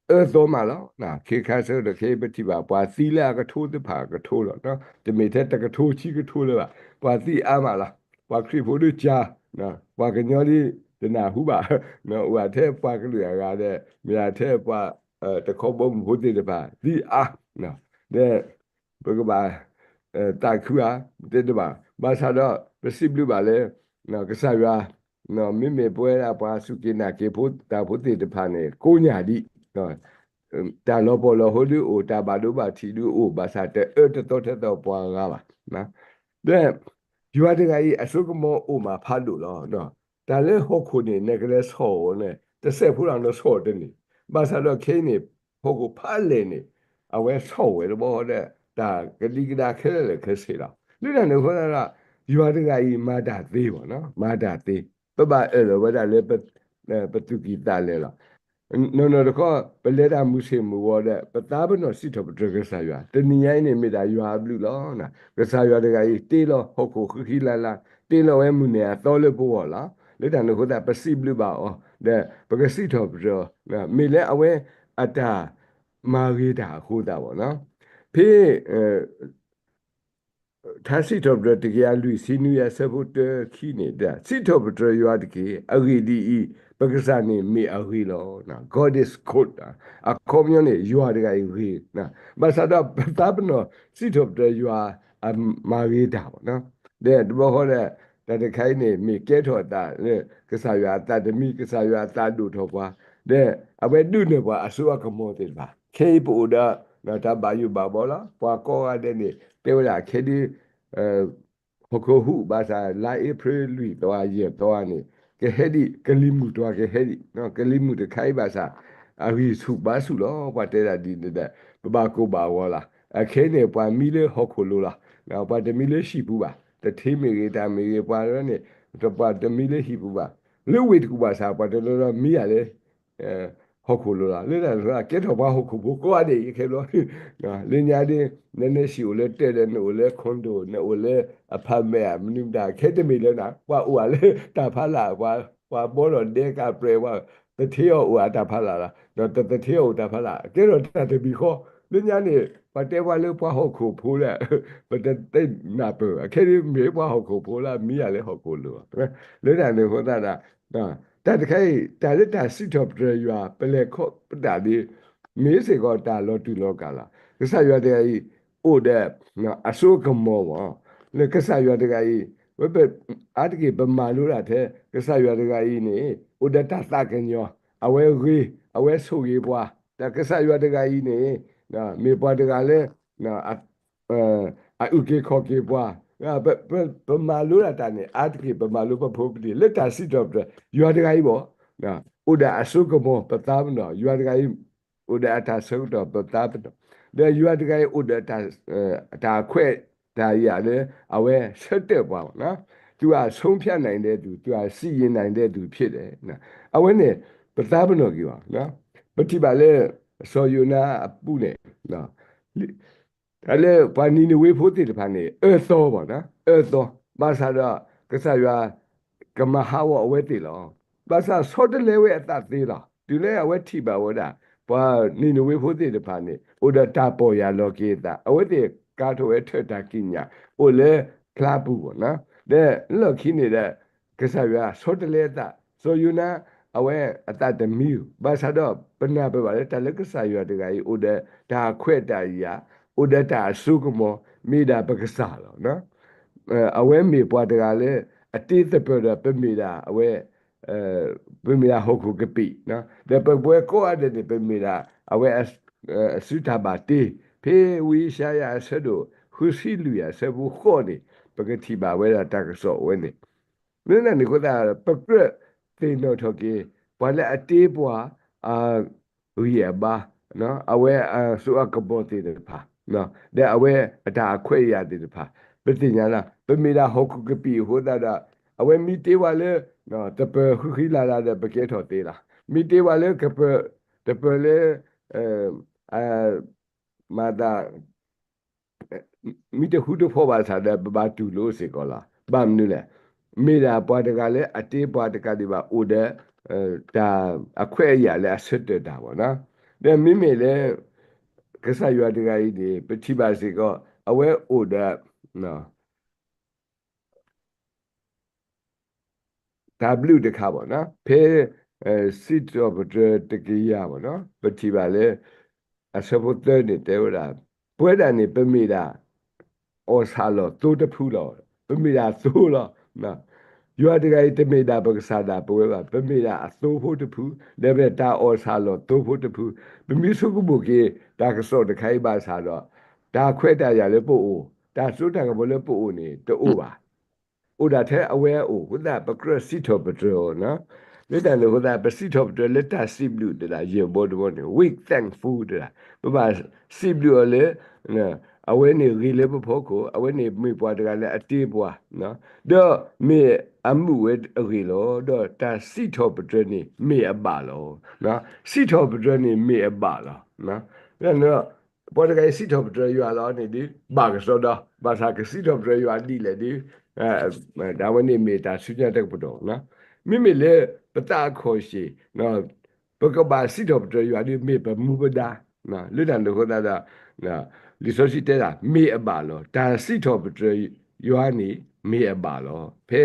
အၢသီမးလီၤ. ခ့ခါဆၢကတီၢ်ခဲအံၤပထံၣ်ဘၣ် ပှၤသံလၢအကထိသ့ၣ်တဖၣ်ကထိလီၤ. တမ့ၢ်ထဲတကထိဆံကထိလၢၤဘၣ်. ပှၤသံအါမးလီၤ. ပှၤခရံာ်ဖိဒုးကၢ်, ပှၤကညီဒုးတနၢ်ဟူဘၣ်. အိၣ်ထဲပှၤကလုာ်အဂၤဒီး မ့ၢ်ထဲပှၤတခီဘီမုၢ်ဖိသ့ၣ်တဖၣ် သံအါ ဒီး ပကဘၣ်သးခုဧါ ပတဲတဘၣ်. ဘၣ်ဆၣ်ဒီး ပစံးဘျုးဘၣ်လၢ ကစၢ်ယွၤ မ့မ့ၢ်ပဝဲဒၣ်ပှၤစူၢ်က့ၤနာ်က့ၤဖိတၢ်ဖိသ့ၣ်တဖၣ်န့ၣ် ကိးညၢ်ဒံး တၢ်လီၤပှီၢ်လီၤဟိဒုးအိၣ် တၢ်ဘၣ်ဒိဘၣ်ထံးဒုးအိၣ် ဘၣ်ဆၣ်တအၢတသီထဲသိးပှၤဂၤဘၣ်. ဒီး ယွၤတဂၤအံၤ အစိကမီၤအိၣ်မးဖးဒိၣ်လီၤ. တၢ်လၢဟီၣ်ခိၣ်န့ၣ် နကလဲၤဆီၣ်အီၤန့ၣ် တစဲးဖိလၢနဆီၣ်တန့ၢ်. ဘၣ်ဆၣ်ဒီးခဲအံၤန့ၣ် ဟီၣ်ခိၣ်ဖးလဲၢ်န့ၣ် အဝဲဆီၣ်ဝဲတဘျီဒီး တၢ်ကဒံကဒါခဲလၢာ်ခဲဆ့လီၤ. လၢတၢ်န့ၣ်အဃိသတးဒီး ယွၤတဂၤအံၤမၤတၢ်သ့ဘၣ်နီၤ, မၤတၢ်သ့. ပဘၣ်အၢၣ်လီၤဝဲဒၣ်လၢ ပသူၣ်ကံၢ်သးလဲလီၤ. နီၢ်နီၢ်တခီ ပလဲၤတၢ်မုၢ်ဆ့ၣ်မုၢ်ဂီၤဒီး ပသးပ့ၤနီၣ်စံးထီၣ်ပတြၢၤကစၢ်ယွၤ, တနံၤညါအံၤန့ၣ် မ့ၢ်ဒၣ်ယွၤအဘျုးလီၤ. ကစၢ်ယွၤတဂၤအံၤ တ့လီၤဟီၣ်ခိၣ်ဃံဃံလၤလၤ, တ့လီၤဝဲမုၢ်နဲၣ်အသီလၢပဂီၢ်လီၤ. လၢတၢ်န့ၣ်အဃိသတး ပစံးဘျုးဘၣ်အီၤ, ဒီးပကစံးထီၣ်ပတြၢၤအီၤ, မ့ၢ်လၢအဝဲအတၢ်မၤဂ့ၤတၢ်အဃိသတးဘၣ်နီၤ. ဖဲ ထါစံးထီၣ်ပတြၢၤတကယၤလွံၢ်ဆံနွံ အဆၢဖိတၢခံန့ၣ် စံးထီၣ်ပတြၢၤယွၤတက့ၢ်. အဂ့ၢ်ဒ်အံၤ, ပကစၢ်န့ၣ်မ့ၢ်အဂ့ၤလီၤ. God is good. အခီပညီန့ၣ် ယွၤတဂၤအံၤဂ့ၤ. ဘၣ်ဆၣ်ဒီးပသးပ့ၤနီၣ်စံးထီၣ်ပတြၢၤယွၤအမၤဂ့ၤတၢ်ဘၣ်. ဒီးတဘျီဃီဒီး တၢ်တခါအံၤန့ၣ် မ့ၢ်ကဲထီၣ်အသးလၢ ကစၢ်ယွၤအသးတမံၤ ကစၢ်ယွၤအသးဒိၣ်ထီၣ်ပှၤ, ဒီးအဝဲဒုးနဲၣ်ပှၤအစိအကမီၤသ့ၣ်တဖၣ်. ခဲအံၤပအိၣ်ဒီး တၢ်ဘၣ်ယိၣ်ဘၣ်ဘီလီၤ. ပှၤကိးဂၤဒဲးန့ၣ် တဲဝဲဒၣ်ခဲဒုး ဟီၣ်ခိၣ်ဟူးဘၣ်ဆၣ် လါအ့ဖြ့ၣ်လွံၢ်သီ ယဲၢ်သီန့ၣ် ကဟဲဒံး ကလံၤမုၢ်တွၤကဟဲဒံး, ကလံၤမုၢ်တခါအံၤဘၣ်ဆၣ် အဂံၢ်ဆူၣ်ဘါဆူၣ်လီၤ. ပှၤတဲဒၣ်ဒ်န့ၣ်ဒီး ပဘၣ်ကိၢ်ဘၣ်ဂီၤလီၤ. အခဲအံၤန့ၣ် ပှၤမံလၢဟီၣ်ခိၣ်လိၤလီၤ. ပှၤတမံလၢဟံၣ်ပူၤဘၣ်. တထံမ့ၢ်ဂ့ၤ တၢ်မ့ၢ်ဂ့ၤ ပှၤန့ၣ် ပှၤတမံလၢဟံၣ်ပူၤဘၣ်. လၢဝ့ၢ်တကူၣ်ဘၣ်ဆၣ် ပှၤတနီၤနီၤမံယၤလၢ ဟီၣ်ခိၣ်လိၤလီၤ. လၢတၢ်န့ၣ်အဃိ ကဲထီၣ်ပှၤဟီၣ်ခိၣ်ဖိကိးဂၤဒဲးအံၤ ခဲဘျီ လၢညါဒ် နနၢၤဆံးအိၣ်လၢတၢ်ဒီး နအိၣ်လၢ condo နအိၣ်လၢ apartment ဧါ မနုၤမတၤ ခဲတမ့ၢ်လၢနၤ ပှၤအိၣ်ဝဲလၢတၢ်ဖးလၢ် ပှၤဘီထီၣ်ဒဲကးပြဲး ပှၤသထ့အီၤအိၣ်အတၢ်ဖးလၢ်လီၤ. ဒီးတသထ့အီၤအိၣ်တၢ်ဖးလၢ် ကဲထီၣ်တၢ်တမံၤဃီ လၢညါန့ၣ် ပှၤတဲပှၤလၢပှၤဟီၣ်ခိၣ်ဖိလၢ ပတသ့ၣ်နၢ်ပၢၢ် အခဲဒ်မ့ၢ်ပှၤဟီၣ်ခိၣ်ဖိလၢမံယၤလၢဟီၣ်ခိၣ်လိၤ လၢတၢ်န့ၣ်အဃိသတးဒီး တၢ်တခါအံၤ တၢ်လၢတၢ်စံးထီၣ်ပတြၢၤယွၤ ပလဲၤခီပတာ်ဒ် မ့ၢ်စ့ၢ်ကီးတၢ်လီၤတူာ်လီၤကာ်လီၤ. ကစၢ်ယွၤတဂၤအံၤ အိၣ်ဒီး အစိအကမီၤဘၣ်. လၢကစၢ်ယွၤတဂၤအံၤ ဝဲပ အါတက့ၢ်ပမၤလိဒၣ်ထဲ ကစၢ်ယွၤတဂၤအံၤန့ၣ် အိၣ်ဒီးတၢ်သးကညီၤ အဝဲဂ့ၤ အဝဲဆိၣ်ဂ့ၤပှၤ ဒီးကစၢ်ယွၤတဂၤအံၤန့ၣ် မ့ၢ်ပှၤတဂၤလၢ အအုၣ်က့ၤခီၣ်က့ၤပှၤ ပမၤလိဒၣ်တၢ်န့ၣ် အါတက့ၢ်ပမၤလိပဖိပလံၤ လၢတၢ်စံးထီၣ်ပတြၢၤ ယွၤတဂၤအံၤဘၣ် အိၣ်ဒီးအစိကမီၤပသးပနီၣ် ယွၤတဂၤအံၤ အိၣ်ဒီးအတၢ်ဆၢကတီၢ်ပသးပနီၣ် ဒီးယွၤတဂၤအံၤအိၣ်ဒီး တၢ်ခွဲးတၢ်ယာ်လၢ အဝဲဆၢတဲာ်ပှၤဘၣ် သူအဆုံးဖြတ်နိုင်တဲ့သူ သူအစီရင်နိုင်တဲ့သူဖြစ်တယ် အဝဲန့ၣ် ပသးပနီၣ်က့ၤဘၣ် ပထံၣ်ဘၣ်လၢ စီၤယိၤနါအပူၤန့ၣ် တၢ်လၢပှၤနံၤနဝ့ဖိသ့ၣ်တဖၣ်န့ၣ် အၢသီဘၣ် အၢသီ ဘၣ်ဆၣ်ဒီး ကစၢ်ယွၤ ကမၤဟးဂီၤအဝဲသ့ၣ်လီၤ. ဘၣ်ဆၣ်ဆီတလဲဝဲအသးသ့လီၤ. တုၤလၢအဝဲထံၣ်ဘၣ်ဝဲဒၣ် ပှၤနံၤနဝ့ဖိသ့ၣ်တဖၣ်န့ၣ် အိၣ်ဒီးတၢ်ပီၢ်ယၢ်လီၤက့ၤအသး အဝဲသ့ၣ်ကါထီၣ်ဝဲထၢၣ်တၢ်ကံးညာ် အိၣ်လၢဖျါပူၤဘၣ် ဒီးလီၢ်ခံန့ၣ်ဒီး ကစၢ်ယွၤဆီတလဲအသး စီၤယိၤနါ အဝဲအသးတမံ ဘၣ်ဆၣ်ဒီး ပနၢ်ပၢၢ်ဘၣ်လၢတၢ်လၢကစၢ်ယွၤတဂၤအံၤ အိၣ်ဒီးတၢ်ခွဲးတၢ်ယာ် အိၣ်ဒီးတၢ်အစိကမီၤ မ့ၢ်ဒၣ်ပကစၢ်လီၤ. အဝဲမ့ၢ်ပှၤတဂၤလၢ အတ့သပၢၤဒီး ပမ့ၢ်ဒၣ်အဝဲ ပမ့ၢ်ဒၣ်ဟီၣ်ခိၣ်ကပံာ် ဒီးပဝဲကိးဂၤဒဲးန့ၣ် ပမ့ၢ်ဒၣ်အဝဲ အစုတၢ်ဘၣ်တ့ ဖဲဝံယၡါယၤအဆၢဒိၣ် ဃုဆံလွံၢ်အဆၢဖိဃိးန့ၣ် ပကထံၣ်ဘၣ်ဝဲဒၣ်တၢ်ကစီၣ်အဝဲန့ၣ် လၢတၢ်န့ၣ်အဃိသတး ပကြၢးသ့ၣ်နီၣ်ထီၣ်က့ၤ ပှၤလၢအတ့ပှၤ အဂံၢ်အဘါ အဝဲအစိအကမီၤသ့ၣ်တဖၣ် ဒီးအဝဲအတၢ်အခွဲးအယာ်သ့ၣ်တဖၣ် ပသ့ၣ်ညါလၢ ပမ့ၢ်ဒၣ်ဟီၣ်ခိၣ်ကပံာ်အဃိသတးဒီး အဝဲမ့ၢ်တ့ဝဲလၢ တပၢၤဃံဃံလၤလၤဒီး ပကဲထီၣ်သ့လီၤ. မ့ၢ်တ့ဝဲလၢ တပၢၤလၢ မၤသး မ့ၢ်တဃူတဖိးဘၣ်ဆၣ်ဒီး ပဘၣ်တူၢ်လိာ်စ့ၢ်ကီးလီၤ. ဘၣ်မနုၤလဲၣ်. မ့ၢ်ဒၣ်ပှၤတဂၤလၢအတ့ပှၤတကးဒံးဘၣ် အိၣ်ဒီး တၢ်အခွဲးအယာ်လၢအဆၢတဲာ်တၢ်ဘၣ်. ဒီးမ့မ့ၢ်လၢ ကစၢ်ယွၤတဂၤအံၤန့ၣ် ပထံၣ်ဘၣ်စ့ၢ်ကီး အဝဲအိၣ်ဒီး တၢ်ဘျုးတခါဘၣ်. ဖဲ စံးထီၣ်ပတြၢၤတကယၤဘၣ် ပထံၣ်ဘၣ်လၢ အဆၢဖိသၢန့ၣ်တဲဝဲဒၣ် ပဝဲဒၣ်န့ၣ် ပမ့ၢ်ဒၣ် အီၣ်ဆၣ်လီၤသိတဖုလီၤ. ပမ့ၢ်ဒၣ်သိလီၤ. ယွၤတဂၤအံၤ တမ့ၢ်ဒၣ်ပကစၢ်ဒၣ်ပဝဲဘၣ်. ပမ့ၢ်ဒၣ်အသိဖိတဖု ဒီးပတၢ်အီၣ်ဆၣ်လီၤသိဖိတဖု ပမ့ၢ်ဆိကမိၣ်က့ၤ တၢ်ကစီၣ်တခါအံၤဘၣ်ဆၣ်ဒီး တၢ်ခွဲးတၢ်ယာ်လၢပအိၣ် တၢ်စိတၢ်ကမီၤလၢပအိၣ်န့ၣ် တအိၣ်ဘၣ်. အိၣ်ဒၣ်ထဲအဝဲအအိၣ်အဃိသတး ပကြၢးစံးထီၣ်ပတြၢၤအီၤ. လၢတၢ်န့ၣ်အဃိသတး ပစံးထီၣ်ပတြၢၤလၢတၢ်စံးဘျုးတဒၣ် ယဲၢ်ဘီတဘီန့ၣ် ဝ့ၣ် thankful တဒၣ် ပဘၣ်စံးဘျုးအီၤလၢ အဝဲန့ၣ်ဂ့ၤလၢပဖီခိၣ် အဝဲန့ၣ်မ့ၢ်ပှၤတဂၤလၢအတ့ပှၤ ဒီးမ့ၢ်အမုာ်ဝဲအဂ့ၢ်လီၤ. ဒီးတၢ်စံးထီၣ်ပတြၢၤန့ၣ်မ့ၢ်အဘၣ်လီၤ. စံးထီၣ်ပတြၢၤန့ၣ်မ့ၢ်အဘၣ်လီၤ. လၢ ပှၤတဂၤအံၤစံးထီၣ်ပတြၢၤယွၤလီၤန့ၣ်ဒုး ဘၣ်ကစီဒီ ဘၣ်ဆၣ်ကစံးထီၣ်ပတြၢၤယွၤဒ်လဲၣ်ဒုး ဒ်ဝဲန့ၣ်မ့ၢ်တၢ်ဆူညါတကပတီၢ်. မ့မ့ၢ်လၢ ပသးအခီၣ်ရှ့ၣ် ပကဘၣ်စံးထီၣ်ပတြၢၤယွၤဒုးမ့ၢ်ပမူပဒါ လၢတၢ်န့ၣ်အဃိသတးဒီး လံာ်စီဆှံတဲဒၣ် မ့ၢ်အဘၣ်လီၤ. တၢ်စံးထီၣ်ပတြၢၤယွၤန့ၣ် မ့ၢ်အဘၣ်လီၤ. ဖဲ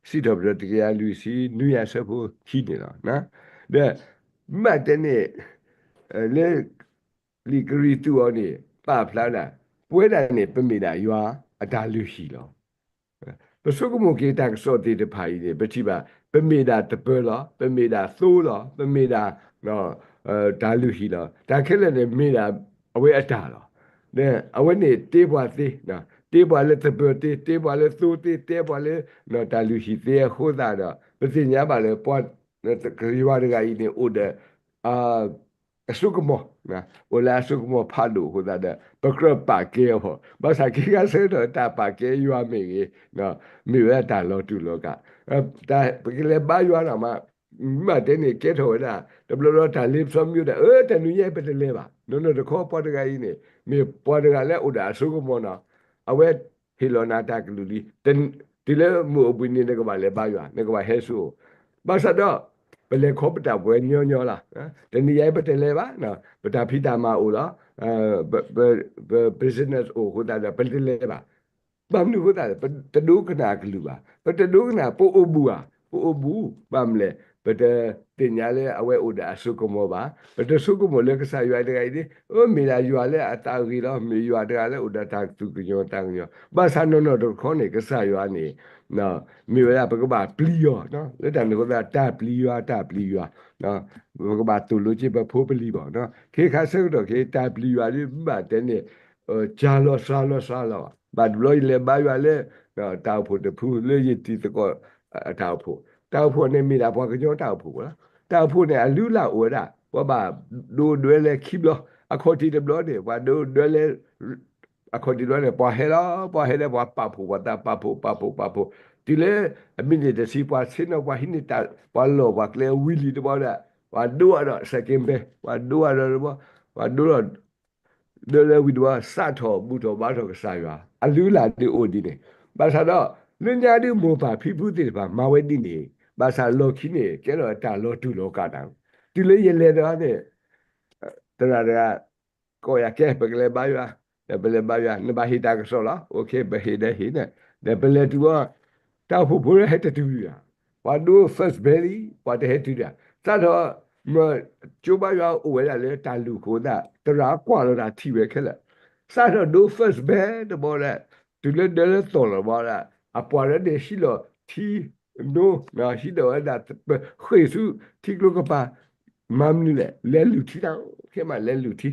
စံးထီၣ်ပတြၢၤတကယၤလွံၢ်ဆံနွံအဆၢဖိခံန့ၣ်လီၤ. ဒီး မ့ၢ်တဲန့ၣ် လၢ လံာ်ကရံၣ်သူးအီၤန့ၣ် ပာ်ဖျါဒၣ် ပဝဲဒၣ်န့ၣ် ပမ့ၢ်ဒၣ်ယွၤအတၢ်လုၢ်ဟံၣ်လီၤ. ပဆိကမိၣ်က့ၤတၢ်ကစီၣ်သ့ၣ်တဖၣ်အံၤန့ၣ် ပထံၣ်ဘၣ် ပမ့ၢ်ဒၣ်တပၢၤလီၤ, ပမ့ၢ်ဒၣ်သိလီၤ, ပမ့ၢ်ဒၣ် တၢ်လုၢ်ဟံၣ်လီၤ. တၢ်ခဲလၢာ်န့ၣ်မ့ၢ်ဒၣ် အဝဲအတၢ်လီၤ. အဝဲန့ၣ်တ့ပှၤသ့, တ့ပှၤလၢသပၢၤသ့, တ့ပှၤလၢသိသ့, တ့ပှၤလၢ တၢ်လုၢ်ဟံၣ်သ့အဃိသတးဒီး ပသ့ၣ်ညါဘၣ်လၢပှၤ ကစၢ်ယွၤတဂၤအံၤန့ၣ် အိၣ်ဒီး အစိကမီၤ, အိၣ်လၢအစိကမီၤဖးဒိၣ်အဃိသတးဒီး ပကြၢးပာ်ကဲအီၤ, ဘၣ်ဆၣ်ခဲခါဆၢကတီၢ်တၢ်ပာ်ကဲယွၤမ့ၢ်ဂ့ၤ, မ့ၢ်ဝဲဒၣ်တၢ်လီၤတူာ်လီၤကာ်, ပကလဲၤဘါယွၤနီၤမး, မ့ၢ်တဲန့ၣ်ကဲထီၣ်ဝဲဒၣ် တဘျီဘျီတၢ်လ့ပစီမံၤဒီး အၢ တၢ်နုၤညါအံၤပတလဲၤဘၣ်, နီၢ်နီၢ်တခီပှၤတဂၤအံၤန့ၣ် မ့ၢ်ပှၤတဂၤလၢအိၣ်ဒီးအစိကမီၤနီၤ, အဝဲဟ့ၣ်လီၤနၤတၢ်ကလုၢ်လံ, တုၤလၢမုၢ်အိၣ်ဘှံးနံၤ နကဘၣ်လဲၤဘါယွၤ, နကဘၣ်ဟဲဆူအအိၣ်, ဘၣ်ဆၣ်ဒီး ပလဲၤခီပတာ်ပှဲၤညီညီလီၤ. တနံၤညါအံၤပတလဲၤဘၣ်, ပတၢ်ဖံးတၢ်မၤအိၣ်လီၤ, ပ business အိၣ်အဃိသတးဒီး ပတလဲၤဘၣ်. ဘၣ်မနုၤအဃိသတးလဲၣ်, ပတဒိကနၣ်အကလုၢ်ဘၣ်, ပတဒိကနၣ် ပအိၣ်ဘူးဧါ, ပအိၣ်ဘူး, ဘၣ်မနုၤလဲၣ်, ပတသ့ၣ်ညါလၢအဝဲအိၣ်ဒီးအစိကမီၤဘၣ်, ပတဆိကမိၣ်လၢကစၢ်ယွၤတဂၤအံၤန့ၣ် အၢ မ့ၢ်ဒၣ်ယွၤလၢအသးဂ့ၤလီၤ, မ့ၢ်ယွၤတဂၤလၢအိၣ်ဒီးတၢ်သူၣ်ကညီၤသးကညီၤ, ဘၣ်ဆၣ်နီၢ်နီၢ်တခီန့ၣ် ကစၢ်ယွၤန့ၣ် မ့ၢ်ဝဲဒၣ်ပကဘၣ်ပျံၤယွၤ, လၢတၢ်န့ၣ်အဃိသတး တၢ်ပျံၤယွၤ တၢ်ပျံၤယွၤ, ပကဘၣ်သိၣ်လိက့ၤပဖိပလံၤဘၣ်, ခဲခါဆၢကတီၢ်ခဲအံၤ တၢ်ပျံၤယွၤဒ်ဘၣ်တဲန့ၣ် စှၤလီၤစှၤလီၤစှၤလီၤဘၣ်, ဘၣ်တဘျီယလဲၤဘါယွၤလၢ တၢ်အိၣ်ဖှိၣ်တဖုလၢယတံၤသကိးအတၢ်အိၣ်ဖှိၣ်, တၢ်အိၣ်ဖှိၣ်န့ၣ်မ့ၢ်ဒၣ်ပှၤကညီတၢ်အိၣ်ဖှိၣ်လီၤ. တၢ်အိၣ်ဖှိၣ်န့ၣ် အလုၢ်အလၢ်အိၣ်ဝဲဒၣ် ပှၤဘၣ်ဒိဒွဲလဲၤခံဘျီ, အခီၣ်ထံးတဘျီန့ၣ် ပှၤဒိဒွဲလဲၤ အခီၣ်ထံးတဘျီန့ၣ် ပှၤဟဲလီၤ ပှၤဟဲလၢပှၤပာ်ဖှိၣ်ပှၤသး ပာ်ဖှိၣ် ပာ်ဖှိၣ် ပာ်ဖှိၣ်, တုၤလၢအမံးနံးတဆံ ပှၤဆ့ၣ်နီၤ ပှၤဟံးန့ၢ်တၢ် ပှၤလီၢ်ပှၤကျဲဝံၤလံတဘျီဒီး ပှၤဒိအဒီး second bell ပှၤဒိအဒီးတဘျီ, ပှၤဒိလီၤ ဒိလၢဝံၤတဘျီ စးထီၣ်ဘူၣ်ထီၣ်ဘါထီၣ်ကစၢ်ယွၤ အလုၢ်အလၢ်ဒုးအိၣ်ဒ်န့ၣ်, ဘၣ်ဆၣ်ဒီး လၢညါဒုးမိၢ်ပၢ်ဖံဖုသ့ၣ်တဖၣ်မၤဝဲဒ်န့ၣ်, ဘၣ်ဆၣ်လီၢ်ခံန့ၣ် ကဲထီၣ်တၢ်လီၤတူာ်လီၤကာ်တၢ်, တုၤလၢယလဲၤဒီးန့ၣ် သရၣ်တဂၤ ကိးယၤ ကဲ ပကလဲၤဘါယွၤ, ဒီးပလဲၤဘါယွၤ နဘၣ်ဟ့ၣ်တၢ်ကစီၣ်လီၤ, ပဟ့ၣ်ဒီးဟ့ၣ်န့ၣ်, ဒီးပလဲၤတုၤဘၣ် တၢ်အိၣ်ဖှိၣ်ဖိလၢဟဲတတုၤဒံးဘၣ်, ပှၤဒိ first bell လံ ပှၤတဟဲတုၤဒံး, စးထီၣ် မ့ၢ်ကၠိဘါယွၤအိၣ်ဝဲဒၣ်လၢတၢ်လုၢ်အဃိသတး သရၣ်ကွၢ်လီၤတၢ်ထံၣ်ဝဲခဲလၢာ်, စးထီၣ်ဒိ first bell တဘျီဒီး တုၤလၢဒၢလၢသီၣ်လီၤဘျီဒီး အပှၤလၢန့ၣ်ဟံးလီၤထံ ဒိ ဟံးဒီးဝဲဒၣ် ဃ့ၢ်ဆူထံကျိကပၤ, မၤမနုၤလဲၣ် လဲၤလုၢ်ထံတၢ်, ခဲမးလဲၤလုၢ်ထံ,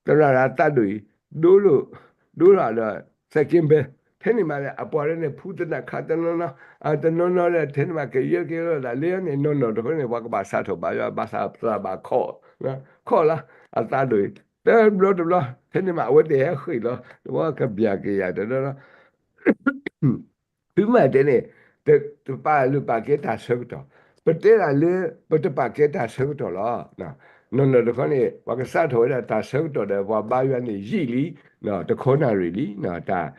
သရၣ်တဂၤသးဒိၣ်အံၤ ဒိလီၤ, ဒိလီၤဒီး second bell, ထဲန့ၣ်မးလၢအပှၤလၢန့ၣ် ဖုသနၢၣ်ခးတနီၤနီၤ, တနီၤနီၤဒီး ထဲန့ၣ်မးကယၢကယၢလီၤသးလၢန့ၣ် နီၢ်နီၢ်တခီန့ၣ် ပှၤကဘၣ်စးထီၣ်ဘါယွၤ ဘၣ်ဆၣ်သရၣ်ဘၣ်ခီၣ်, ခီၣ်လီၤ, အသးဒိၣ်အံၤ တဘျီတဘျီ ထဲန့ၣ်မးအဝဲသ့ၣ်ဟဲဃ့ၢ်လီၤ တဘျီကဘျၣ်ကယၤတနီၤနီၤ ဖုမးတဲန့ၣ် တပာ်လုၢ်ပာ်ကဲတၢ်ဆၢကတီၢ်, ပတဲဒၣ်လၢ ပတပာ်ကဲတၢ်ဆၢကတီၢ်လီၤ. နီၢ်နီၢ်တခီန့ၣ် ပှၤကစးထီၣ်ဝဲဒၣ်တၢ်ဆၢကတီၢ်ဒီး ပှၤဘါယွၤန့ၣ်ယံာ်လံ, တခီနၣ်ရံၣ်လံ, တၢ်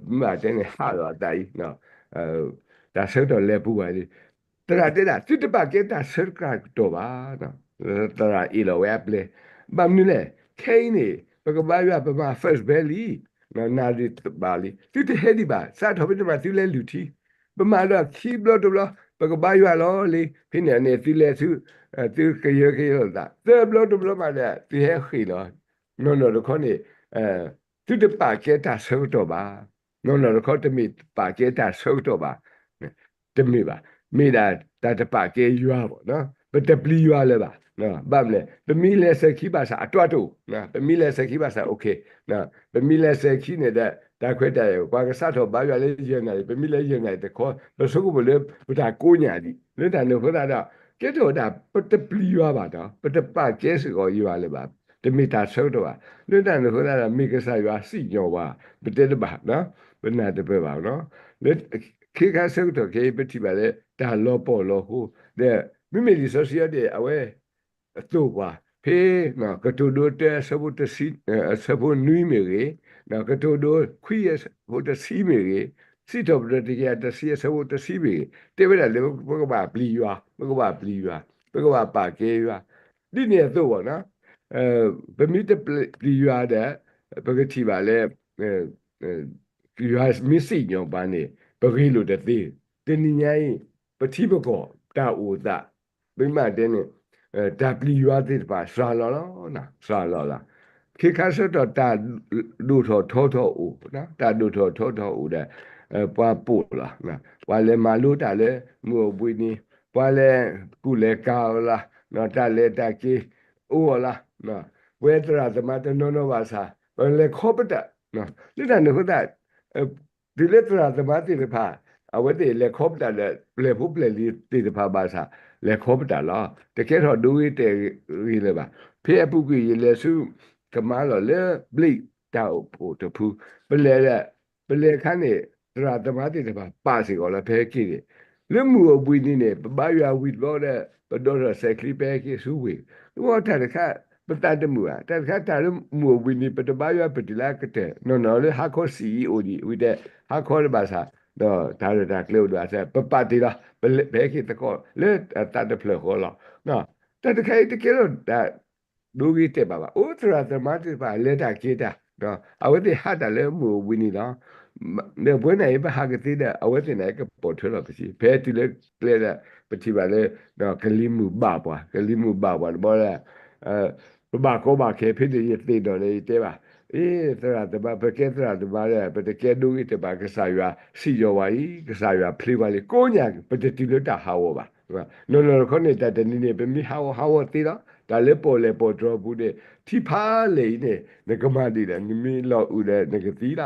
မ့ၢ်တဲန့ၣ် ဟးလီၤအသးအံၤ, တၢ်ဆၢကတီၢ်လဲၤပူၤဘၣ်လံ. သရၣ်တဲဒၣ် သုတပာ်ကဲတၢ်ဆၢကတီၢ်ဘၣ်. သရၣ်အ့ၣ်လီၤဝဲအပျဲၢ်, ဘၣ်မနုၤလဲၣ်, ခဲအံၤန့ၣ် ပကဘါယွၤပမၤ first bell လံ နၣ်ရံၣ်ဘၣ်လံ သုတဟဲဒံးဘၣ်, စးထီၣ်ဖဲန့ၣ်မးသုလဲၤလုၢ်ထံ, ပမၤဒီးခံဘျီတဘျီ ပကဘါယွၤလီၤလံ, ဖဲန့ၣ်န့ၣ် သုလဲၤသု သုကယၢကယၢလီၤသး သၢဘျီတဘျီမးဒီး သုဟဲဃ့ၢ်လီၤ, နီၢ်နီၢ်တခီန့ၣ် သုတပာ်ကဲတၢ်ဆၢကတီၢ်ဘၣ်, နီၢ်နီၢ်တခီတမ့ၢ်ပာ်ကဲတၢ်ဆၢကတီၢ်ဘၣ် တမ့ၢ်ဘၣ်, မ့ၢ်ဒၣ်တၢ်တပာ်ကဲယွၤဘၣ်, ပတပျံၤယွၤလၢၤဘၣ်. ဘၣ်မနုၤလဲၣ်, ပမ့ၢ်လဲၤစဲၤခံဘၣ်ဆၣ်အတၢ်တိာ်, ပမ့ၢ်လဲၤစဲၤခံဘၣ်ဆၣ် okay, ပမ့ၢ်လဲၤစဲၤခံန့ၣ်ဒီး တၢ်ခွဲးတၢ်ယာ် ပှၤကစးထီၣ်ဘါယွၤလၢယဲၢ်နၣ်ရံၣ် ပမ့ၢ်လဲၤယဲၢ်နၣ်ရံၣ်တခီ ပဆိကမိၣ်လၢပတၢ်ကိးညၣ်ဒံး လၢတၢ်န့ၣ်အဃိသတးဒီး ကဲထီၣ်ဝဲဒၣ် ပတပျံၤယွၤဘၣ်ဒီး ပတပာ်ကဲစ့ၢ်ကီးယွၤလၢၤဘၣ်, တမ့ၢ်တၢ်ဆၢကတီၢ်ဘၣ်, လၢတၢ်န့ၣ်အဃိသတးဒီး မ့ၢ်ကစၢ်ယွၤစံၣ်ညီၣ်ပှၤ ပတဲတဘၣ်, ပနၢ်တပၢၢ်ဘၣ်နီၤ, လၢ ခ့ခါဆၢကတီၢ်ခဲအံၤ ပထံၣ်ဘၣ်လၢတၢ်လီၤပှီၢ်လီၤဃိ, ဒီးမ့မ့ၢ်လံာ်စီဆှံအံၤန့ၣ် အဝဲသိၣ်ပှၤ ဖဲ ကတိၤဒိတၢ အဆၢဖိတဆံ အဆၢဖိနွံမ့ၢ်ဂ့ၤ, ကတိၤဒိခွံအဆၢဖိတဆံမ့ၢ်ဂ့ၤ, စံးထီၣ်ပတြၢၤတကယၤတဆံအဆၢဖိတဆံမ့ၢ်ဂ့ၤ, တဲဝဲဒၣ်လၢပကဘၣ်ပျံၤယွၤ, ပကဘၣ်ပျံၤယွၤ, ပကဘၣ်ပာ်ကဲယွၤ, ဒ်န့ၣ်အသိးဘၣ်နီၤ ပမ့ၢ်တပျံၤယွၤဒီး ပကထံၣ်ဘၣ်လၢ ယွၤမ့ၢ်စံၣ်ညီၣ်ပှၤန့ၣ် ပဂ့ၤလိာ်တသ့, တနံၤညါအံၤ ပထံပကီၢ် တၢ်အိၣ်သး ပမ့ၢ်တဲန့ၣ် တၢ်ပျံၤယွၤသ့ၣ်တဖၣ် စှၤလီၤလီၤ, စှၤလီၤလီၤ. ခ့ခါဆၢကတီၢ်တၢ်ဒိၣ်ထီၣ်ထီထီၣ်အိၣ်, တၢ်ဒိၣ်ထီၣ်ထီထီၣ်အိၣ်ဒီး ပှၤပိာ်လီၤ, ပှၤလဲၤမၤလိတၢ်လၢမုၢ်အိၣ်ဘှံးနံၤ, ပှၤလဲၤကူၣ်လဲၤကၤအီၤလီၤ, တၢ်လဲၤတၢ်က့ၤအိၣ်အီၤလီၤ. ပဝဲသရၣ်သမါတနီၤနီၤဘၣ်ဆၣ် ပလဲၤခီပတာ်, လၢတၢ်န့ၣ်အဃိသတး တုၤလၢသရၣ်သမါသ့ၣ်တဖၣ် အဝဲသ့ၣ်လဲၤခီပတာ်ဒီး ပျဲၢ်ဖိပျဲၢ်လံၤသ့ၣ်တဖၣ်ဘၣ်ဆၣ် လဲၤခီပတာ်လီၤ. တကဲထီၣ်ဒိဂ့ၤတဲာ်ဂ့ၤလၢၤဘၣ်. ဖဲအပူၤကွံာ်ယလဲၤဆူ ကမါလီၤလၢ ဘျံးတၢ်အိၣ်ဖှိၣ်တဖု, ပလဲၤဒီး ပလဲၤအခါန့ၣ် သရၣ်သမါသ့ၣ်တဖၣ်ပာ်စ့ၢ်ကီးလီၤ ပဟဲက့ၤန့ၣ် လၢမုၢ်အိၣ်ဘှံးနံၤန့ၣ် ပဘါယွၤဝံၤတဘျီဒီး ပဒိးထီၣ်စဲးချံ ပဟဲက့ၤဆူဝ့ၢ်, တဝီတၢ်တခါ ပသးတမုာ်ဘၣ်, တၢ်တခါတၢ်လၢမုၢ်အိၣ်ဘှံးနံၤ ပတဘါယွၤ ပတုၤလၢအကတၢၢ် နီၢ်နီၢ်လၢဟါခီဆံးအံၤအိၣ်ဒံး ဝံၤတဲ ဟါခီတဘၣ်ဆၣ် ဒီးတၢ်ရဲၣ်တၢ်ကျဲၤအိၣ်ဒီးအဆၢ ပပာ်တ့ၢ်လီၤ ပဟဲက့ၤသကိးလၢအသးတဖျၢၣ်ဃီလီၤ. တၢ်တခါအံၤတကဲထီၣ်တၢ် ဒိဂ့ၤတဲာ်ဘၣ်ဘၣ်. အိၣ်သရၣ်သမါသ့ၣ်တဖၣ် လဲၤတၢ်က့ၤတၢ်, အဝဲသ့ၣ်ဟးတၢ်လၢမုၢ်အိၣ်ဘှံးနံၤလီၤ. ဒီးပဝဲန့ၣ်အံၤ ပဟးကသ့ဒီး အဝဲသ့ၣ်န့ၣ် ကပိာ်ထွဲလီၤပစံး ဖဲတုၤလၢကျဲဒီး ပထံၣ်ဘၣ်လၢ ကလံၤမုၢ်ဘၣ်ပှၤ, ကလံၤမုၢ်ဘၣ်ပှၤတဘျီဒီး ပဘၣ်ကီဘၣ်ခဲ ဖဲန့ၣ်ယသ့ၣ်နီၣ်ဒီး ယတဲဘၣ်, အ့ သရၣ်သမါ ပကဲသရၣ်သမါဒီး ပတကဲဒိဂ့ၤတဲာ်ဘၣ် ကစၢ်ယွၤစံၣ်ညီၣ်ဝဲအံၤ ကစၢ်ယွၤဖျ့ဝဲလံ ကိးညါ ပတတုၤလၢတၢ်ဟးဂီၤဘၣ်. နီၢ်နီၢ်တခီန့ၣ် တၢ်တနံၤန့ၣ် ပမ့ၢ်ဟးဂီၤဟးဂီၤသ့လီၤ. တၢ်လၢပီၣ်လဲၣ်ပီၣ်တြီၤပူၤန့ၣ် ထံဖးလဲၢ်အံၤန့ၣ် နကမၤဒ်လဲၣ်, နမ့ၢ်လီၤအုးဒီးနကသံလီၤ. နကဖီၣ်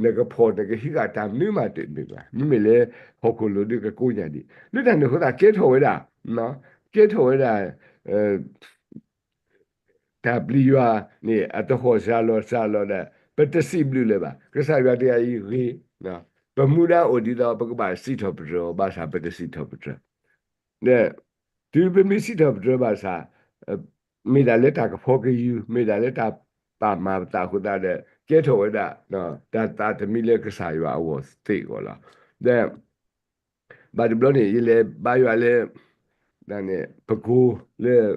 နကဟံးဃာ်တၢ်မနုၤမးတမ့ၢ်ဘၣ်. မ့မ့ၢ်လၢဟီၣ်ခိၣ်လိၤဒုးကကိးညါဒံး လၢတၢ်န့ၣ်အဃိသတး ကဲထီၣ်ဝဲဒၣ် ကဲထီၣ်ဝဲဒၣ် တၢ်ပျံၤယွၤန့ၣ် အတဟီၣ်စှၤလီၤစှၤလီၤဒီး ပတစံးဘျုးလၢၤဘၣ်. ကစၢ်ယွၤတဂၤအံၤဂ့ၤ, ပမူဒါအိၣ်ဒ်သိး ပကဘၣ်စံးထီၣ်ပတြၢၤအီၤ ဘၣ်ဆၣ်ပတစံးထီၣ်ပတြၢၤ. ဒီး တုၤပမ့ၢ်စံးထီၣ်ပတြၢၤဘၣ်ဆၣ် မ့ၢ်ဒၣ်လၢတၢ်ကဖီကယူၤ မ့ၢ်ဒၣ်လၢတၢ်ပာ်မၤပသးအဃိသတးဒီး ကဲထီၣ်ဝဲဒၣ် တၢ်သးတမံလၢကစၢ်ယွၤအဂီၢ်စ့ၢ်ကီးလီၤ. ဒီး ဘၣ်တဘျီန့ၣ် ယလဲၤဘါယွၤလၢ ပကိၤလၢ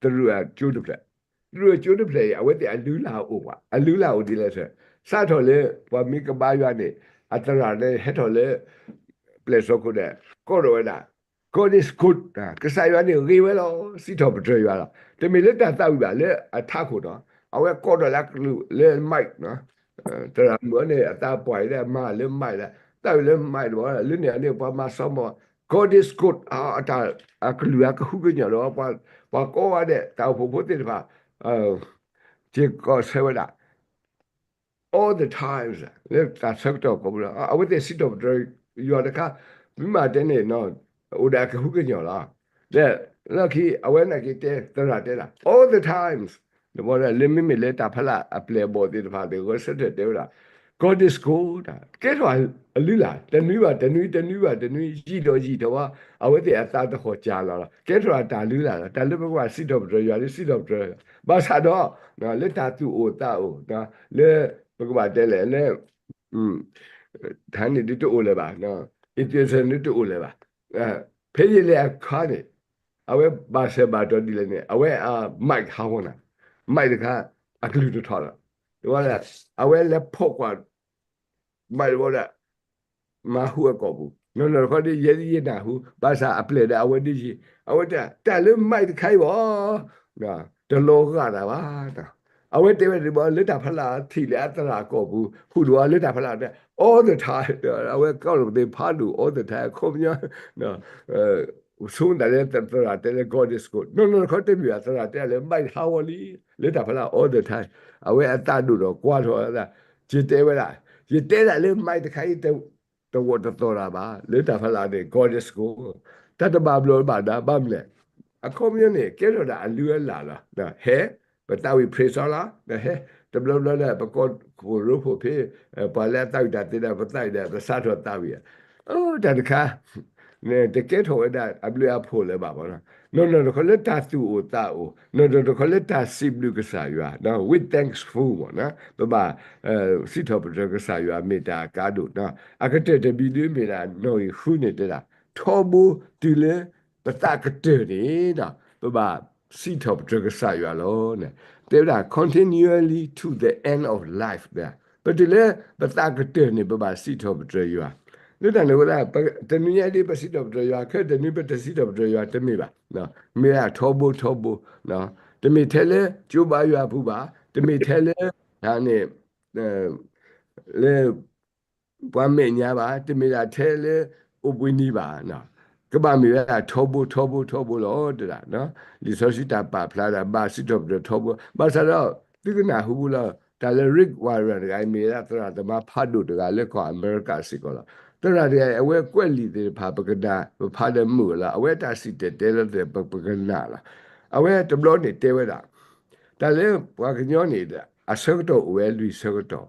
သရူးအကၠိတဖျၢၣ်, သရူးအကၠိတဖျၢၣ်အံၤ အဝဲသ့ၣ်အလုၢ်အလၢ်အိၣ်ဘၣ်, အလုၢ်အလၢ်အိၣ်ဒ်လဲၣ်, စးထီၣ်လၢ ပှၤမ့ၢ်ကဘါယွၤန့ၣ် အသရၣ်န့ၣ်ဟဲထီၣ်လၢ ပျဲၢ်စီခိၣ်ဒီး ကိးထီၣ်ဝဲဒၣ် God is good, ကစၢ်ယွၤန့ၣ်ဂ့ၤဝဲလီၤ, စံးထီၣ်ပတြၢၤယွၤလီၤ. တမ့ၢ်လၢတၢ်သးဝံၣ်ဘၣ် လၢအထးခိၣ်နီၤ, အဝဲကိးထီၣ်လၢအကလုၢ်လၢ mic နီၤ, သရၣ်မုၣ်အီၤန့ၣ် အသးပှၢ်အံၤဒီးမၤလၢ mic လၢ သးဝံၣ်လၢ mic တဘျီ လၢန့ၣ်အန့ၣ် ပှၤမၤစီၤမီၤ God is good, အတၢ်အကလုၢ်အကဟုကညီၢ်ဒီး ပှၤကိးဂၤဒဲးတၢ်အိၣ်ဖှိၣ်ဖိသ့ၣ်တဖၣ် စ့ၢ်ကီးဆၢဝဲဒၣ် all the times လၢတၢ်ဆၢကတီၢ်ကိးပူၤလီၤ. အဝဲသ့ၣ်စံးထီၣ်ပတြၢၤယွၤတခါ, မ့ၢ်မၤတဲန့ၣ် အိၣ်ဒီးအကဟုကညီၢ်လီၤ. ဒီးလီၢ်ခံ အဝဲနာ်က့ၤတဲ သရၣ်တဲဒၣ် all the times, ဒီးလၢမ့မ့ၢ်လၢတၢ်ဖီလာ်အပျဲၢ်အဘီၣ်သ့ၣ်တဖၣ်န့ၣ် ဂဲၤဆၢထၢၣ်တဲဝဲဒၣ် God is good, ကဲထီၣ်အလုၢ်အလၢ် တနွံဘၣ်တနွံ တနွံဘၣ်တနွံ ယံာ်ဒီးယံာ်ထီၣ်ဝဲ အဝဲသ့ၣ်အသးတဟီၣ်စှၤလီၤလီၤ. ကဲထီၣ်အတၢ်လုၢ်အလၢ်လီၤ. တၢ်လၢပကဘၣ်စံးထီၣ်ပတြၢၤယွၤလၢစံးထီၣ်ပတြၢၤ ဘၣ်ဆၣ်ဒီး လၢတၢ်သူၣ်အိၣ်သးအိၣ် လၢပကဘၣ်တဲလဲၣ်လၢ တၢ်န့ၣ်ဒုးတအိၣ်လၢၤဘၣ်, အံသ့စၢၤဒုးတအိၣ်လၢၤဘၣ်. ဖဲယလဲၤအခါန့ၣ် အဝဲဘၣ်ဆၢဘၣ်တီၤဒ်လဲၣ်န့ၣ် အဝဲအ mic ဟးဂီၤနၤ, mic တခါ အကလုၢ်တထီၣ်လီၤ. အဝဲလဲၤဖီၣ်ကွၢ် mic တဘျီဒီး မၤဟူးအကိာ်ပူၤ, နီၢ်နီၢ်တခီဒီး ယဲဒၣ်ယနၢ်ဟူ ဘၣ်ဆၣ်အပျဲၢ်ဒီးအဝဲဒၣ်ယံာ်, အဝဲတဲ တၢ်လၢ mic တခါအံၤဘၣ် တလီၤဂာ်တၢ်ဘၣ်. အဝဲတဲဝဲဒၣ်ဘၣ် လၢတၢ်ဖီလာ်ထံၣ်လၢအသရၣ်ကိာ်ပူၤ ဟူးဒီးလၢတၢ်ဖီလာ်တဲ all the time, အဝဲကိးလီၤပသ့ၣ်ဖးဒိၣ် all the time အခီပညီ ဆိကမိၣ်တၢ်လၢသရၣ်တဲလၢ God is good, နီၢ်နီၢ်တခီတမ့ၢ်ဘၣ် သရၣ်တဲလၢ mic ဟးဂီၤလံ လၢတၢ်ဖီလာ် all the time, အဝဲအသးဒိၣ်ဒီးကွၢ်ထီၣ်အသး, ယတဲဝဲဒၣ်, ယတဲဒၣ်လၢ mic တခါအံၤ တဂီၢ်တသီၣ်တၢ်ဘၣ် လၢတၢ်ဖီလာ်န့ၣ် God is good, တၢ်တဘၣ်ဘျီးဘၣ်ဒါဘၣ်မလဲၣ်. အခီပညီန့ၣ် ကဲထီၣ်ဒၣ်အလုၢ်အလၢ်လီၤ. ဟဲ ပသးဝံၣ် praise လီၤ, ဟဲ တဘျီဘျီဒီး ပကီၢ်ခိၣ်ရိဖှိၣ်ဖဲ ပှၤလၢအသးဝံၣ်တၢ်သ့ဒီး ပသးဝံၣ်ဒီး ပစးထီၣ်သးဝံၣ်, တၢ်တခါ တကဲထီၣ်ဝဲဒၣ်အဘျုးအဖှိၣ်လၢၤဘၣ်ဘၣ်. နီၢ်နီၢ်တခီလၢတၢ်သူၣ်အိၣ်သးအိၣ်, နီၢ်နီၢ်တခီလၢတၢ်စံးဘျုးကစၢ်ယွၤ with thankful မ့ၢ်နီၤ ပဘၣ် စံးထီၣ်ပတြၢၤကစၢ်ယွၤမ့ၢ်တၢ်အကါဒိၣ်နီၤ. အကတၢၢ်တဘံၤဒုးမ့ၢ်ဒၣ် နီၣ်ဂံၢ်ဃုန့ၣ်တဲဒၣ် ထီဘိတုၤလၢပသးကတၢၢ်န့ၣ်ဒီး ပဘၣ်စံးထီၣ်ပတြၢၤကစၢ်ယွၤလီၤန့ၣ် တဲဝဲဒၣ် continually to the end of life ပတုၤလၢပသးကတၢၢ်န့ၣ် ပဘၣ်စံးထီၣ်ပတြၢၤယွၤ. လၢတၢ်န့ၣ်အဃိသတး တနွံညါဒ်ပစံးထီၣ်ပတြၢၤယွၤ ခဲတနွံပတစံးထီၣ်ပတြၢၤယွၤတမ့ၢ်ဘၣ်, မ့ၢ်ဒၣ်ထီဘိထီဘိ, တမ့ၢ်ထဲလၢကၠိဘါယွၤအပူၤဘၣ်, တမ့ၢ်ထဲလၢ န့ၣ် လၢ ပှၤမဲာ်ညါဘၣ်, တမ့ၢ်ဒၣ်ထဲလၢအိၣ်ဘှံးနံၤဘၣ်. ကဘၣ်မ့ၢ်ဝဲဒၣ်ထီဘိ ထီဘိ ထီဘိလီၤ တဲဒၣ်. လံာ်စီဆှံတၢ်ပာ်ဖျါဒၣ် ဘၣ်စံးထီၣ်ပတြၢၤထီဘိ, ဘၣ်ဆၣ်ဒီး သုကနၢ်ဟူပူၤလီၤ တၢ်လၢ Rick Warren တဂၤ မ့ၢ်ဝဲဒၣ်သရၣ်သမါဖးဒိၣ်တဂၤလၢကီၢ်အမဲရကၤစ့ၢ်ကီးလီၤ. သရၣ်တဂၤ အဝဲကွဲးလံာ်သ့ၣ်တဖၣ် ပကနၣ် ပဖးဒီးမုာ်လီၤ. အဝဲတၢ်စံၣ်တဲၤတဲလီၤသ့ၣ် ပကနၣ်လီၤ. အဝဲတဘျီန့ၣ်တဲဝဲဒၣ် တၢ်လၢပှၤကညီန့ၣ် အဆၢကတီၢ်အိၣ်ဝဲလွံၢ်ဆၢကတီၢ်,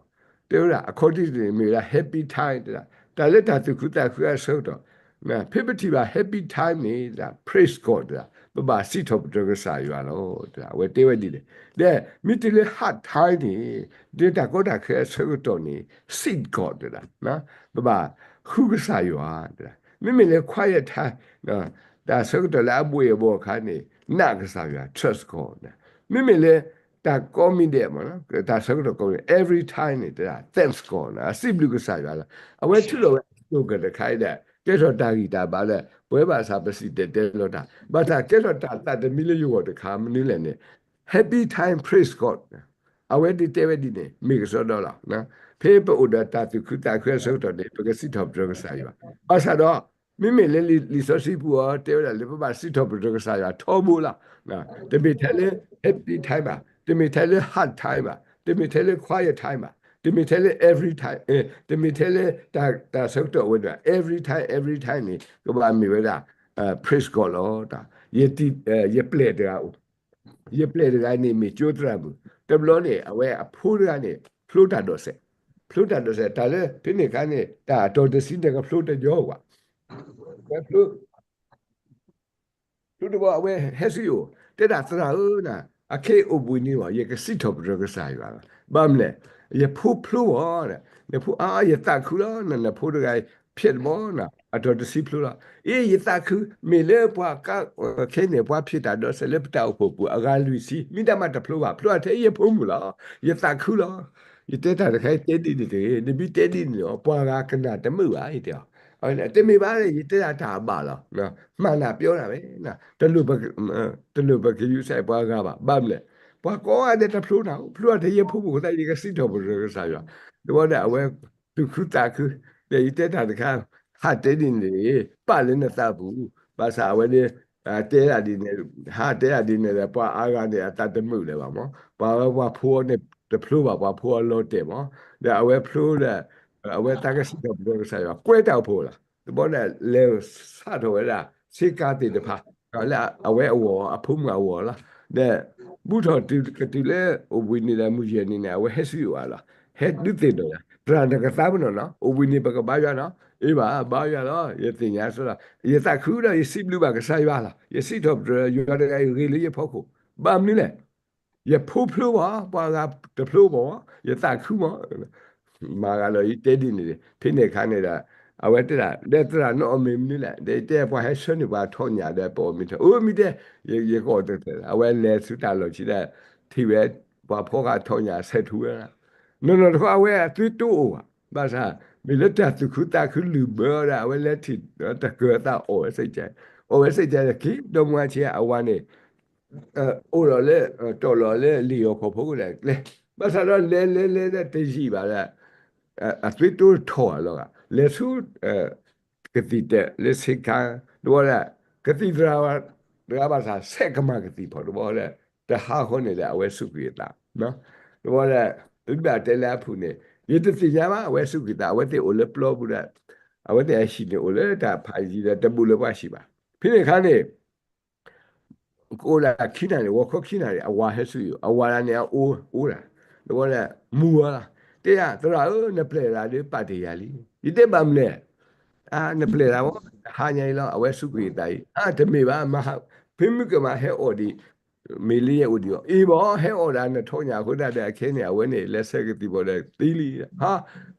တဲဝဲဒၣ် အခီၣ်ထံးန့ၣ် မ့ၢ်ဝဲဒၣ် happy time တဲဒၣ်, တၢ်လၢတၢ်သူၣ်ခုသးခုအဆၢကတီၢ်, ဖဲပထံၣ်ဘၣ် happy time န့ၣ် တဲဒၣ် praise God တဲဒၣ်, ပဘၣ်စံးထီၣ်ပတြၢၤကစၢ်ယွၤလီၤ တဲဒၣ်. အဝဲတဲဝဲဒ်န့ၣ်, ဒီးမ့ၢ်တုၤလၢ hard time န့ၣ်, ဒီးတၢ်ကီတၢ်ခဲအဆၢကတီၢ်န့ၣ် seek God တဲဒၣ်, ပဘၣ်ဃုကစၢ်ယွၤ တဲဒၣ်. မ့မ့ၢ်လၢ quiet time တၢ်ဆၢကတီၢ်လၢအဘှ့ၣ်အဘှီၣ်အခါန့ၣ် နာ်ကစၢ်ယွၤ trust God. မ့မ့ၢ်လၢ တၢ်ကိးမံၤဒဲး တၢ်ဆၢကတီၢ်ကိးမံၤဒဲး every time န့ၣ် တဲဒၣ် thanks God န့ၣ် အစံးဘျုးကစၢ်ယွၤလီၤ. အဝဲထုးထီၣ်ဝဲ slogan တခါအံၤဒီး ကဲထီၣ်တၢ်ဂံၢ်တၢ်ဘါလၢ ပဝဲဘၣ်ဆၣ်ပစံၣ်တဲၤတဲလီၤတၢ် ဘၣ်ဆၣ်ကဲထီၣ်တၢ်သးတမံလၢယဂီၢ်တခါ မနုၤလဲၣ်န့ၣ် happy time praise God အဝဲဒ်တဲဝဲဒ်န့ၣ် မ့ၢ်ကစီဒီလီၤ. ဖဲပအိၣ်ဒီးတၢ်သူၣ်ခုသးခုအဆၢကတီၢ်န့ၣ် ပကစံးထီၣ်ပတြၢၤကစၢ်ယွၤ. ဘၣ်ဆၣ်ဒီး မ့မ့ၢ်လၢလံာ်စီဆှံပူၤအီၤ တဲဝဲဒၣ်လၢပဘၣ်စံးထီၣ်ပတြၢၤကစၢ်ယွၤထီဘိလီၤ. တမ့ၢ်ထဲလၢ happy time ဘၣ်, တမ့ၢ်ထဲလၢ hard time ဘၣ်, တမ့ၢ်ထဲလၢ quiet time ဘၣ်, တမ့ၢ်ထဲလၢ every time, တမ့ၢ်ထဲလၢ တၢ်ဆၢကတီၢ်ဝဲဒၣ် every time, every time န့ၣ် ကဘၣ်မ့ၢ်ဝဲဒၣ် praise God လီၤ. ယပျဲၢ်တဂၤအိၣ် ယပျဲၢ်တဂၤန့ၣ်မ့ၢ်ကၠိသရၣ်မုၣ်, တဘျီန့ၣ် အဝဲအဖိတဂၤန့ၣ် ဖျိတၢ်ဒိးစဲး, ဖျိတၢ်ဒိးစဲး တၢ်လၢဖဲန့ၣ်အခါန့ၣ် တၢ်အတီၤတဆံန့ၣ်ကဖျိတယီဘၣ်. ဝဲဖျိ ဖျိတဘျီ အဝဲဟဲဆူယအိၣ် တဲဒၣ်သရၣ်ဧၢနၤ, အခဲအံၤအိၣ်ဘှံးနံၤဘၣ် ယကစံးထီၣ်ပတြၢၤကစၢ်ယွၤလီၤ. ဘၣ်မနုၤလဲၣ်, ယဖိဖျိဘၣ်, နဖိအါ ယသးခုလီၤ, နဖိတဂၤဖျဲးတဘျီနၤ အတီၤတဆံဖျိလီၤ. အ့ ယသးခု, မ့ၢ်လၢပှၤကါ ခဲန့ၣ် ပှၤဖျဲးတၢ်ဒိးစဲးလၢပတၢ်အိၣ်ဖှိၣ်ပူၤ အဂၤလွံၢ်ဆံ မ့ၢ်တၢ်မၤတဖျိဘၣ်, ဖျိအထဲယဖိမုၣ်လီၤ. ယသးခုလီၤ. ယတဲတၢ်တခါအံၤ တဲဒ်န့ၣ်တဂ့ၤ, နမ့ၢ်တဲဒ်န့ၣ်ဒီး ပှၤဂၤကနၣ်တမုာ်ဘၣ် ယတဲအီၤ. တမ့ၢ်ဘၣ်, ယတဲဒၣ်တၢ်အဘၣ်လီၤ. မှန်တာပြောတာပဲ, တလိၣ်ပကယူဆပှၤဂၤဘၣ်. ဘၣ်မနုၤလဲၣ်, ပှၤကိးဂၤဒဲးတဖျိနၤ, ဖျိအထဲယဖိမုၣ်အဃိသတး ယကစံးထီၣ်ပတြၢၤကစၢ်ယွၤ. တဘျီဒီး အဝဲသူၣ်ခုသးခု, ဒီးယတဲတၢ်တခါ, ဟးတဲဒ်န့ၣ်တဂ့ၤ, ပာ်လၢနသးပူၤ, ဘၣ်ဆၣ်အဝဲဒၣ် တဲဒၣ်ဒ်န့ၣ်, ဟးတဲဒၣ်ဒ်န့ၣ်ဒီး ပှၤအါဂၤန့ၣ် အသးတမုာ်လၢၤဘၣ်မး, ပှၤဝဲပှၤဖိအီၤန့ၣ်တဖျိဘၣ်, ပှၤဖိအီၤလီၤတဲာ်မး, ဒီးအဝဲဖျိဒီး အဝဲသးကစံးထီၣ်ပတြၢၤကစၢ်ယွၤ ကွဲးတၢ်အိၣ်ဖှိၣ်လီၤ. တဘျီဒီး လဲၤဆးထီၣ်ဝဲဒၣ် ဆ့ကၤသ့ၣ်တဖၣ် လၢအဝဲအဂီၢ် အဖိမုၣ်အဂီၢ်လီၤ. ဒီး ဘူးထီၣ်တုၤကတုၤလၢအိၣ်ဘှံးနံၤဒီးမုၢ်ယဲၢ်နံၤန့ၣ် အဝဲဟဲဆူယအိၣ်လီၤ. ဟဲဒုးသ့ၣ်နီၣ်ယၤ, သရၣ်နကသးပ့ၤနီၣ်နီၤ, အိၣ်ဘှံးနံၤပကဘါယွၤနီၤ, အ့ဘၣ် ဘါယွၤလီၤ, ယသ့ၣ်ညါစ့ၢ်လီၤ, ယသးခုဒီးယစံးဘျုးဘၣ်ကစၢ်ယွၤလီၤ, ယစံးထီၣ်ပတြၢၤယွၤတဂၤအံၤဂ့ၤလၢယဖီခိၣ်, ဘၣ်မနုၤလဲၣ် ယဖိဖျိဘၣ်, ပှၤဂၤတဖျိဘၣ်, ယသးခုမး, မၤဂၤဒီးယတဲဒ်န့ၣ်, ဖဲန့ၣ်အခါန့ၣ်ဒီး အဝဲတဲဒၣ် ဒီးသရၣ်နအီၣ်မ့ၤမနုၤလဲၣ်, ဒီးယတဲပှၤဟဲဆှၢန့ၢ်ပှၤထီၣ်ညၣ်ဒီးပအီၣ်မ့ၤထီၣ်, အိၣ်မ့ၢ်တဲ, ယကအီၣ်တသ့, အဝဲလဲၤဆူတၢ်လီၢ်ခံဒီး ထံၣ်ဝဲ ပှၤဖီဃာ်ထီၣ်ညၣ်ဆဲးထူဝဲဒၣ်, နီၢ်နီၢ်တခီအဝဲအသွံၣ်တိအိၣ်ဘၣ်, ဘၣ်ဆၣ် မ့ၢ်လၢတၢ်သူၣ်ခုသးခုလုၢ်ဘၢဒီး အဝဲလဲၤထံၣ် တကၢၤအသးအီၣ်ဝဲစ့ၢ်ကီး, အီၣ်ဝဲစ့ၢ်ကီးဒီးက့ၤ ဒီမါဝၤဆံးအဝၤန့ၣ် အိၣ်ဒီးလၢ တီၢ်လီၤလၢလံာ်အီၣ်ခီၣ်ဖိကလဲၣ်, ဘၣ်ဆၣ်ဒီးလဲၤလဲၤလဲၤဒီးတယံာ်ဘၣ်ဒီး အသွံၣ်တိထီၣ်အလီၤဂာ် လဲၤဆူ ကသံၣ်တဲာ်လၢဆ့ကၤ, တဘျီဒီး ကသံၣ်သရၣ်တဂၤဘၣ်ဆၣ် ဆဲးကမၤကသံၣ်ဖီၣ်တဘျီဒီး တဟါဃီန့ၣ်ဒီး အဝဲစူးကွံာ်အသး, တဘျီဒီး သုဘၣ်တဲလၢအဖုၣ်န့ၣ် ယတသ့ၣ်ညါဘၣ် အဝဲစူးကွံာ်သး, အဝဲသ့ၣ်အိၣ်လၢပျီပူၤဒီး အဝဲသ့ၣ်အဟံၣ်န့ၣ်အိၣ်လၢတၢ်ဖးယံၤဒီး တဘူးလၢပှၤဟံၣ်ဘၣ်. ဖဲန့ၣ်အခါန့ၣ် ကအိၣ်ဒၣ်ခံနၣ်ရံၣ် ဂီၤခီခံနၣ်ရံၣ် အဝၤဟဲဆူယအိၣ်, အဝၤဒၣ်န့ၣ်အအိၣ်အိၣ်ဒၣ်, တဘျီဒီး မူၤအီၤလီၤ, တဲယၤ သရၣ်ဧၢ နပျဲၢ်ဒၣ်ဒီးပာ်တ့ၢ်ယၤလံ, ယတဲဘၣ်မနုၤလဲၣ်, နပျဲၢ်ဒၣ်ဝဲ ဟါညါအံၤလီၤ အဝဲစူးကွံာ်အသးအံၤ, တမ့ၢ်ဘၣ် မဟါ ဖဲမုၢ်ကမၣ်ဟဲအီၣ်ဒံး မ့ၢ်လၢယအိၣ်ဒံးအီၤ, အ့ဘၣ် ဟဲအီၣ်ဒၣ်နထီၣ်ညၣ်အဃိသတးဒီး အခဲန့ၣ် အဝဲန့ၣ် လဲၤဆဲးကသံၣ်ဖီၣ်ဒီးသံလံ, ဟါ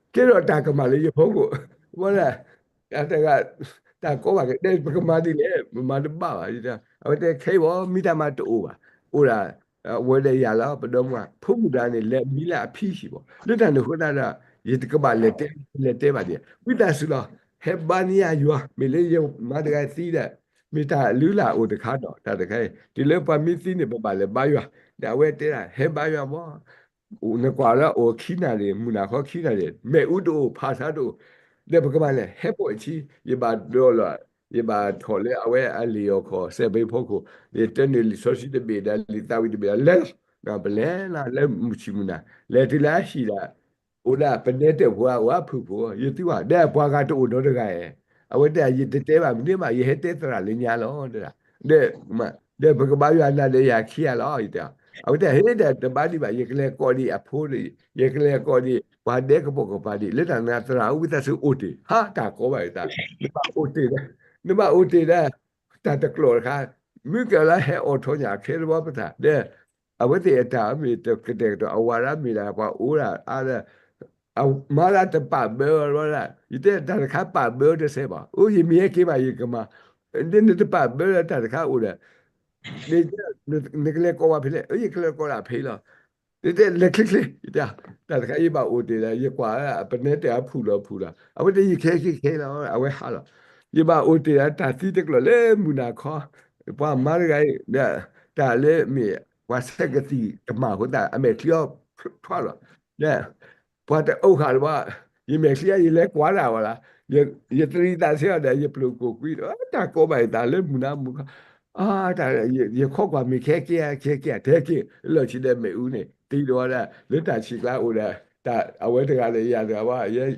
ကဲထီၣ်တၢ်ကမၣ်လၢယဖီခိၣ်, ဝဲဒၣ် တၢ်တဂၤ တၢ်ကီဘၣ်က့ၤ ပကမၤဒ်လဲၣ် ပမၤတဘၣ်ဘၣ်, အဝဲတဲခဲအံၤဘၣ် မ့ၢ်တၢ်မၤတအိၣ်ဘၣ်, အိၣ်ဒၣ် အဝဲဒီးယၤလီၤ ပဒီမါဝၤ ဖိမုၣ်တဂၤန့ၣ် လဲၤမံလၢအဖံဟံၣ်ဘၣ်, လၢတၢ်န့ၣ်အဃိသတးဒီး ယတကဘၣ်လဲၤတဲ လဲၤတဲဘၣ်ဒံး, ဝံသးစူၤလီၤ ဟဲဘါန့ၢ်ယၤယွၤ, မ့ၢ်လၢယမါတဂၤသံဒီး မ့ၢ်တၢ်လုၢ်လၢ်အိၣ်တခါဒီး တၢ်တခါအံၤ တုၤလၢပှၤမ့ၢ်သံန့ၣ် ပဘၣ်လဲၤဘါယွၤ, ဒီးအဝဲတဲဒၣ် ဟဲဘါယွၤဘၣ်, နကွၢ်လၢအိၣ်ခံနၣ်ရံၣ် မုၢ်နၤခီခံနၣ်ရံၣ် မ့ၣ်အူတအိၣ် ဖးဆါတအိၣ်, ဒီးပကဘၣ်လဲၤဟဲပိာ်အခံ ယဘၣ်ဒိးလီၤ ယဘၣ်ထီၣ်လၢအဝဲအလံာ်အီၣ်ခီၣ် စဲးဘ့ဖိခိၣ်, ယတနုာ်လံာ်စီဆှံတဘ့ၣ်ဒီး လံာ်သးဝံၣ်တဘ့ၣ်ဒီး လဲၤလီၤ, ပလဲၤလီၤလၢမုၢ်ဆံမုၢ်နၤ, လဲၤတုၤလၢအဟံၣ်ဒီး အိၣ်ဒၣ်ပနဲတၢၣ်ဖိဧါ အိၣ်အဖုၣ်ဖိ, ယသံကွၢ် ဒီးပှၤဂၤတအိၣ်နီတဂၤဧါ, အဝဲတဲ ယတတဲဘၣ်မနုၤဘၣ် ယဟဲတဲသရၣ်လၢညါလီၤ, ဒီး ဒီးပကဘါယွၤနၤဒီးယၤခံဂၤလီၤ, ယတဲ, အဝဲတဲ ဟ့ၣ်ဒီးတဘါဒံးဘၣ် ယကလဲၤကိးဒံးအဖိဒံး, ယကလဲၤကိးဒံး ပှၤဒဲကပိာ်ကပၤဒံး လၢတၢ်နၤသရၣ်အူဝံသးစူၤအိၣ်တ့ၢ်, ဟါ တၢ်ကီဘၣ်ယသး, နဘၣ်အိၣ်တ့ၢ်ဒီး, နဘၣ်အိၣ်တ့ၢ်ဒီး တၢ်တကျိာ်တခါ, မုၢ်ကလါဟဲအိးထီၣ်ညါခဲတဘီပသး ဒီး အဝဲသ့ၣ်အတၢ်မ့ၢ်တကတဲာ်ကတီၤ အဝၤဒၣ်မ့ၢ်ဒၣ်ပှၤအိၣ်ဒၣ်အါဒီး မၤဒၣ်တပာ်ဘၢအီၤလီၤဒၣ်, ယတဲတၢ်တခါပာ်ဘၢတစဲးဘၣ်, အိ ယမ့ၢ်ဟဲက့ၤမးယကမၤ, ဒီးနတပာ်ဘၢဒီးတၢ်တခါအိၣ်ဒီး နကလဲၤကိးဝဲဖဲလဲၣ်, ယကလဲၤကိးဒၣ်ဖဲလီၤ, တဲလဲၤချ့ချ့, ယတဲ, တၢ်တခါယဘၣ်အိၣ်တ့ၢ်ဒီး ယကွၢ်ပနဲတၢၣ်အဖုၣ်လီၤဖုၣ်လီၤ, အဝဲတဲယခဲခဲခဲလီၤ အဝဲဟးလီၤ, ယဘၣ်အိၣ်တ့ၢ်ဒီးတၢ်သံတကျိာ်လၢမုၢ်နၤခီ, ပှၤမါတဂၤအံၤ ဒီးတၢ်လၢမ့ၢ် ပှၤဆဲးကသံၣ်ကမၣ်အဃိသတး အမဲာ်ချံအီၤထွါလီၤ, ဒီး ပှၤတအိၣ်ဃာ်တဘၣ်, ယမဲာ်ချံအံၤ ယလဲၤကွၢ်ဒၣ်ဝဲလီၤ, ယတရံးသးဆၢအီၤဒီး ယပျိၢ်ကိၢ်ကွံ, တၢ်ကီဘၣ်ယသးလၢမုၢ်နၤမုၢ်ခီ, ယခီကွၢ်မ့ၢ်ခဲက့ၤဧါ ခဲက့ၤဧါ ထဲက့ၤ လီၢ်ဆံးဒီးမ့ၣ်အူန့ၣ် တံၤဒီးဝဲဒၣ် လၢတၢ်ဆံးကျါအိၣ်ဒီး အဝဲတဂၤဒီးယၤတဂၤဘၣ်,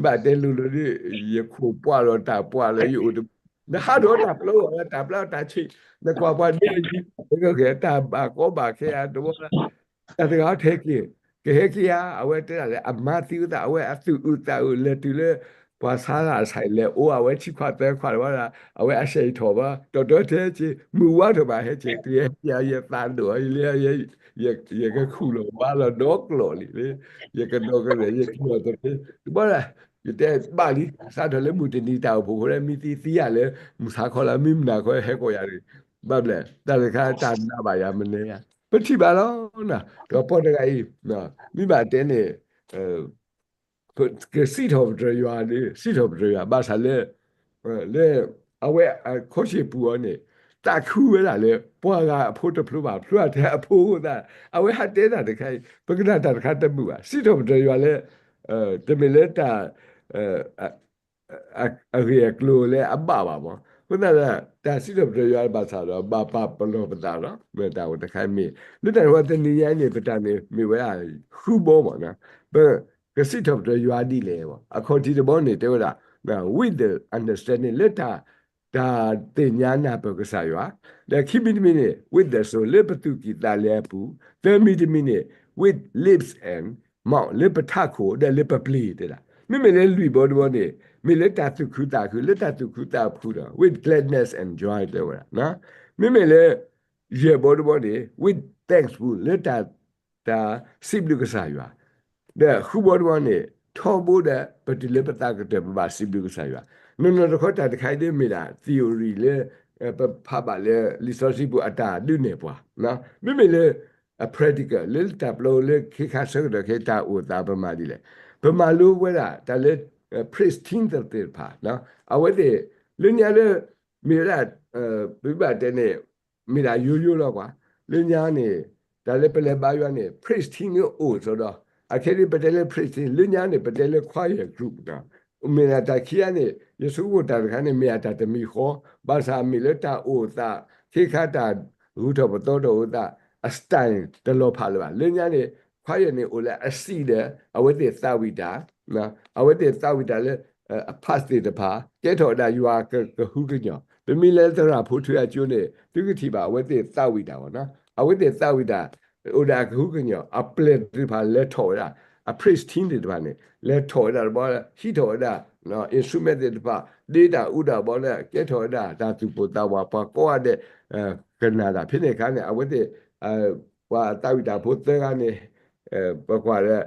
ဘၣ်တဲလိၤလိၤဒီး ယခိၣ်ပှၢ်လီၤတၢ်ပှၢ်လီၤယအိၣ်တဘၣ်, နဟးဒီးတၢ်ပျီအီၤ တၢ်ပျီတၢ်ဆံး, နကွၢ်ပှၤဒ်အံၤ တၢ်ဘၣ်ကီဘၣ်ခဲဧါတဘီ တၢ်တဂၤထဲက့ၤ, ကဟဲက့ၤဧါ, အဝဲတဲဒၣ်လၢအမါသံဝဲသး အဝဲအသူၣ်အုးသးအုး လဲၤတုၤလၢ ပှၤဆါဒၣ်အဆဲးလဲၤအိၣ် အဝဲဆံခွါသၢခွါတဘၣ်ဒီး အဝဲအဆဲးအံၤထီၣ်ဘၣ် တီတီထဲက့ၤ မုၢ်ဝါထီၣ်ဘၣ်ဟဲက့ၤ ကဟဲက့ၤဧါ ယသးဒိၣ်အီၤ ယကခူၣ်လီၤဘါလီၤဒီကျိာ်လံ, ယကဒီကရဲၣ် ယကလီၤတသ့ တဘီဒီး ယတဲဘၣ်လံ စးထီၣ်လၢမုၢ်တနံၤတၢ်အိၣ်ဖှိၣ်ဖိလၢ မ့ၢ်သံသံယၤလၢ မုၢ်ဆါခီလၢ မ့ၢ်မုၢ်နၤခီဟဲကိးယၤတဂ့ၤ, ဘၣ်ဘျဲၣ် တၢ်တခါတၢ်နးဘၣ်ယၤမနုၤဧါ, ပထံၣ်ဘၣ်လီၤ, ဒီးပှၤတဂၤအံၤ မ့ၢ်ဘၣ်တဲန့ၣ် ကစံးထီၣ်ပတြၢၤယွၤန့ၣ် စံးထီၣ်ပတြၢၤယွၤ ဘၣ်ဆၣ်လၢ လၢ အဝဲအခီၣ်ဆ့ၣ်ပူၤအီၤန့ၣ် သးခုဝဲဒၣ်လၢ ပှၤဂၤအဖိတဖျိဘၣ် ဖျိအတဲအဖိအဃိသတး အဝဲဟးတဲတၢ်တခါအံၤ ပကနၣ်တၢ်တခါတမုာ်ဘၣ် စံးထီၣ်ပတြၢၤယွၤလၢ တမ့ၢ်လၢတၢ် အဂ့ၢ်အကျိၤလၢအဘၣ်ဘၣ်မး, အဃိသတးဒီး တၢ်စံးထီၣ်ပတြၢၤယွၤဘၣ်ဆၣ်ဒီး ဘၣ်ပာ်ပလီၢ်ပသးဒီး မ့ၢ်တၢ်အိၣ်တခါမ့ၢ် လၢတၢ်န့ၣ်ဝဲတနံၤညါန့ၣ် ပတၢ်န့ၣ်မ့ၢ်ဝဲဒၣ် ဃုဘီမး, ပကစံးထီၣ်ပတြၢၤယွၤဒ်လဲၣ်, အခီၣ်ထံးတဘီန့ၣ် တဲဝဲဒၣ် with the understanding လၢတၢ် တၢ်သ့ၣ်ညါနၢ်ပၢၢ်ကစၢ်ယွၤ, ဒီးခံမံၤတမံၤန့ၣ် with the soul လၢပသူၣ်ကံၢ်သးလဲအပူၤ, သၢမံၤတမံၤန့ၣ် with lips and mouth လၢပထးခိၣ်ဒီးလၢပပျ့ၤတဲဒၣ်, မ့မ့ၢ်လၢလွံၢ်ဘီတဘီန့ၣ် မ့ၢ်လၢတၢ်သူၣ်ခုသးခု လၢတၢ်သူၣ်ခုသးခုဒီး with gladness and joy တဲဝဲဒၣ်, မ့မ့ၢ်လၢ ယဲၢ်ဘီတဘီန့ၣ် with thanksful လၢတၢ် တၢ်စံးဘျုးကစၢ်ယွၤ, ဒီးဃုဘီတဘီန့ၣ် ထီဘိဒီးပတုၤလၢပသးကတၢၢ် ပဘၣ်စံးဘျုးကစၢ်ယွၤ, နီၢ်နီၢ်တခီတၢ်တခါအံၤဒ်မ့ၢ်ဒၣ် theory လၢ ပဖးဘၣ်လၢလံာ်စီဆှံပူၤအတၢ်ဒုးနဲၣ်ပှၤ, မ့မ့ၢ်လၢ အ practical လၢတၢ်ပျီလၢခ့ခါဆၢကတီၢ်ခဲအံၤတၢ်အိၣ်သးပမၤဒ်လဲၣ်, ပမၤလိဝဲဒၣ်တၢ်လၢ praise team သ့ၣ်တဖၣ်, အဝဲသ့ၣ် လၢညါလၢ မ့ၢ်ဝဲဒၣ် ပဘၣ်တဲန့ၣ် မ့ၢ်ဒၣ်ယိယိလီၤကွၢ်, လၢညါန့ၣ် တၢ်လၢပလဲၤဘါယွၤန့ၣ် praise team န့ၣ်အိၣ်သိးဒီး အခဲအံၤပတဲလၢ praise team လၢညါန့ၣ် ပတဲလၢ choir group မ့ၢ်ဒၣ်တၢ်ခံဂၤန့ၣ် ယဆိကမိၣ်တၢ်တခါန့ၣ် မ့ၢ်အတၢ်တမံၤဃီ, ဘၣ်ဆၣ်မ့ၢ်လၢတၢ်အိၣ်သး ခ့ခါတၢ်ဂုၤထီၣ်ပသီထီၣ်အိၣ်သး အ style တလီၤဖးလၢၤဘၣ်. လၢညါန့ၣ် choir န့ၣ်အိၣ်လၢအစံးဒီး အဝဲသ့ၣ်သးဝံၣ်တၢ်, အဝဲသ့ၣ်သးဝံၣ်တၢ်လၢ အ part သ့ၣ်တဖၣ် ကဲထီၣ်ဝဲဒၣ်ယွၤကဟုကညီၢ်, ပမ့ၢ်လဲၤသရၣ်ဖိထွဲအကၠိန့ၣ် သုကထံၣ်ဘၣ်အဝဲသ့ၣ်သးဝံၣ်တၢ်ဘၣ်နီၤ, အဝဲသ့ၣ်သးဝံၣ်တၢ် အိၣ်ဒီးအကဟုကညီၢ် အပျဲၢ်သ့ၣ်တဖၣ်လဲၤထီၣ်ဝဲဒၣ်, အ praise team သ့ၣ်တဖၣ်န့ၣ် လဲၤထီၣ်ဝဲဒၣ်တဘျီ ဟံးထီၣ်ဝဲဒၣ် instrument သ့ၣ်တဖၣ် ဒ့တၢ်အူတၢ်ဘျီလၢ ကဲထီၣ်ဝဲဒၣ်တၢ်သူၣ်ပိၢ်သးဝး ပှၤကိးဂၤဒဲး ကနၣ်တၢ်ဖဲန့ၣ်အခါန့ၣ် အဝဲသ့ၣ် ပှၤသးဝံၣ်တၢ်ဖိသၢဂၤန့ၣ် ပကွၢ်ဒီး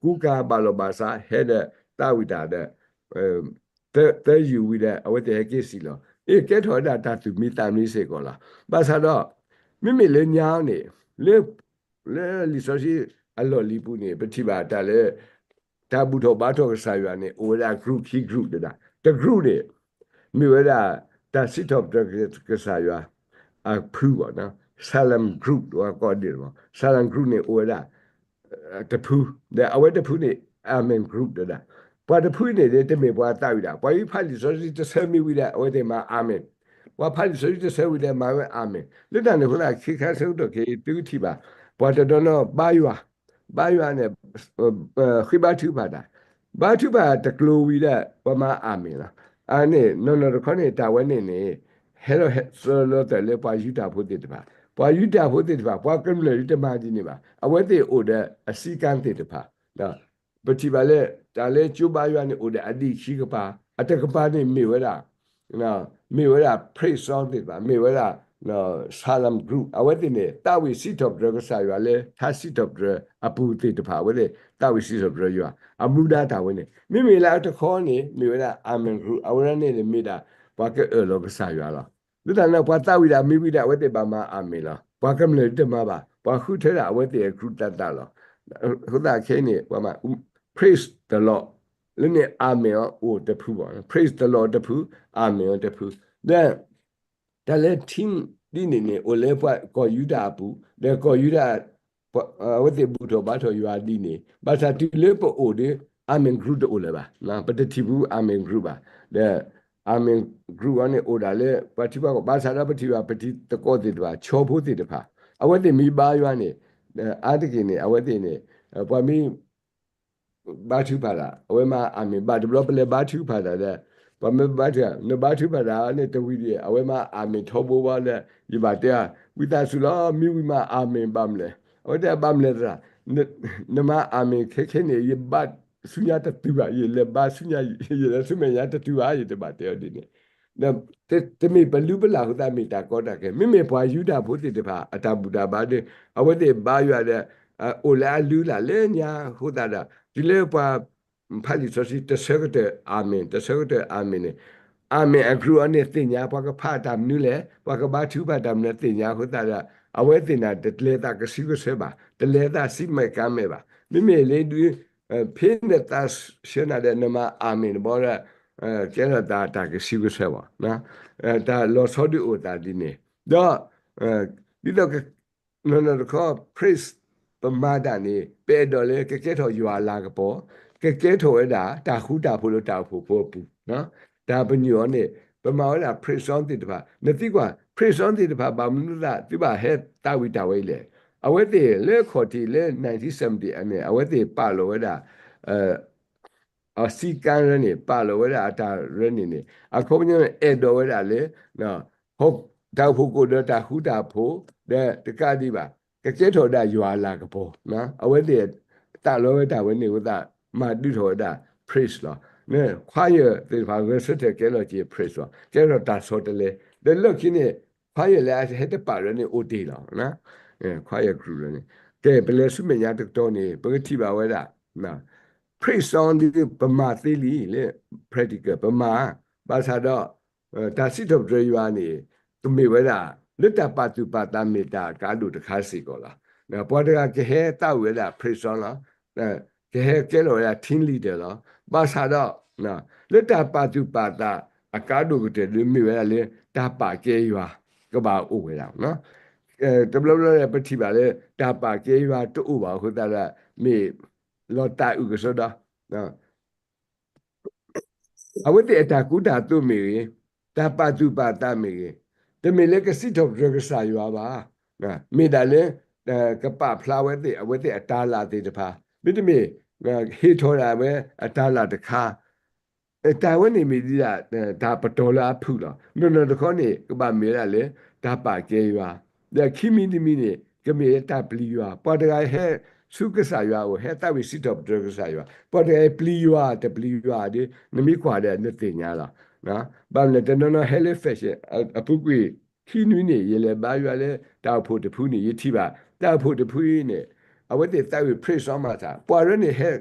ကူကၤဘၣ်လီၤဘၣ်စး ဟဲဒီးသးဝံၣ်တၢ်ဒီး သၢယုၢ်ဝံၤဒီး အဝဲသ့ၣ်ဟဲက့ၤစံၣ်လီၤ. အ့ၣ် ကဲထီၣ်ဝဲဒၣ်တၢ်သူၣ်မံသးမံစ့ၢ်ကီးလီၤ. ဘၣ်ဆၣ်ဒီး မ့မ့ၢ်လၢညါန့ၣ် လၢ လၢလံာ်စီဆှံအလီၢ်လံၤပူၤန့ၣ် ပထံၣ်ဘၣ်တၢ်လၢ တၢ်ဘူၣ်ထီၣ်ဘါထီၣ်ကစၢ်ယွၤန့ၣ် အိၣ်ဝဲဒၣ် group ခံ group တဒၣ်. တ group န့ၣ် မ့ၢ်ဝဲဒၣ် တၢ်စံးထီၣ်ပတြၢၤကစၢ်ယွၤ အဖုဘၣ်နီၤ Salem group တဝဲကိးဒံးမး Salem group န့ၣ်အိၣ်ဝဲဒၣ် တဖု, ဒီးအဝဲတဖုန့ၣ် Amen group တဒၣ်. ပှၤတဖုန့ၣ်ဒီး တမ့ၢ်ပှၤသးဝံၣ်ဒၣ်, ပှၤအံၤဖးလံာ်စီဆှံတဆၢမ့ၢ်ဝံၤဒီး အဝဲသ့ၣ်မၤအၤမ့ၣ်, ပှၤဖးလံာ်စီဆှံတဆၢဝံၤဒီးမၤဝဲအၤမ့ၣ်, လၢတၢ်န့ၣ်အဃိသတး ခဲခါဆၢကတီၢ်ခဲအံၤ သုကထံၣ်ဘၣ်, ပှၤတနီၤနီၤဘါယွၤ, ဘါယွၤန့ၣ် ဃ့ဘါထုကဖၣ်တၢ်, ဘါထုကဖၣ်တကျိၤဝံၤဒီး ပှၤမၤအၤမ့ၣ်လီၤ. အန့ၣ် နီၢ်နီၢ်တခီန့ၣ် တၢ်ဝဲန့ၣ်န့ၣ် ဟဲလီၤဟဲသၢလီၤတၢ်လၢပှၤယူဒၤဖိသ့ၣ်တဖၣ်, ပှၤယူဒၤဖိသ့ၣ်တဖၣ် ပှၤကမျၢၢ်ဒ်တမၤဒ်န့ၣ်ဘၣ်, အဝဲသ့ၣ်အိၣ်ဒီးအစည်းကမ်းသ့ၣ်တဖၣ် ပထံၣ်ဘၣ်လၢ တၢ်လၢကၠိဘါယွၤန့ၣ် အိၣ်ဒီးအဒံၣ်ခံကပၤ, အတကပၤန့ၣ်မ့ၢ်ဝဲဒၣ်, မ့ၢ်ဝဲဒၣ် praise song သ့ၣ်တဖၣ်, မ့ၢ်ဝဲဒၣ် Shalom group, အဝဲသ့ၣ်န့ၣ် သးဝံၣ်စံးထီၣ်ပတြၢၤကစၢ်ယွၤလၢ ထါစံးထီၣ်ပတြၢၤအပူၤသ့ၣ်တဖၣ်, အဝဲသ့ၣ်သးဝံၣ်စံးထီၣ်ပတြၢၤယွၤ, အမူဒါတၢ်ဝဲန့ၣ်, မ့မ့ၢ်လၢအတခီန့ၣ် မ့ၢ်ဝဲဒၣ် Amen group, အဝဲဒၣ်န့ၣ်မ့ၢ်ဒၣ် ပှၤကအၢၣ်လီၤကစၢ်ယွၤလီၤ. လၢတၢ်န့ၣ် ပှၤသးဝံၣ်ဒၣ်မ့ၢ်ဝံၤဒီး အဝဲသ့ၣ်ဘၣ်မၤအၤမ့ၣ်လီၤ. ပှၤကမျၢၢ်တမၤဘၣ်, ပှၤဃုထၢဒၣ်အဝဲသ့ၣ်အ group သးသးလီၤ. အဃိသတးခဲအံၤန့ၣ် ပှၤမၤ praise the Lord လၢန့ၣ် အၤမ့ၣ်အီၤအိၣ်တဖုဘၣ်, praise the Lord တဖု, အၤမ့ၣ်အီၤတဖု, ဒီး တၢ်လၢ team ဒ်န့ၣ်န့ၣ် အိၣ်လၢပှၤကီၢ်ယူဒၤအပူၤ, ဒီးကီၢ်ယူဒၤ အဝဲသ့ၣ်ဘူၣ်ထီၣ်ဘါထီၣ်ယွၤဒ်န့ၣ်, ဘၣ်ဆၣ်တုၤလၢပအိၣ်ဒီး Amen group တအိၣ်လၢၤဘၣ်, ပတထံၣ်ဘူး Amen group ဘၣ်, ဒီး Amen group အီၤန့ၣ်အိၣ်ဒၣ်လၢ ပှၤထံပှၤကီၢ်, ဘၣ်ဆၣ်ဒီးပထံၣ်ဘၣ် ပတံၤသကိးသ့ၣ်တဖၣ် ဆီဖိသ့ၣ်တဖၣ်, အဝဲသ့ၣ်မ့ၢ်ဘါယွၤန့ၣ်, အါတက့ၢ်န့ၣ် အဝဲသ့ၣ်န့ၣ် ပှၤမ့ၢ် ဘါထုကဖၣ်တၢ်, အဝဲမၤအၤမ့ၣ်, ဘၣ်တဘျီပလဲၤဘါထုကဖၣ်တၢ်ဒီး, ပှၤမ့ၢ်ဘါထု, နဘါထုကဖၣ်တၢ်န့ၣ်တဝံၤဒီး အဝဲမၤအၤမ့ၣ်ထီဘိဘၣ်ဒီး ယဘၣ်တဲအီၤ, ဝံသးစူၤလီၤ, မ့ၢ်ဝံၤမၤအၤမ့ၣ်ဘၣ်မနုၤလဲၣ်, အဝဲတဲဘၣ်မနုၤလဲၣ်သရၣ်, နမၤအၤမ့ၣ်ခဲခဲန့ၣ် ယဘါဆူညါတတုၤဘၣ်, ယလဲၤဘါဆူညါ, ယလဲၤဆူမဲာ်ညါတတုၤဘၣ်, ယတဘၣ်တဲအီၤဒ်န့ၣ် တမ့ၢ်ပလုၢ်ပလၢ်အဃိသတး မ့ၢ်တၢ်ကီတၢ်ခဲ, မ့မ့ၢ်ပှၤယူဒၤဖိသ့ၣ်တဖၣ် အတၢ်ဘူၣ်တၢ်ဘါဒီး အဝဲသ့ၣ်ဘါယွၤဒီး အိၣ်လၢအလုၢ်အလၢ်လၢညါအဃိသတးဒီး တုၤလၢပှၤ ဖးလံာ်စီဆှံတဆၢကတၢၢ် အၤမ့ၣ်, တဆၢကတၢၢ် အၤမ့ၣ်န့ၣ်, အၤမ့ၣ်အ group အီၤန့ၣ်သ့ၣ်ညါ ပှၤကဖးတၢ်မနုၤလဲၣ်, ပှၤကဘါထုကဖၣ်တၢ်မနုၤလဲၣ်သ့ၣ်ညါအဃိသတးဒီး အဝဲသ့ၣ်န့ၣ်တလဲၤသးကဆံကဆၢဘၣ်, တလဲၤသးစံးမဲာ်ကါမဲာ်ဘၣ်, မ့မ့ၢ်လၢဒုး ဖဲနသးဆၢနၤဒီး နမၤအၤမ့ၣ်တဘျီဒီး ကဲထီၣ်သးတၢ်ကဆံကဆၢဘၣ်, တၢ်လီၤဆီဒုးအိၣ်သးဒ်န့ၣ်, ဒီး ဒ်သိး နီၢ်နီၢ်တခီ praise ပမၤတၢ်န့ၣ် ပအဲၣ်ဒိးလၢကကဲထီၣ်ယွၤအလၤကပီၤ, ကကဲထီၣ်ဝဲဒၣ်တၢ်ဃူတၢ်ဖိးလၢတၢ်အိၣ်ဖှိၣ်ဖိအပူၤ, တၢ်ပညိၣ်အီၤန့ၣ် ပမၤဝဲဒၣ် praise song သ့ၣ်တဖၣ်, နသံကွၢ် praise song သ့ၣ်တဖၣ် ဘၣ်မနုၤသး သုဘၣ်ဟဲသးဝံၣ်တၢ်ဝဲအံၤလဲၣ်, အဝဲသ့ၣ်လၢခီၣ်ထံးလၢ nineteen seventy န့ၣ် အဝဲသ့ၣ်ပာ်လီၤဝဲဒၣ် အစည်းကမ်းရၢန့ၣ် ပာ်လီၤဝဲဒၣ်အတၢ်ရၢန့ၣ်န့ၣ် အခီပညီန့ၣ် အဲၣ်ဒိးဝဲဒၣ်လၢ တၢ်အိၣ်ဖှိၣ်ကအိၣ်ဒီးတၢ်ဃူတၢ်ဖိး ဒီးတကးဒံးဘၣ် ကကဲထီၣ်ဝဲဒၣ်ယွၤအလၤကပီၤ, အဝဲသ့ၣ်သးလီဝဲတၢ်ဝဲန့ၣ်အဃိသတး မၤဒုးထီၣ်ဝဲဒၣ် praise လီၤ. choir သ့ၣ်တဖၣ်ဂဲၤဆၢထၢၣ်ကဲလီၤက့ၤ praise လီၤ. ကဲထီၣ်တၢ်ဆီတလဲ, ဒီးလၢခံန့ၣ် choir လၢအဟဲတပာ်ရၢန့ၣ်အိၣ်တ့ၢ်လီၤ. choir group ရၢန့ၣ် ကဲ ပလဲၤဆူမဲာ်ညါတကတီၢ်န့ၣ် ပကထံၣ်ဘၣ်ဝဲဒၣ် praise song ဒ်ပမၤသ့လံလၢ practical ပမၤ, ဘၣ်ဆၣ်ဒီး တၢ်စံးထီၣ်ပတြၢၤယွၤန့ၣ် ကမ့ၢ်ဝဲဒၣ် လၢတၢ်ပာ်သူၣ်ပာ်သးမ့ၢ်တၢ်အကါဒိၣ်တခါစ့ၢ်ကီးလီၤ. ပှၤတဂၤကဟဲသးဝံၣ်ဝဲဒၣ် praise song လီၤ. ကဟဲကဲထီၣ်ဝဲဒၣ် team leader လီၤ. ဘၣ်ဆၣ်ဒီး လၢတၢ်ပာ်သူၣ်ပာ်သးအကါဒိၣ်ကတၢၢ်ဒ်မ့ၢ်ဝဲဒၣ်လၢ တၢ်ပာ်ကဲယွၤကဘၣ်အိၣ်ဝဲဒၣ် တဘျီဘျီပထံၣ်ဘၣ်လၢ တၢ်ပာ်ကဲယွၤတအိၣ်ဘၣ်အဃိသတးဒီး မ့ၢ်လီၤတၢ်အုၣ်ကစီဒီ အဝဲသ့ၣ်အတၢ်ကူတၢ်သိးမ့ၢ်ဂ့ၤ, တၢ်ပာ်သူၣ်ပာ်သးမ့ၢ်ဂ့ၤ, တမ့ၢ်လၢကစံးထီၣ်ပတြၢၤကစၢ်ယွၤဘၣ်. မ့ၢ်ဒၣ်လၢ ကပာ်ဖျါဝဲသ့ၣ် အဝဲသ့ၣ်အတၤလၣ်သ့ၣ်တဖၣ်, မ့တမ့ၢ် ဟ့ၣ်ထီၣ်ဒၣ်ဝဲအတၤလၣ်တခါ တၢ်ဝဲန့ၣ်မ့ၢ်ဒ်ဒၣ် တၢ်ပတီၢ်လၢအဖုၣ်လီၤ. နီၢ်နီၢ်တခီန့ၣ် ကဘၣ်မ့ၢ်ဝဲဒၣ်လၢ တၢ်ပာ်ကဲယွၤ, ဒီးခံမံၤတမံၤန့ၣ် ကမ့ၢ်တၢ်ပျံၤယွၤ, ပှၤတဂၤဟဲဆူကစၢ်ယွၤအအိၣ် ဟဲသးဝံၣ်စံးထီၣ်ပတြၢၤကစၢ်ယွၤ, ပှၤတဂၤပျံၤယွၤတပျံၤယွၤဒီး နမ့ၢ်ကွၢ်ဒီးနသ့ၣ်ညါလီၤ. ဘၣ်မနုၤလဲၣ် တနီၤနီၤဟဲလၢ fashion အပူၤကွံာ် ခံနွံန့ၣ် ယလဲၤဘါယွၤလၢတၢ်အိၣ်ဖှိၣ်တဖုန့ၣ် ယထံၣ်ဘၣ် တၢ်အိၣ်ဖှိၣ်တဖုအံၤန့ၣ် အဝဲသ့ၣ်သးဝံၣ် praise song မၤသး ပှၤရၢန့ၣ်ဟဲ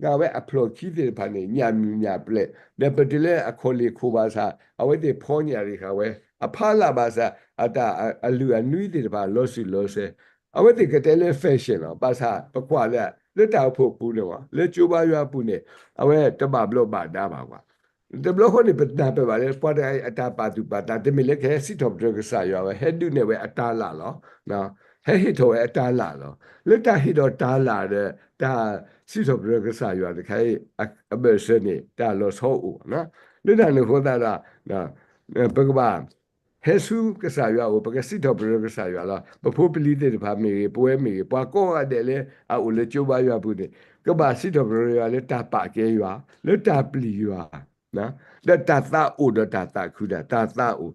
ဂာ်ဝဲအဖျိၣ်ခံသ့ၣ်တဖၣ်န့ၣ် ညၣ်မုၢ်ညၣ်ပျဲၢ်, ဒီးပတုၤလၢအခီၣ်လ့ၢ်ခိၣ်ဘၣ်ဆၣ် အဝဲသ့ၣ်ဖီညၣ်ရံၣ်ဃာ်ဝဲ, အဖီလာ်ဘၣ်ဆၣ် အတၢ်အလုၢ်အနွံသ့ၣ်တဖၣ် လီၤစုာ်လီၤဆဲး, အဝဲသ့ၣ်ကတဲလၢ fashion လီၤ. ဘၣ်ဆၣ်ပကွၢ်လၢ လၢတၢ်အိၣ်ဖှိၣ်အပူၤန့ၣ် လၢကၠိဘါယွၤအပူၤန့ၣ် အဝဲတဘၣ်ဘျီးဘၣ်ဒါဘၣ်ကွၢ် တဘျီဃီန့ၣ် ပနၢ်ပၢၢ်ဘၣ်လၢ ပှၤတဂၤအံၤအတၢ်ပာ်သူၣ်ပာ်သး တမ့ၢ်လၢကဟဲစံးထီၣ်ပတြၢၤကစၢ်ယွၤဝဲ ဟဲဒုးနဲၣ်ဝဲအတၤလၣ်လီၤ. ဟဲဟ့ၣ်ထီၣ်ဝဲအတၢ်လၢ်လီၤ. လၢတၢ်ဟ့ၣ်ထီၣ်တၢ်လၢ်ဒီး တၢ်စံးထီၣ်ပတြၢၤကစၢ်ယွၤတခါအံၤ အဘၢၣ်စၢၤန့ၣ် တၢ်လီၤဆီအိၣ်, လၢတၢ်န့ၣ်အဃိသတးဒီး ပကဘၣ် ဟဲဆူကစၢ်ယွၤအအိၣ် ပကစံးထီၣ်ပတြၢၤကစၢ်ယွၤလီၤ. ပဖိပလံၤသ့ၣ်တဖၣ်မ့ၢ်ဂ့ၤ ပဝဲမ့ၢ်ဂ့ၤ ပှၤကိးဂၤဒဲးလၢအအိၣ်လၢကၠိဘါယွၤပူၤန့ၣ် ကဘၣ်စံးထီၣ်ပတြၢၤယွၤလၢတၢ်ပာ်ကဲယွၤ လၢတၢ်ပျံၤယွၤ ဒီးတၢ်သးအိၣ်ဒီးတၢ်သးခုဒၣ် တၢ်သးအိၣ်,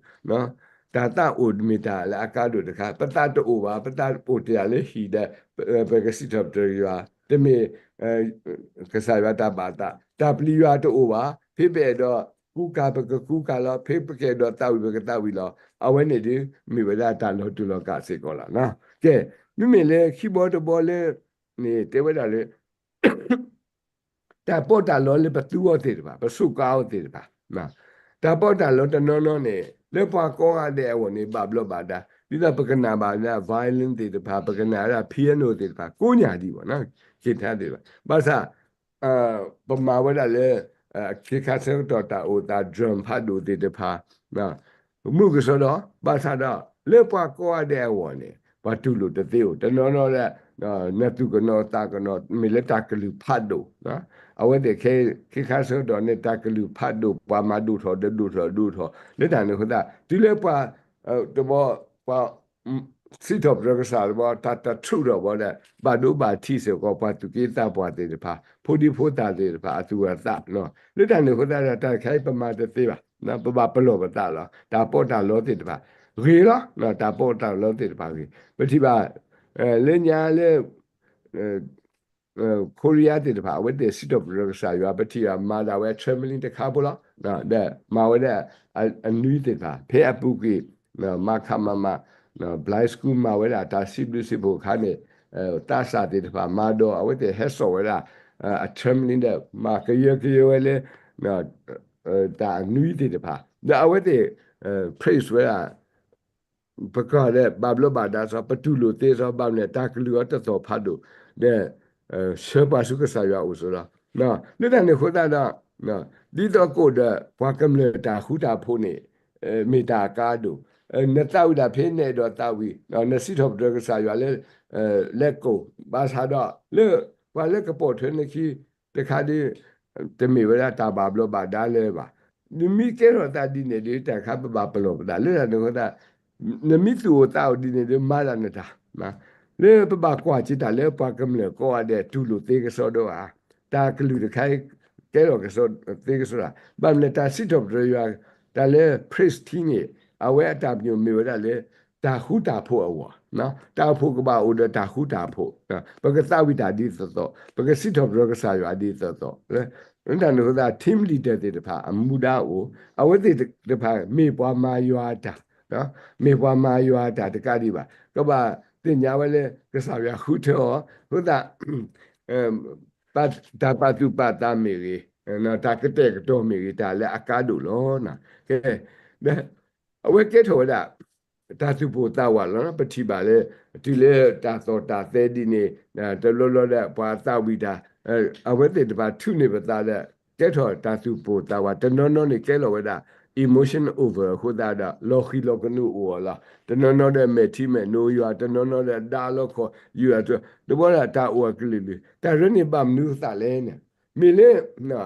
တၢ်သးအိၣ်မ့ၢ်တၢ်လၢအကါဒိၣ်တခါ ပသးတအိၣ်ဘၣ် ပသးအိၣ်တ့ၢ်လၢဟံၣ်ဒီး ပကစံးထီၣ်ပတြၢၤယွၤ တမ့ၢ် ကစၢ်ယွၤတၢ်ဘၣ်သး တၢ်ပျံၤယွၤတအိၣ်ဘၣ် ဖဲပအဲၣ်ဒိးကူကၤ ပကကူကၤလီၤ, ဖဲပကအဲၣ်ဒိးသးဝံၣ် ပကသးဝံၣ်လီၤ. အဝဲန့ၣ်ဒုး မ့ၢ်ဝဲဒၣ်တၢ်လီၤတူာ်လီၤကာ်စ့ၢ်ကီးလီၤ. ကဲ, မ့မ့ၢ်လၢခံဘီတဘီလၢ န့ၣ်တဲဝဲဒၣ်လၢ တၢ်ပီးတၢ်လီလၢပသူအီၤသ့ၣ်တဖၣ် ပစူးကါအီၤသ့ၣ်တဖၣ်, တၢ်ပီးတၢ်လီတနီၤနီၤန့ၣ် လၢပှၤကိးဂၤဒဲးအဂီၢ်န့ၣ် ဘၣ်ဘျီးဘၣ်ဒါ ဒ်သိးပကနၣ်ဘၣ်ဒၣ် violin သ့ၣ်တဖၣ် ပကနၣ်ဝဲဒၣ် piano သ့ၣ်တဖၣ် ကိးညါဒံးဘၣ်, က့ၤထါသ့ၣ်တဖၣ် ဘၣ်ဆၣ် ပမၤဝဲဒၣ်လၢ ခ့ခါဆၢကတီၢ်တၢ်အိၣ်သး drum ဖးဒိၣ်သ့ၣ်တဖၣ် မုၢ်ကစီဒီ ဘၣ်ဆၣ်ဒီး လၢပှၤကိးဂၤဒဲးအဂီၢ်န့ၣ် ပှၤတူၢ်လိာ်တသ့အိၣ် တနီၤနီၤဒီး နသူၣ်ကနီၤသးကနီၤ မ့ၢ်လၢတၢ်ကလုၢ်ဖးဒိၣ်, အဝဲသ့ၣ်ခဲ ခ့ခါဆၢကတီၢ်န့ၣ် တၢ်ကလုၢ်ဖးဒိၣ် ပှၤမၤဒိၣ်ထီၣ်ဒီးဒိၣ်ထီၣ်ဒိၣ်ထီၣ် လၢတၢ်န့ၣ်အဃိသတး တုၤလၢပှၤ တဘီ ပှၤ စံးထီၣ်ပတြၢၤကစၢ်တဘီ တၢ်တထူးထီၣ်ဘီဒီး ဘၣ်ဒိဘၣ်ထံးစ့ၢ်ကီး ပှၤသူၣ်က့သးပှၢ်သ့ၣ်တဖၣ် ဖိဒံဖိသၣ်သ့ၣ်တဖၣ် အသူၣ်အသး, လၢတၢ်န့ၣ်အဃိသတးဒီး တၢ်တခါအံၤပမၤတသ့ဘၣ်, ပဘၣ်ပလီၢ်ပသးလီၤ. တၢ်ပီးတၢ်လီသ့ၣ်တဖၣ် ဂ့ၤလီၤ, တၢ်ပီးတၢ်လီသ့ၣ်တဖၣ်ဂ့ၤ, ပထံၣ်ဘၣ် လၢညါလၢ ခိရံယါသ့ၣ်တဖၣ် အဝဲသ့ၣ်စံးထီၣ်ပတြၢၤကစၢ်ယွၤ ပထံၣ်ဘၣ်မၤဒၣ်ဝဲ assembly တခါဖိလီၤ, ဒီးမၤဝဲဒၣ် အနွံသ့ၣ်တဖၣ် ဖဲအပူၤကွံာ် မၤခးမၤမၤ blind school မၤဝဲဒၣ်တၢ်စံးဘျုးစံးဖှိၣ်အခါန့ၣ် သးစၢ်သ့ၣ်တဖၣ်မၤဒီး အဝဲသ့ၣ်ဟဲစိာ်ဝဲဒၣ် assembly ဒီး မၤကယၢကယၢဝဲလၢ တၢ်အနွံသ့ၣ်တဖၣ် ဒီးအဝဲသ့ၣ် praise ဝဲဒၣ် ပကီၢ်ဒီး ဘၣ်ဘျီးဘၣ်ဒါစီ ပတူၢ်လိာ်သ့စီ ဘၣ်မနုၤလဲၣ် တၢ်ကလုၢ်အီၤတသီၣ်ဖးဒိၣ် ဒီး ဆှၢပှၤဆူကစၢ်ယွၤအအိၣ်ဆိးလီၤ. လၢတၢ်န့ၣ်အဃိသတးဒီး ဒ်သိးကအိၣ်ဒီး ပှၤကမျၢၢ်တၢ်ဃူတၢ်ဖိးန့ၣ် မ့ၢ်တၢ်အကါဒိၣ်, နသးဝံၣ်တၢ်ဖဲနအဲၣ်ဒိးသးဝံၣ်, နစံးထီၣ်ပတြၢၤကစၢ်ယွၤလၢ လၢကိၣ်, ဘၣ်ဆၣ်ဒီး လၢပှၤလၢကပိာ်ထွဲနခံတခါဒီး တမ့ၢ်ဝဲဒၣ်တၢ်ဘၣ်ဘျီးဘၣ်ဒါလၢၤဘၣ်. နမ့ၢ်ကဲထီၣ်သးဒ်န့ၣ်ဒီး တၢ်ခါပဘၣ်ပလီၢ်ပသး လၢတၢ်န့ၣ်အဃိသတး နမ့ၢ်သူၣ်အိၣ်သးအိၣ်ဒ်န့ၣ်ဒီး မၤဒၣ်နတၢ် လၢပဘၣ်ကွၢ်က့ၤတၢ်လၢပှၤကမျၢၢ်ကိးဂၤဒဲး တူၢ်လိာ်သ့ကစီဒီဧါ, တၢ်ကလုၢ်တခါအံၤ ကဲထီၣ်ကစီသ့ကစီဧါ, ဘၣ်မနုၤလဲၣ် တၢ်စံးထီၣ်ပတြၢၤယွၤ တၢ်လၢ praise team န့ၣ် အဝဲအတၢ်ပညိၣ်မ့ၢ်ဝဲဒၣ်လၢ တၢ်ဃူတၢ်ဖိးအဂီၢ်, တၢ်အိၣ်ဖှိၣ်ကဘၣ်အိၣ်ဒီးတၢ်ဃူတၢ်ဖိး, ပကသးဝံၣ်တၢ်ဒ်သိးသိး, ပကစံးထီၣ်ပတြၢၤကစၢ်ယွၤဒ်သိးသိး, လၢတၢ်န့ၣ်အဃိသတး team leader သ့ၣ်တဖၣ် အမူဒါအိၣ်, အဝဲသ့ၣ်တဖၣ် မ့ၢ်ပှၤမၤယွၤအတၢ်, မ့ၢ်ပှၤမၤယွၤအတၢ်တကးဒံးဘၣ်, ကဘၣ်သ့ၣ်ညါဝဲလၢ ကစၢ်ယွၤဃုထၢအီၤ, အဃိသတး တၢ်ပာ်သူၣ်ပာ်သးမ့ၢ်ဂ့ၤ, တၢ်ကတဲာ်ကတီၤမ့ၢ်ဂ့ၤ တၢ်လၢအကါဒိၣ်လီၤ. ကဲ, ဒီး အဝဲကဲထီၣ်ဝဲဒၣ် တၢ်သူၣ်ပိၢ်သးဝးလီၤ. ပထံၣ်ဘၣ်လၢ တုၤလၢတၢ်သီၣ်တၢ်သဲဒ်န့ၣ် တဘျီဘျီဒီး ပှၤသးဝံၣ်တၢ် အဝဲသ့ၣ်တဖၣ်ထုးန့ၢ်ပသးဒီး ကဲထီၣ်တၢ်သူၣ်ပိၢ်သးဝး တနီၤနီၤန့ၣ်ကဲလီၤဝဲဒၣ် emotion over အဃိသတးဒီး လီၤဃံၤလီၤကနူၤအိၣ်အီၤလီၤ. တနီၤနီၤဒီးမဲာ်ထံမဲာ်နိယွၤ, တနီၤနီၤဒီးဒါလီခီၣ်ယွၤ, တဘျီဒီးတၢ်အိၣ်အကလုာ်ကလုာ်, တၢ်ရ့န့ၣ်ဘၣ်မနုၤအသးလဲၣ်န့ၣ် မ့ၢ်လၢ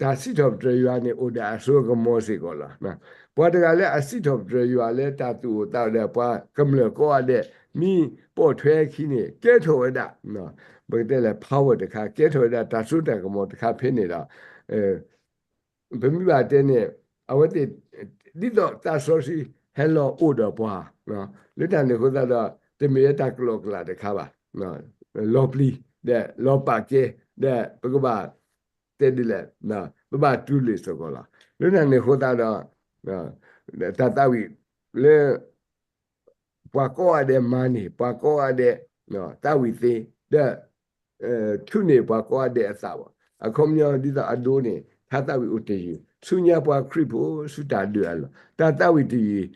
တၢ်စံးထီၣ်ပတြၢၤယွၤန့ၣ် အိၣ်ဒီးအစိအကမီၤစ့ၢ်ကီးလီၤ. ပှၤတဂၤလၢအစံးထီၣ်ပတြၢၤယွၤလၢတၢ်သူၣ်အိၣ်သးအိၣ်ဒီး ပှၤကမျၢၢ်ကိးဂၤဒဲး မ့ၢ်ပိာ်ထွဲအခံန့ၣ် ကဲထီၣ်ဝဲဒၣ် ပကတဲလၢ power တခါ, ကဲထီၣ်ဝဲဒၣ်တၢ်စိတၢ်ကမီၤတခါဖဲန့ၣ်ဒီး ပမ့ၢ်ဘၣ်တဲန့ၣ် အဝဲသ့ၣ် ဒ်သိးသးစီဆှံဟဲလီၤအိၣ်ဒီးပှၤ လၢတၢ်န့ၣ်အဃိသတးဒီး တမ့ၢ်လၢတၢ်ကလီကလးတခါဘၣ်. လီၤပျံၤ ဒီးလီၤပာ်ကဲ ဒီးပကဘၣ် တဲဒ်လဲၣ် ပဘၣ်တူၢ်လိာ်စ့ၢ်ကီးလီၤ. လၢတၢ်န့ၣ်အဃိသတးဒီး တၢ်သးဝံၣ်လၢ ပှၤကိးဂၤဒဲးမၤန့ၢ် ပှၤကိးဂၤဒဲး သးဝံၣ်သ့ ဒီး ထုးန့ၢ်ပှၤကိးဂၤဒဲးအသးဘၣ်. အခီပညီဒ်သိးအဒိန့ၣ် ထါသးဝံၣ်အိၣ်တယုၢ် ဆူညါပှၤခရံာ်ဖိဆူတၢ်ဒုးအလီၢ် တၢ်သးဝံၣ်တယုၢ်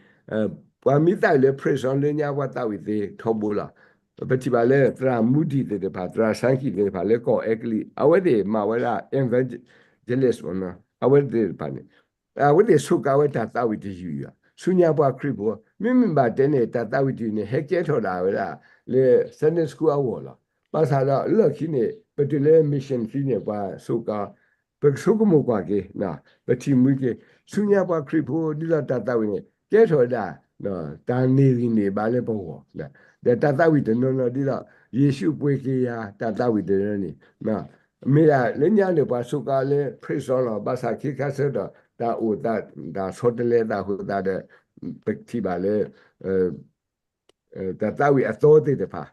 ပှၤမ့ၢ်သးဝံၣ်လၢ praise လၢညါပှၤသးဝံၣ်သ့ထီဘိလီၤ. ပထံၣ်ဘၣ်လၢသရၣ်မူဒံးသ့ၣ်တဖၣ် သရၣ်စၢ်ကံၣ်သ့ၣ်တဖၣ်လၢကီၢ်အဲကလံး အဝဲသ့ၣ်မၤဝဲဒၣ် evangelist အဝဲသ့ၣ်တဖၣ်န့ၣ် အဝဲသ့ၣ်ဆိးကါဝဲတၢ်သးဝံၣ်တယုၢ်ယွၤ ဆူညါပှၤခရံာ်ဖိ, မ့မ့ၢ်ဘၣ်တဲန့ၣ် တၢ်သးဝံၣ်တယုၢ်န့ၣ် ဟဲကဲထီၣ်ဒၣ်ဝဲဒၣ် လၢ Sunday School အဂီၢ်လီၤ. ဘၣ်ဆၣ်ဒီးလၢခံန့ၣ် ပတုၤလၢ mission field န့ၣ် ပှၤစူးကါ ပကဆိကမိၣ်ကွၢ်က့ၤ, ပထံၣ်မှံက့ၤ ဆူညါပှၤခရံာ်ဖိ ဒ်သိးတၢ်သးဝံၣ်န့ၣ် ကဲထီၣ်ဝဲဒၣ် တၢ်န့ၢ်ဂံၢ်န့ၢ်ဘါလၢပဂီၢ်, ဒီးတၢ်သးဝံၣ်တနီၤနီၤဒ်သိး ယ့ၣ်ၡူးပှ့ၤက့ၤယၤ တၢ်သးဝံၣ်တနီၤန့ၣ် မ့ၢ်ဒၣ်လၢညါန့ၣ် ပှၤစူးကါလၢ praise song လီၤ. ဘၣ်ဆၣ်ခဲခါဆၢကတီၢ် တၢ်အိၣ်သး တၢ်ဆီတလဲသးအဃိသတးဒီး ပထံၣ်ဘၣ်လၢ တၢ်သးဝံၣ်အသီသ့ၣ်တဖၣ်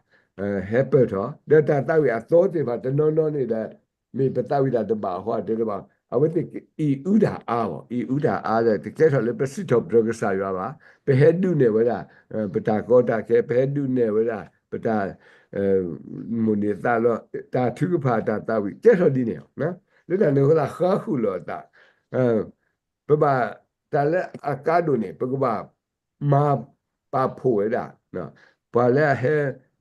ဟဲပၢၢ်ထီၣ်, ဒီးတၢ်သးဝံၣ်အသီသ့ၣ်တဖၣ်တနီၤနီၤန့ၣ်ဒီး မ့ၢ်ပသးဝံၣ်တၢ်တဘၣ်အဃိ တဲတဘၣ် အဝဲသ့ၣ်အံၣ်အုတၢ်အါအီၤ, အံၣ်အုတၢ်အါဒီး တကဲထီၣ်လၢပစံးထီၣ်ပတြၢၤကစၢ်ယွၤဘၣ်. ပဟဲဒုးနဲၣ်ဝဲဒၣ် ပတၢ်ကီတၢ်ခဲ, ပဟဲဒုးနဲၣ်ဝဲဒၣ် ပတၢ် မိၣ်န့ၢ်သးလီ တၢ်ထုကဖၣ်တၢ်သးဝံၣ် ကဲထီၣ်ဒ်န့ၣ်လီၤ. လၢတၢ်န့ၣ်အဃိသတး ဃါဃုာ်လီၤအသး ပဘၣ်တၢ်လၢအကါဒိၣ်န့ၣ် ပကဘၣ်မၤပာ်ဖှိၣ်ဝဲဒၣ် ပှၤလၢအဟဲ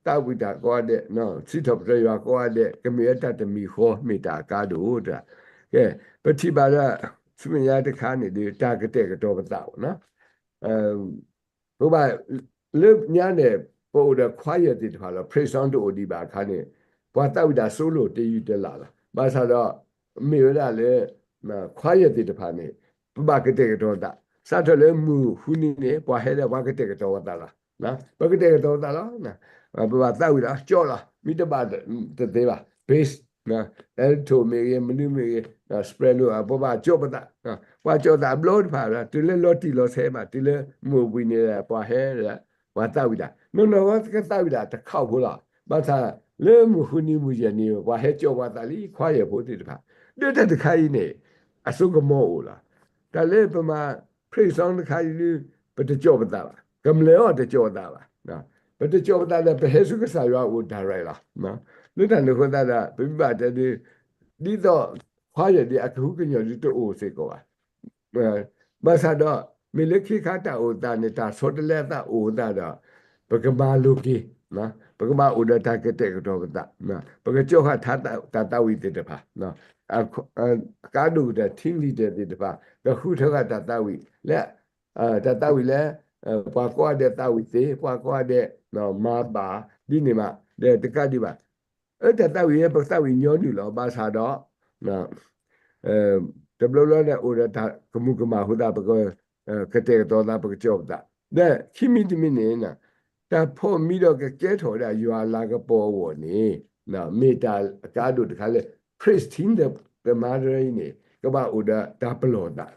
သးဝံၣ်တၢ်ကိးဂၤဒဲး, စံးထီၣ်ပတြၢၤယွၤကိးဂၤဒဲး ကမ့ၢ်ဝဲတၢ်တမံၤဃီ မ့ၢ်တၢ်အကါဒိၣ်တၢ်. ကဲ, ပထံၣ်ဘၣ်ဒီး ဆူမဲာ်ညါတခါန့ၣ်ဒီး တၢ်ကတဲာ်ကတီၤပသးဘၣ် ပဘၣ် လၢညါန့ၣ် ပအိၣ်ဒီး choir သ့ၣ်တဖၣ်လီၤ. Praise song တအိၣ်ဒံးဘၣ်အခါန့ၣ် ပှၤသးဝံၣ်တၢ် solo တယုၢ်တလၢ်လီၤ. ဘၣ်ဆၣ်ဒီး မ့ၢ်ဝဲဒၣ်လၢ choir သ့ၣ်တဖၣ်န့ၣ် ပဘၣ်ကတဲာ်ကတီၤသး စးထီၣ်လၢမုၢ်ဃုနံၤန့ၣ် ပှၤဟဲဒီးပှၤကတဲာ်ကတီၤပသးလီၤ. ပကတဲာ်ကတီၤပသးလီၤ. ပဘၣ်သးဝံၣ်လီၤ ကၠီလီၤ မ့ၢ်တဘၣ်တသ့ဘၣ် bass, alto မ့ၢ်ဂ့ၤ မနုၤမ့ၢ်ဂ့ၤ soprano ပဘၣ်ကၠီပသး, ပှၤကၠီသးအဘျီတဖၣ် တုၤလၢလီၤတံၢ်လီၤဆဲးဘၣ် တုၤလၢမုၢ်ဘှံးန့ၣ် ပှၤဟဲ ပှၤသးဝံၣ်တၢ် နီၢ်နီၢ်ဝဲကသးဝံၣ်တၢ်တခါအိၣ် ဖိလီၤ. ဘၣ်ဆၣ်လၢမုၢ်ဃုနံၤမုၢ်ယဲၢ်နံၤ ပှၤဟဲကၠီပှၤသးလံ choir ဖိသ့ၣ်တဖၣ်, ဒီးတၢ်တခါအံၤန့ၣ် အစိကမီၤအိၣ်လီၤ. တၢ်လၢပမၤ praise song တခါအံၤဒုး ပတကၠီပသးဘၣ်, ကမျၢၢ်အီၤတကၠီပသးဘၣ်. ပတကၠီပသးဒီး ပဟဲဆူကစၢ်ယွၤအအိၣ် direct လီၤ. လၢတၢ်န့ၣ်အဃိသတးဒီး ပမ့ၢ်ဘၣ်တဲဒုး ဒ်သိး choir ဒ်အကဟုကညီၢ်ဒုးတအိၣ်စ့ၢ်ကီးဘၣ်. ဘၣ်ဆၣ်ဒီး မ့ၢ်လၢခ့ခါတၢ်အိၣ်သးန့ၣ် တၢ်ဆီတလဲအသးအိၣ်သးဒီး ပကမၤလိၤက့ၤ, ပကဘၣ်အိၣ်ဒီးတၢ်ကတဲာ်ကတီၤပသး, ပကကၠီဃာ်တၢ်သးဝံၣ်သ့ၣ်တဖၣ်, အကါဒိၣ်ကတၢၢ် team leader သ့ၣ်တဖၣ် ကဃုထၢဃာ်တၢ်သးဝံၣ်လၢ တၢ်သးဝံၣ်လၢ ပှၤကိးဂၤဒဲးသးဝံၣ်သ့, ပှၤကိးဂၤဒဲး မၤဘၣ် ဒ်န့ၣ်မး ဒီးတကးဒံးဘၣ် အတၢ်သးဝံၣ် ပသးဝံၣ်ညီနုၢ်လီၤ. ဘၣ်ဆၣ်ဒီး တဘျီဘျီန့ၣ် အိၣ်ဒီးတၢ်ကမူၤကမၣ်အဃိသတး ပက ကတဲာ်ကတီၤသး ပကကၠီပသး, ဒီးခံမံၤတမံၤန့ၣ် တၢ်ဖီၣ်မံဒီးကကဲထီၣ်ဝဲဒၣ်ယွၤလၤကပီၤအဂီၢ်န့ၣ် မ့ၢ်တၢ်အကါဒိၣ်တခါလၢ praise team ဒီး တမၤတရၢအံၤန့ၣ် ကဘၣ်အိၣ်ဒီးတၢ်ပလီၢ်သး,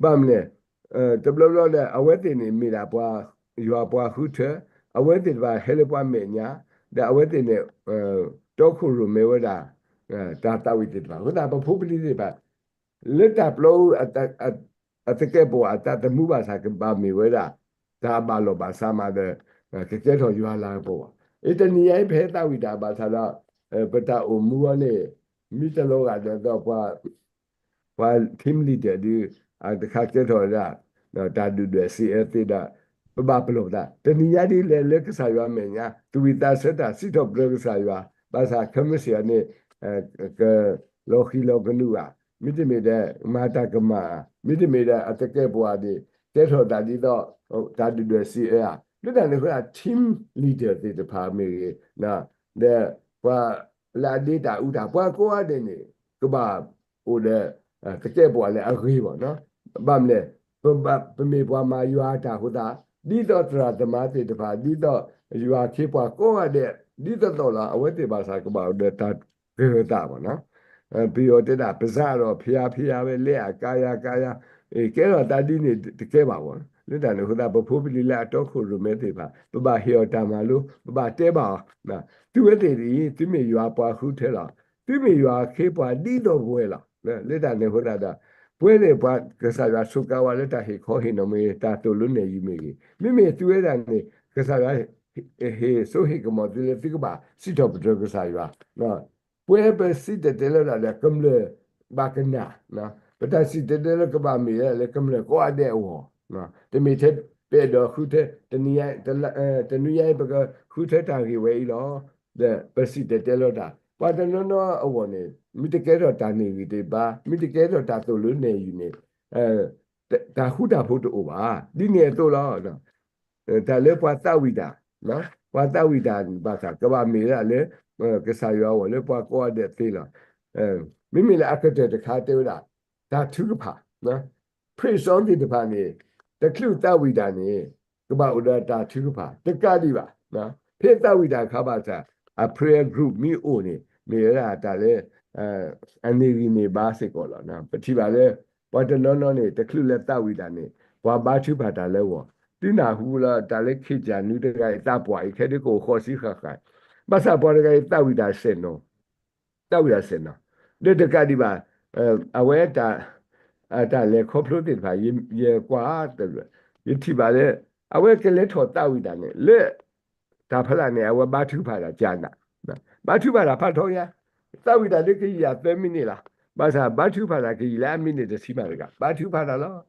ဘၣ်မနုၤလဲၣ်, တဘျီဘျီဒီး အဝဲသ့ၣ်န့ၣ်မ့ၢ်ဒၣ်ပှၤ ယွၤပှၤဃုထၢ, အဝဲသ့ၣ်တဖၣ်ဟဲလၢပှၤမဲာ်ညါ, ဒီးအဝဲသ့ၣ်န့ၣ် တီခိၣ်ရိၣ်မဲဝဲဒၣ် တၢ်သးဝံၣ်သ့ၣ်တဖၣ်, အဃိသတး ပဖိပလံၤသ့ၣ်တဖၣ် လၢတၢ်ပျီအူ အသကဲာ်ပဝးအသးသမူဘၣ်ဆၣ် ကဘၣ်မ့ၢ်ဝဲဒၣ် တၢ်အဘၣ်လီၢ်ဘၣ်စးမးဒီး ကကဲထီၣ်ယွၤလၤကပီၤဘၣ်. အတနံၤညါအံၤ ပဟဲသးဝံၣ်တၢ်ဘၣ်ဆၣ်ဒီး ပတၢ်အိၣ်မူအီၤန့ၣ် မ့ၢ်တလီၤဂာ်ဒီး ပှၤ team leader ဒုး တခါကဲထီၣ်ဝဲဒၣ် တၢ်ဒုၣ်ဒွဲၣ်စံးအၢသ့ဒီး ပဘၣ်ပလီၢ်ပသး တနံၤညါဒ်လဲၣ် လၢကစၢ်ယွၤမဲာ်ညါ သူၣ်ဝံၣ်သးဆၢတၢ် စံးထီၣ်ပတြၢၤကစၢ်ယွၤ ဘၣ်ဆၣ်ခဲမုၢ်ဆ့ၣ်အီၤန့ၣ် ကလီၤဃံၤလီၤကနူးဧါ, မ့တမ့ၢ်ဒီး မၤတၢ်ကမၣ်ဧါ, မ့တမ့ၢ်ဒီး အသကဲာ်ပဝးန့ၣ် ကဲထီၣ်သးဒ်သိး တၢ်ဒုၣ်ဒွဲၣ်စံးအၢဧါ, လၢတၢ်န့ၣ်အဃိ team leader သ့ၣ်တဖၣ်မ့ၢ်ဂ့ၤ, ဒီးပှၤလၢအဒ့တၢ်အူတၢ် ပှၤကိးဂၤဒဲးန့ၣ် ကဘၣ်အိၣ်ဒီး သကဲာ်ပဝးလၢအဂ့ၤဘၣ်နီၤ, ဘၣ်မနုၤလဲၣ်, ပမ့ၢ်ပှၤမၤယွၤအတၢ်အဃိသတး ဒ်သိးသရၣ်သမါသ့ၣ်တဖၣ် ဒ်သိးယွၤအခ့အပှၤကိးဂၤဒဲး ဒ်သိးသိးလီၤ အဝဲသ့ၣ်ဘၣ်ဆၣ်ကဘၣ်အိၣ်ဒီးတၢ်ကရၢၢ်သးဘၣ်နီၤ, ပယီၤတဲဒၣ် ပစးဒီးဖယါဖယါဝဲ လဲအကါယါကါယါ, ကဲထီၣ်သးဒ်န့ၣ်တကဲဘၣ်ဘၣ်, လၢတၢ်န့ၣ်အဃိသတး ပဖိပလံၤလၢအတီခိၣ်ရိၣ်မဲသ့ၣ်တဖၣ် ပဘၣ်ဟ့ၣ်အီၤတၢ်မၤလိ ပဘၣ်တဲဘၣ်အီၤ, သုဝဲသ့ၣ်အံၤ သုမ့ၢ်ယွၤပှၤဃုထၢလီၤ, သုမ့ၢ်ယွၤအခ့အပှၤဒ်သိးပဝဲလီၤ, လၢတၢ်န့ၣ်အဃိသတးဒီး ပဝဲန့ၣ်ပှၤကစၢ်ယွၤစူးကါဝဲလၢတၢ်ဟ့ၣ်ခီ ဟ့ၣ်နီၤမ့ၢ်ဂ့ၤ တၢ်သိၣ်လိနဲၣ်ယုၤမ့ၢ်ဂ့ၤ, မ့မ့ၢ်သုဝဲဒၣ်န့ၣ် ကစၢ်ယွၤ ဟ့ၣ်စိဟ့ၣ်ကမီၤသုလၢသုကဘၣ်စံးထီၣ်ပတြၢၤကစၢ်ယွၤ, ပဝဲပစံၣ်တဲၤတဲလီၤတၢ်ဒီး ကမျၢၢ်ဘၣ်ကနၣ်, ပတၢ်စံၣ်တဲၤတဲလီၤကဘၣ်မ့ၢ်လၢကမျၢၢ်ကိးဂၤဒဲးအဂီၢ်, တမ့ၢ်ထဲပအဲၣ်ဒိးဃုထၢ တနံၤညါအံၤ ပကဃုထၢတၢ်ဂ့ၢ်ဝဲအံၤလီၤ, ဒီးပစံၣ်တဲၤတဲလီၤတၢ် ပှၤတနီၤနီၤအဂီၢ်န့ၣ် မ့ၢ်တကဲထီၣ်တၢ်န့ၢ်ဂံၢ်တဘါ မ့ၢ်တကဲထီၣ်တၢ်သိၣ်လိနဲၣ်ယုၤန့ၣ် တၢ်ဃူတၢ်ဖိးတအိၣ်ဘၣ်. ဒ်န့ၣ်အသိးလီၤ. တၢ်လၢပှၤသးဝံၣ်တၢ်, ပှၤသးဝံၣ်တၢ်ဘၣ်ဆၣ် ကဘၣ်မ့ၢ်ဝဲဒၣ်လၢ ကစၢ်ယွၤအဂီၢ်လၢပှၤကိးဂၤဒဲးသ့လီၤ. မ့မ့ၢ်လၢအကတၢၢ်တခါတဲဝဲဒၣ် တၢ်ထုကဖၣ်, ဖရံးစီသ့ၣ်တဖၣ်န့ၣ် တချုးသးဝံၣ်တၢ်န့ၣ် ကဘၣ်အိၣ်ဒီးတၢ်ထုကဖၣ် တကးဒံးဘၣ်. ဖဲသးဝံၣ်တၢ်အခါဘၣ်ဆၣ် အ prayer group မ့ၢ်အိၣ်န့ၣ် မ့ၢ်ဝဲဒၣ်တၢ်လၢ အန့ၢ်ဂံၢ်န့ၢ်ဘါစ့ၢ်ကီးလီၤ. ပထံၣ်ဘၣ်လၢ ပှၤတနီၤနီၤန့ၣ် တချုးလၢသးဝံၣ်တၢ်န့ၣ် ပှၤဘါထုကဖၣ်တၢ်လၢအဂီၢ်, သုနၢ်ဟူလၢတၢ်လၢခ့ၣ်ကၠၢ်နွံတဂၤအံၤသးပှၢ်အံၤ ခဲဒုးကအိၣ်ဃီဆံဃၣ်ဃၣ်, ဘၣ်ဆၣ်ပှၤတဂၤအံၤသးဝံၣ်တၢ်စဲၣ်နီၤ သးဝံၣ်တၢ်စဲၣ်နီၤ, ဒီးတကးဒံးဘၣ် အဝဲ တၢ်လဲၤခီဖျိသ့ၣ်တဖၣ် ယကွၢ် ယထံၣ်ဘၣ်လၢ အဝဲကလဲၤထီၣ်သးဝံၣ်တၢ်န့ၣ် လၢ တၢ်ဖီလာ်န့ၣ် အဝဲဘါထုကဖၣ်တၢ်ကနၣ်, ဘါထုကဖၣ်တၢ်ဖးထီညါ, သးဝံၣ်တၢ်လၢကယံာ်အသၢမံးနံးလီၤ. ဘၣ်ဆၣ်ဘါထုကဖၣ်တၢ်ကယံာ်လၢအမံးနံးတဆံမးတဂၤ ဘါထုကဖၣ်တၢ်လီၤ.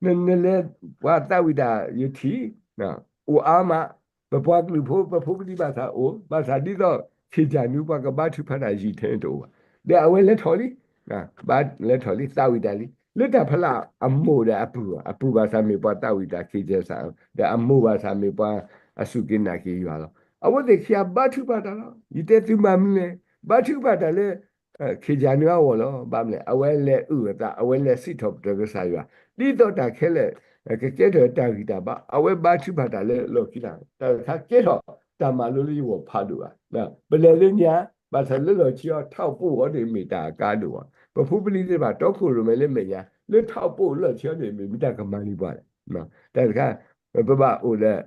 နလဲၤပှၤသးဝံၣ်တၢ်ယထံၣ် အိၣ်အါမး, ပပှၤကလုာ်ဖိ ပဖိပလံၤဘၣ်ဆၣ်အိၣ်, ဘၣ်ဆၣ်ဒ်သိး ခ့ၣ်ကၠၢ်နွံပှၤကဘါထုကဖၣ်တၢ်ယံာ်ထဲန့ၣ်တအိၣ်ဘၣ်. ဒီးအဝဲလဲၤထီၣ်လံ, ဘါလဲၤထီၣ်လံ သးဝံၣ်တၢ်လံ. လၢတၢ်ဖီလာ်အမိၢ်ဒီးအပုၢ်, အပုၢ်ဘၣ်ဆၣ်မ့ၢ်ပှၤသးဝံၣ်တၢ်ခ့ၣ်ကၠၢ်စး, ဒီးအမိၢ်ဘၣ်ဆၣ်မ့ၢ်ပှၤအစူၢ်က့ၤနာ်က့ၤယွၤလီၤ. အဝဲသ့ၣ်ခံဂၤဘါထုကဖၣ်တၢ်လီၤ. ယတဲသုမၤမနုၤလဲၣ်, ဘါထုကဖၣ်တၢ်လၢ ခ့ၣ်ကၠၢ်နွံအဂီၢ်လီၤ. ဘၣ်မနုၤလဲၣ် အဝဲလဲၤအုၣ်အသး အဝဲလဲၤစံးထီၣ်ပတြၢၤကစၢ်ယွၤ, ဒ်သိးတၢ်ခဲလၢာ် ကကဲထီၣ်တၢ်ဂံၢ်တၢ်ဘါ, အဝဲဘါထုကဖၣ်တၢ်လၢလီၢ်ခံတၢ်, တၢ်တခါကဲထီၣ်တၢ်မၤလိလၢယဂီၢ်ဖးဒိၣ်ဘၣ်. ပလဲၤလၢညါ ဘၣ်ဆၣ်လၢလီၢ်ခံအီၤ ထီၣ်ပိၢ်အီၤန့ၣ်မ့ၢ်တၢ်အကါဒိၣ်ဘၣ်. ပဖိပလံၤသ့ၣ်တဖၣ် တီခိၣ်ရိၣ်မဲလၢမဲာ်ညါ လၢထီၣ်ပိၢ်လီၢ်ခံအီၤန့ၣ် မ့ၢ်မ့ၢ်တၢ်ကမၤန့ၢ်ပှၤလဲၣ်. တၢ်တခါ ပဘၣ်အိၣ်ဒီး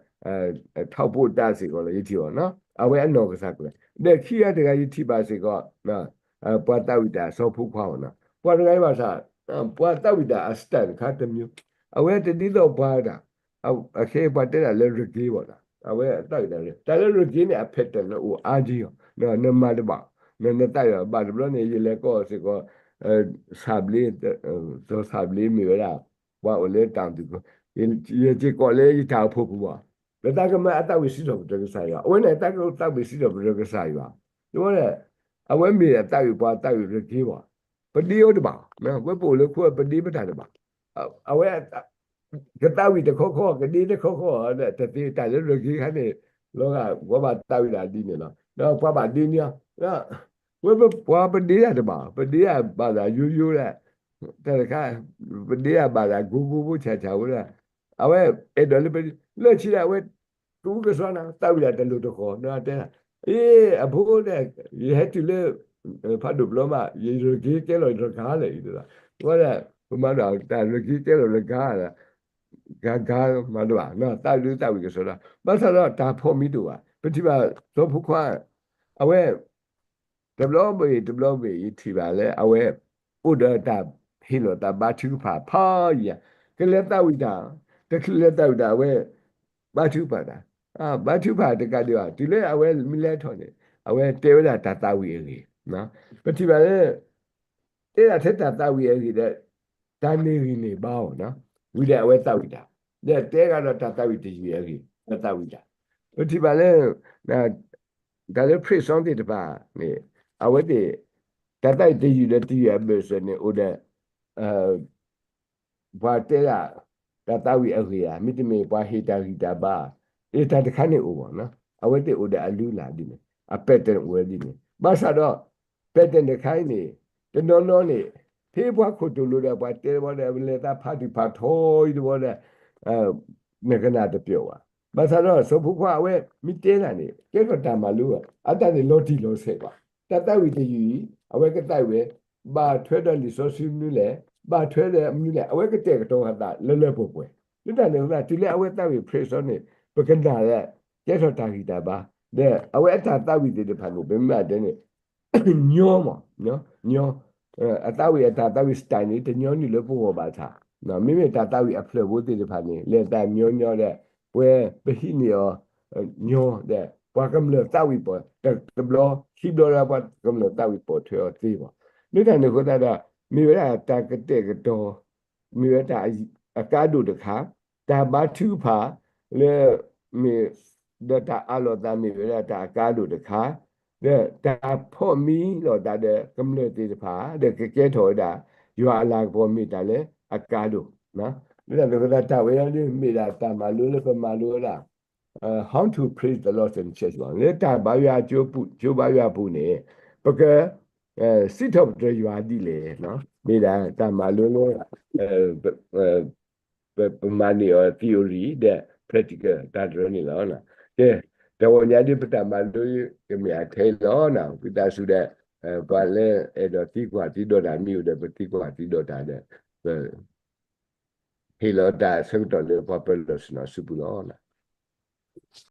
ထီၣ်ပိၢ်တၢ်စ့ၢ်ကီးလီၤ ယထံၣ်အီၤနီၤ. အဝဲအနီၢ်ကစၢ်ကျၢၤ, ဒီးခံဂၤတဂၤယထံၣ်ဘၣ်စ့ၢ်ကီး ပှၤသးဝံၣ်တၢ်စီၤဖိခွါအီၤနီၤ. ပှၤတဂၤအံၤဘၣ်ဆၣ် ပှၤသးဝံၣ်တၢ်အ style တခါတမျိုး, အဝဲတဒ်သိးပှၤဒၣ် အခဲအံၤပှၤတဲဒၣ်လၢ reggae ဘၣ်နီၤ. အဝဲသးဝံၣ်တၢ် တၢ်လၢ reggae န့ၣ် အ pattern န့ၣ်အိၣ်အါက့ၤအီၤ, နမၤတဘၣ်, နသးဝံၣ်ဘၣ်တဘျီန့ၣ် ယလဲၤကိးစ့ၢ်ကီး ဆၣ်ဘျ့, စီၤဆၣ်ဘျ့မ့ၢ်ဝဲဒၣ် ပှၤအိၣ်လၢတၢ်သူၣ်ကိၢ်, ယစ့ၢ်ကီးလၢယတၢ်အိၣ်ဖှိၣ်ပူၤဘၣ်, လၢတၢ်ကမၤအသးဝံၣ်စံးထီၣ်ပတြၢၤကစၢ်ယွၤ, အဝဲန့ၣ်တၢ်ကသးဝံၣ်စံးထီၣ်ပတြၢၤကစၢ်ယွၤ, တဝဲ အဝဲမ့ၢ်အသးဝံၣ်ပှၤသးဝံၣ် reggae ဘၣ်, ပဒ့အီၤတဘၣ်, ဝဲပအိၣ်လၢခိအပဒ့ပတၢ်တဘၣ်, အဝဲ ကသးဝံၣ်တခီခီ ကဒ့တခီခီ တသ့တၢ်လၢ reggae ခါန့ၣ်, လီၤဂာ်ပှၤဘၣ်သးဝံၣ်တၢ်ဒ်န့ၣ်လီၤ. ဒီးပှၤဘၣ်ဒ့န့ၢ်အီၤ, ဝဲပပှၤပဒ့တၢ်တဘၣ်, ပဒ့တၢ်ဘၣ်သးယိယိဒၣ်, တၢ်တခါ ပဒ့တၢ်ဘၣ်သးကိကိဖိဆၣ်ဆၣ်ဝဲဒၣ်, အဝဲအဲၣ်ဒိးလၢပလၢဆံဒၣ်ဝဲ ကဝံကစွါနၤ သးဝံၣ်ဒၣ်တလိၣ်တဃီၤ ဒီးတဲ, အ့ အဖိဒၣ် ယဟဲတုၤလၢ ဖးဒိၣ်ပျီမး ယ reggae ကဲလီၤ reggae လဲၣ်, ဝဲဒၣ် ပမၤဒၣ်တၢ် reggae ကဲလီၤ reggae ဂၤဂၤမၤတဘၣ်, သးဒုးသးဝံၣ်ကစီဒီ, ဘၣ်ဆၣ်ဒီးတၢ်ဖီၣ်မံတအိၣ်ဘၣ်. ပထံၣ်ဘၣ်စီၤဖိခွါ အဝဲ တဘျီဘ့ၣ်တဘျီဘ့ၣ် ယထံၣ်ဘၣ်လၢအဝဲ အိၣ်ဒီးတၢ်ဟ့ၣ်လီၤသးဘါထုကဖၣ်ဖးယံၤ, ကလဲၤသးဝံၣ်တၢ်, တချုးလဲၤသးဝံၣ်တၢ် အဝဲ ဘါထုကဖၣ်တၢ်, ဘါထုကဖၣ်တကးဒံးဘၣ် တုၤလၢအဝဲမ့ၢ်လဲၤထီၣ်န့ၣ် အဝဲတဲဝဲဒၣ်တၢ်သးဝံၣ်အဂ့ၢ်, ပထံၣ်ဘၣ်လၢ တဲဒၣ်ထဲတၢ်သးဝံၣ်အဂ့ၢ်ဒီး တၢ်န့ၢ်ဂံၢ်န့ၢ်ဘါအီၤ, ဝံၤဒီးအဝဲသးဝံၣ်တၢ်, ဒီးတဲဂၤဒီးတၢ်သးဝံၣ်တယုၢ်အဂ့ၢ် အသးဝံၣ်တၢ်, ပထံၣ်ဘၣ်လၢ တၢ်လၢ praise song သ့ၣ်တဖၣ်န့ၣ် အဝဲသ့ၣ် တၢ်သးဝံၣ်တယုၢ်ဒီးတယုၢ်အဘၢၣ်စၢၤန့ၣ် အိၣ်ဒီး ပှၤတဲဒၣ် တၢ်သးဝံၣ်အဂ့ၢ်ဧါ, မ့တမ့ၢ်ပှၤဟ့ၣ်တၢ်ဂံၢ်တၢ်ဘါ, တၢ်တခါန့ၣ်အိၣ်ဘၣ်နီၤ, အဝဲသ့ၣ်အိၣ်ဒီးအလုၢ်အလၢ်ဒ်န့ၣ်, အ pattern အိၣ်ဝဲဒ်န့ၣ်, ဘၣ်ဆၣ်ဒီး pattern တခါအံၤန့ၣ် တနီၤနီၤန့ၣ် ဖဲပှၤခိၣ်တိၣ်လိၤဒီးပှၤတဲတဘျီဒီး ပလဲၤသးဖးဒုၣ်ဖးထီအံၤတဘျီဒီး နကနၣ်တပျီၤဘၣ်. ဘၣ်ဆၣ်ဒီးစီၤဖိခွါအဝဲမ့ၢ်တဲနၤန့ၣ် ကဲထီၣ်တၢ်မၤလိဘၣ်, အတၢ်န့ၣ်လီၤတံၢ်လီၤဆဲးဘၣ်. တၢ်သးဝံၣ်တယုၢ်အံၤ အဝဲကသးဝံၣ်ဝဲ ဘၣ်ထွဲဒီးလံာ်စီဆှံမနုၤလဲၣ်, ဘၣ်ထွဲဒီးမနုၤလဲၣ်, အဝဲကတဲာ်ကတီၤအသးလၢလၢပှဲၤပှဲၤ. လၢတၢ်န့ၣ်အဃိသတး တုၤလၢအဝဲသးဝံၣ် praise song န့ၣ် ပကနၣ်လၢ ကဲထီၣ်တၢ်ဂံၢ်တၢ်ဘါ, ဒီးအဝဲအတၢ်သးဝံၣ်သ့ၣ်တဖၣ်န့ၣ် ပမ့ၢ်တဲန့ၣ် ညီမး, ညီ, အသးဝံၣ်အတၢ်သးဝံၣ် style န့ၣ် တညီနုၢ်လၢပဂီၢ်ဘၣ်ဆၣ်, မ့မ့ၢ်တၢ်သးဝံၣ်အဖျၢၣ်ဖိသ့ၣ်တဖၣ်န့ၣ် လဲၤသးညီညီဒီး ပဝဲပဟံးန့ၢ်အီၤ ညီဒီး ပှၤကမျၢၢ်သးဝံၣ်ပိာ် တဘျီခံဘျီလၢ ပှၤကမျၢၢ်သးဝံၣ်ပိာ်ထွဲအီၤသ့ဘၣ်. လၢတၢ်န့ၣ်အဃိသတးဒီး မ့ၢ်ဝဲဒၣ်တၢ်ကတဲာ်ကတီၤ မ့ၢ်ဝဲတၢ်အကါဒိၣ်တခါ, တၢ်ဘါထုကဖၣ်လၢ မ့ၢ် ဒီးတၢ်အးလီၤသးမ့ၢ်ဝဲဒၣ်တၢ်အကါဒိၣ်တခါ, ဒီးတၢ်ဖီၣ်မံလီၤသးဒီးကမျၢၢ်သ့ၣ်တဖၣ် ဒီးကကဲထီၣ်ဝဲဒၣ် ယွၤအလၤကပီၤမ့ၢ်တၢ်လၢအကါဒိၣ်, လၢတၢ်သးဝဲဒၣ်ဒ်မ့ၢ်ဒၣ်တၢ်မၤလိလၢပမၤလိဝဲဒၣ် how to praise the Lord in church လၢတၢ်ဘါယွၤအကၠိဘါယွၤအပူၤန့ၣ် ပက စံးထီၣ်ပတြၢၤယွၤဒ်လဲၣ်, မ့ၢ်ဒၣ်တၢ်မၤလိလၢ ပမၤန့ၢ်အီၤ theory ဒီး practical တၢ်တရၢန့ၣ်လီၤ. ကဲ, တဂီၤညါဒ်ပတၢ်မၤလိကမ့ၢ်အထဲအံၤလီၤ. ဝံသးစူၤဒီး ပှၤလၢအဲၣ်ဒိးသံကွၢ်သံဒိးတၢ်မ့ၢ်အိၣ်ဒီး ပသံကွၢ်သံဒိးတၢ်ဒီး ပ ဟ့ၣ်လီၤတၢ်ဆၢကတီၢ်လၢပှၤပၢၤလီၢ်ဆ့ၣ်နီၤစုပူၤလီၤ.